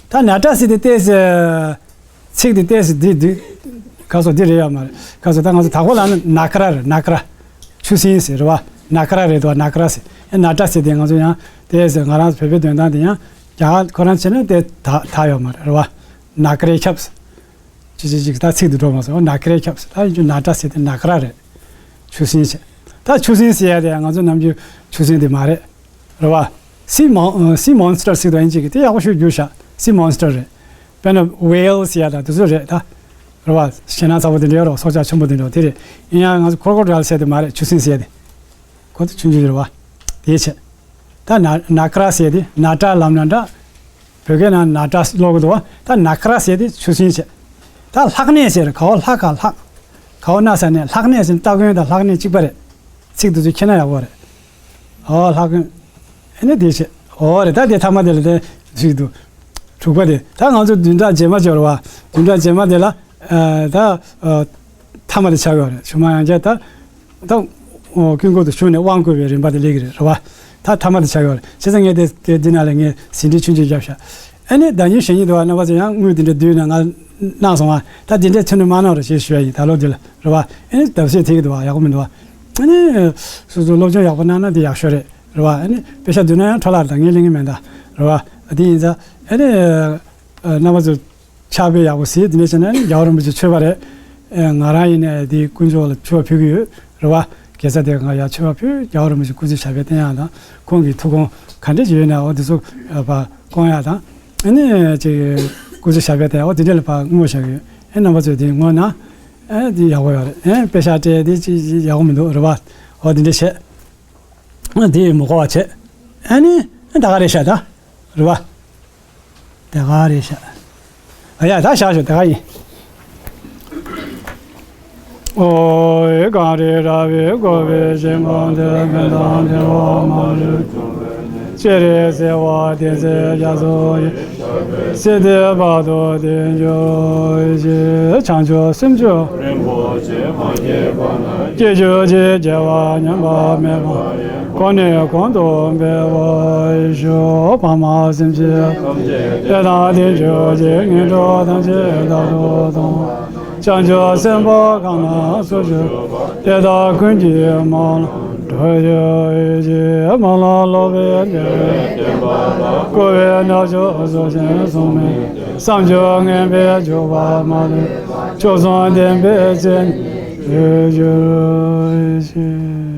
ད་ནག་ཁྲ་ཟེར་དེ་ཏོག་ཙམ། ཚིག་དེ་ཏོག་ཙམ་འདི་འདི། ག་སོ་འདི་རེད་ཡོད་མ་རེད། ག་སོ་ད་ང་ཚོ་དྭགས་པོ་ལབ་ན་ནག་ཁྲ་རེད། ནག་ཁྲ། ཆུ་སྲིན་ཟེར་རེད་བ། ནག་ཁྲ་རེད་དོ། ནག་ཁྲ་ཟེར། ཨེ་ནག་ཁྲ་ཟེར་དེ་ང་ཚོ་ཡང་ཏོག་ཙམ་ང་རང་ཚོ་བོད་པའི་འདོན་སྟངས་དེ་ཡང་རྒྱ་གར་ཁོ་རང་བྱས་ན་དེ་ད་ད་ཡོད་མ་རེད་རེད་བ། ནག་ཁྲས་ཁྱབ་ཟེར། ཅི་ཅི་ཅིག་ད་ཚིག་དེ་འགྲོ་མ་སོང་། ནག་ཁྲས་ཁྱབ་ཟེར། ད་ཡིན་རྒྱུ་ནག་ཁྲ་ཟེར་དེ་ནག་ཁྲ་རེད། ཆུ་སྲིན་ཟེར། ད་ཆུ་སྲིན་ཟེར་ཡ་དེ་ང་ཚོ་ནམ་རྒྱུན་ཆུ་སྲིན་དེ་མ་རེད། རེད་བ། སི་མོན་སི་མོན་སི་ཊར་ཟེར་དང་ཡིན་གཅིག་གི་དེ་ཡག་པོ་ཞིག་བསྒྱུར་བཞག་སི་མོན་སི་ཊར་རེད། དཔེར་ན་ཝེལ་ཟེར་ཡ་ད་དེ་ཚོ་རེད་ད། རེད་བ། ཞེད་སྣང་ཚ་པོ་དེ་འདྲ་ཡོད་རེད་བ། སྲོག་ཆགས་ཆེན་པོ་དེ་འདྲ་དེ་རེད། ཡིན་ཡང་ང་ཚོ་ཁོར་ཁོར་ཌའིལ་ཟེར་དེ་མ་རེད། ཆུ་སྲིན་ཟེར་དེ། ཁོ་ཚོ་ཆུང་ཆུང་རེད་བ། དེའི་ཕྱིར། ད་ན་ན་ཀ་ར་ཟེར་དེ་ན་ཀྲ་ལབ་ན་འདྲ། བོད་སྐད་ནང་ན་ཀྲ་ཀློག་གི་འདུག་བ། ད་ན་ཀ་ར་ཟེར་དེ་ཆུ་སྲིན་བྱས། ད་ལྷག་གནས་ཟེར་ག་བ་ལྷག་ག་ལྷག་ག་བ་ན་ས་ནས་ལྷག་གནས་ཟེར་ན་སྟ་གོན་དང་ལྷག་གནས་གཅིག་པ་རེད། ཚིག་དེ་ཚོ་མཁྱེན་ན་ཡག་པོ་རེད། ཨོ་ལྷག་གོན། ཨེ་ནི་དེ་བྱས། ཨོ་རེད། ད་དེ་ཐ་མ་དེ་ལ་དེ་ཞིག་འདུག་དྲུག་པ་དེ་ད་ང་ཚོ་བདུན་ཕྲག་རྗེས་མ་འབྱོར་བ། བདུན་ཕྲག་རྗེས་མ་དེ་ལ་ཨ་ད་ཨ་ཐ་མ་དེ་ཆགས་ཡོད་རེད། ཆུང་མ་ཡང་བསྐྱར་ད་ད་ ཀུན་སྒོ་དུ་ཞུགས་ནས་དབང་བསྐུར་བའི་རིམ་པ་དེ་སླེབས་ཀྱི་རེད། རེད་བ། ད་ཐ་མ་དེ་ཆགས་ཡོད་རེད། བྱས་ཙང་ངས་དེ་དེ་འདི་ནང་ལ་ངས་ཟིན་བྲིས་ཆུང་ཆུང་བརྒྱབ་ཤག་ཨ་ནི་བདག་ཉིད་གཞན་ཉིད་དུ་བ་རྣམ་པ་ཚོ་ཡང་དངུལ་དེ་འདྲ་བསྡུས་ན་ང་གནང་སོང་བ། ད་དེ་འདྲས་ཚོན་དུ་མ་གནང་རོགས་ཞེས་ཞུ་ཡ་ཡིན། ད་ལོ་འདི་ལ་རེད་བ། ཨ་ནི་བརྡབ་གསིག་ཐེབས་ཀྱི་འདུག་བ། ཡག་པོ་མི་འདུག་བ། ཨ་ནི་སོ་སོ་སློབ་སྦྱོང་ཡག་པོ་གནང་ན་དེ་ཡག་ཤོས་རེད། རེད་བ། ཨ་ནི་དཔེ་ཆ་བསྡུས་ན་ཡང་འཕྲོ་བརླག་རེད། ད་ངས་ལེན་གྱི་མེད་ད། རེད་བ། དེ་ཡིན་ཙང་ཨ་ནི་རྣམ་པ་ཚོ་ཕྱག་དཔེ་ཡག་པོ་གཟིགས། དེ་འདྲ་བྱས་ན་རྒྱལ་བ་རིན་པོ་ཆེ་མཆོད་པ་རེད། ཨེ། ང་རང་ཡིན་ནའི་དེའི་དཀོན་མཆོག་ལ་མཆོད་པ་ཕུལ་གྱི་ཡོད། རེད་བ། དགེ་རྩ་དེ་ང་ཡར་མཆོད་པ་ཕུལ། རྒྱལ་བ་རིན་པོ་ཆེ་སྐུ་ཚེ་ཞབས་པད་བརྟན་ཡག་དང་། ཁོང་གི་ཐུགས་དགོངས་ག་འདྲ་ཅིག་ཡོད་ན་འོ་དེ་ཚོ་ཕར་སྐོང་ཡག་དང་། ཨ་ནི་ཅིག་སྐུ་ཚེ་ཞབས་པད་བརྟན་འོ་དེ་འདྲ་ལ་ཕར་བསྔོ་བཞག་གི་ཡོད། ཨེ། རྣམ་པ་ཚོས་དེ་བསྔོས་ན་ཨེ་དེ་ཡག་པོ་ཡོད་རེད། ཨེ། དཔེ་ཤག་སྤྲད་དེ་ཅིག་ཅིག་ཡག་པོ་མི་འདུག་རེད་བ། འོ་དེ་འདྲ་བྱས། དེ་མི་གོ་བ་བྱས། ཨ་ནི་ད་ག་རེད་ཤག་ད། རེད་བ། ད་ག་རེད་ཤག་ཨ་ཡ་ད་བཞག་ཤོག་ད་ག་ཡིན། ཨོ་ཡེ་གངས་རི་ར་བས་བསྐོར་བའི་ཞིང་ཁམས་འདིར། མི་དང་འདྲ་བ་མ་ལུས་འཁྲུགས་པའི་ནད། ཅི་རིགས་གཟིར་བ་དེ་ཚེ་རྒྱ་མཚོ་ཡི། སྲིད་མཐའི་བར་དུ་དེར་འགྲོ་ཞིག་བྱང་ཆུབ་སེམས་མཆོག་རིན་པོ་ཆེ་མ་སྐྱེས་པ་ན། སྐྱེ་གྱུར་ཅིག་སྐྱེ་བ་ཉམས་པ་མེད་པ། གོང་ནས་གོང་དུ་འཕེལ་བར་ཤོག་ཕ་མ་སེམས་ཅན་ཐམས་ཅད་བདེ་དང་ལྡན་གྱུར་ཅིག་ངན་འགྲོ་ཐམས་ཅད་རྟག་ཏུ་སྟོངས། བྱང་ཆུབ་སེམས་དཔའ་གང་ལ་སོགས་སུ། དེ་དག་ཀུན་གྱི་སྨོན་ལམ་འགྲུབ་གྱུར་ཅིག་སྨོན་ལམ་ལོག་པའི་བདེ་བས་བརྟེན་པ་ལ། འཁོར་བའི་ནག་ཕྱོགས་སོགས་ཆེན་སོང་མེད། བསམ་བརྗོད་ངན་པའི་འཇུག་པ་མ་ལུས། མཆོག་གསུམ་བདེན་པའི་སྤྱན་ནི་འགྲུབ་གྱུར་ཅིག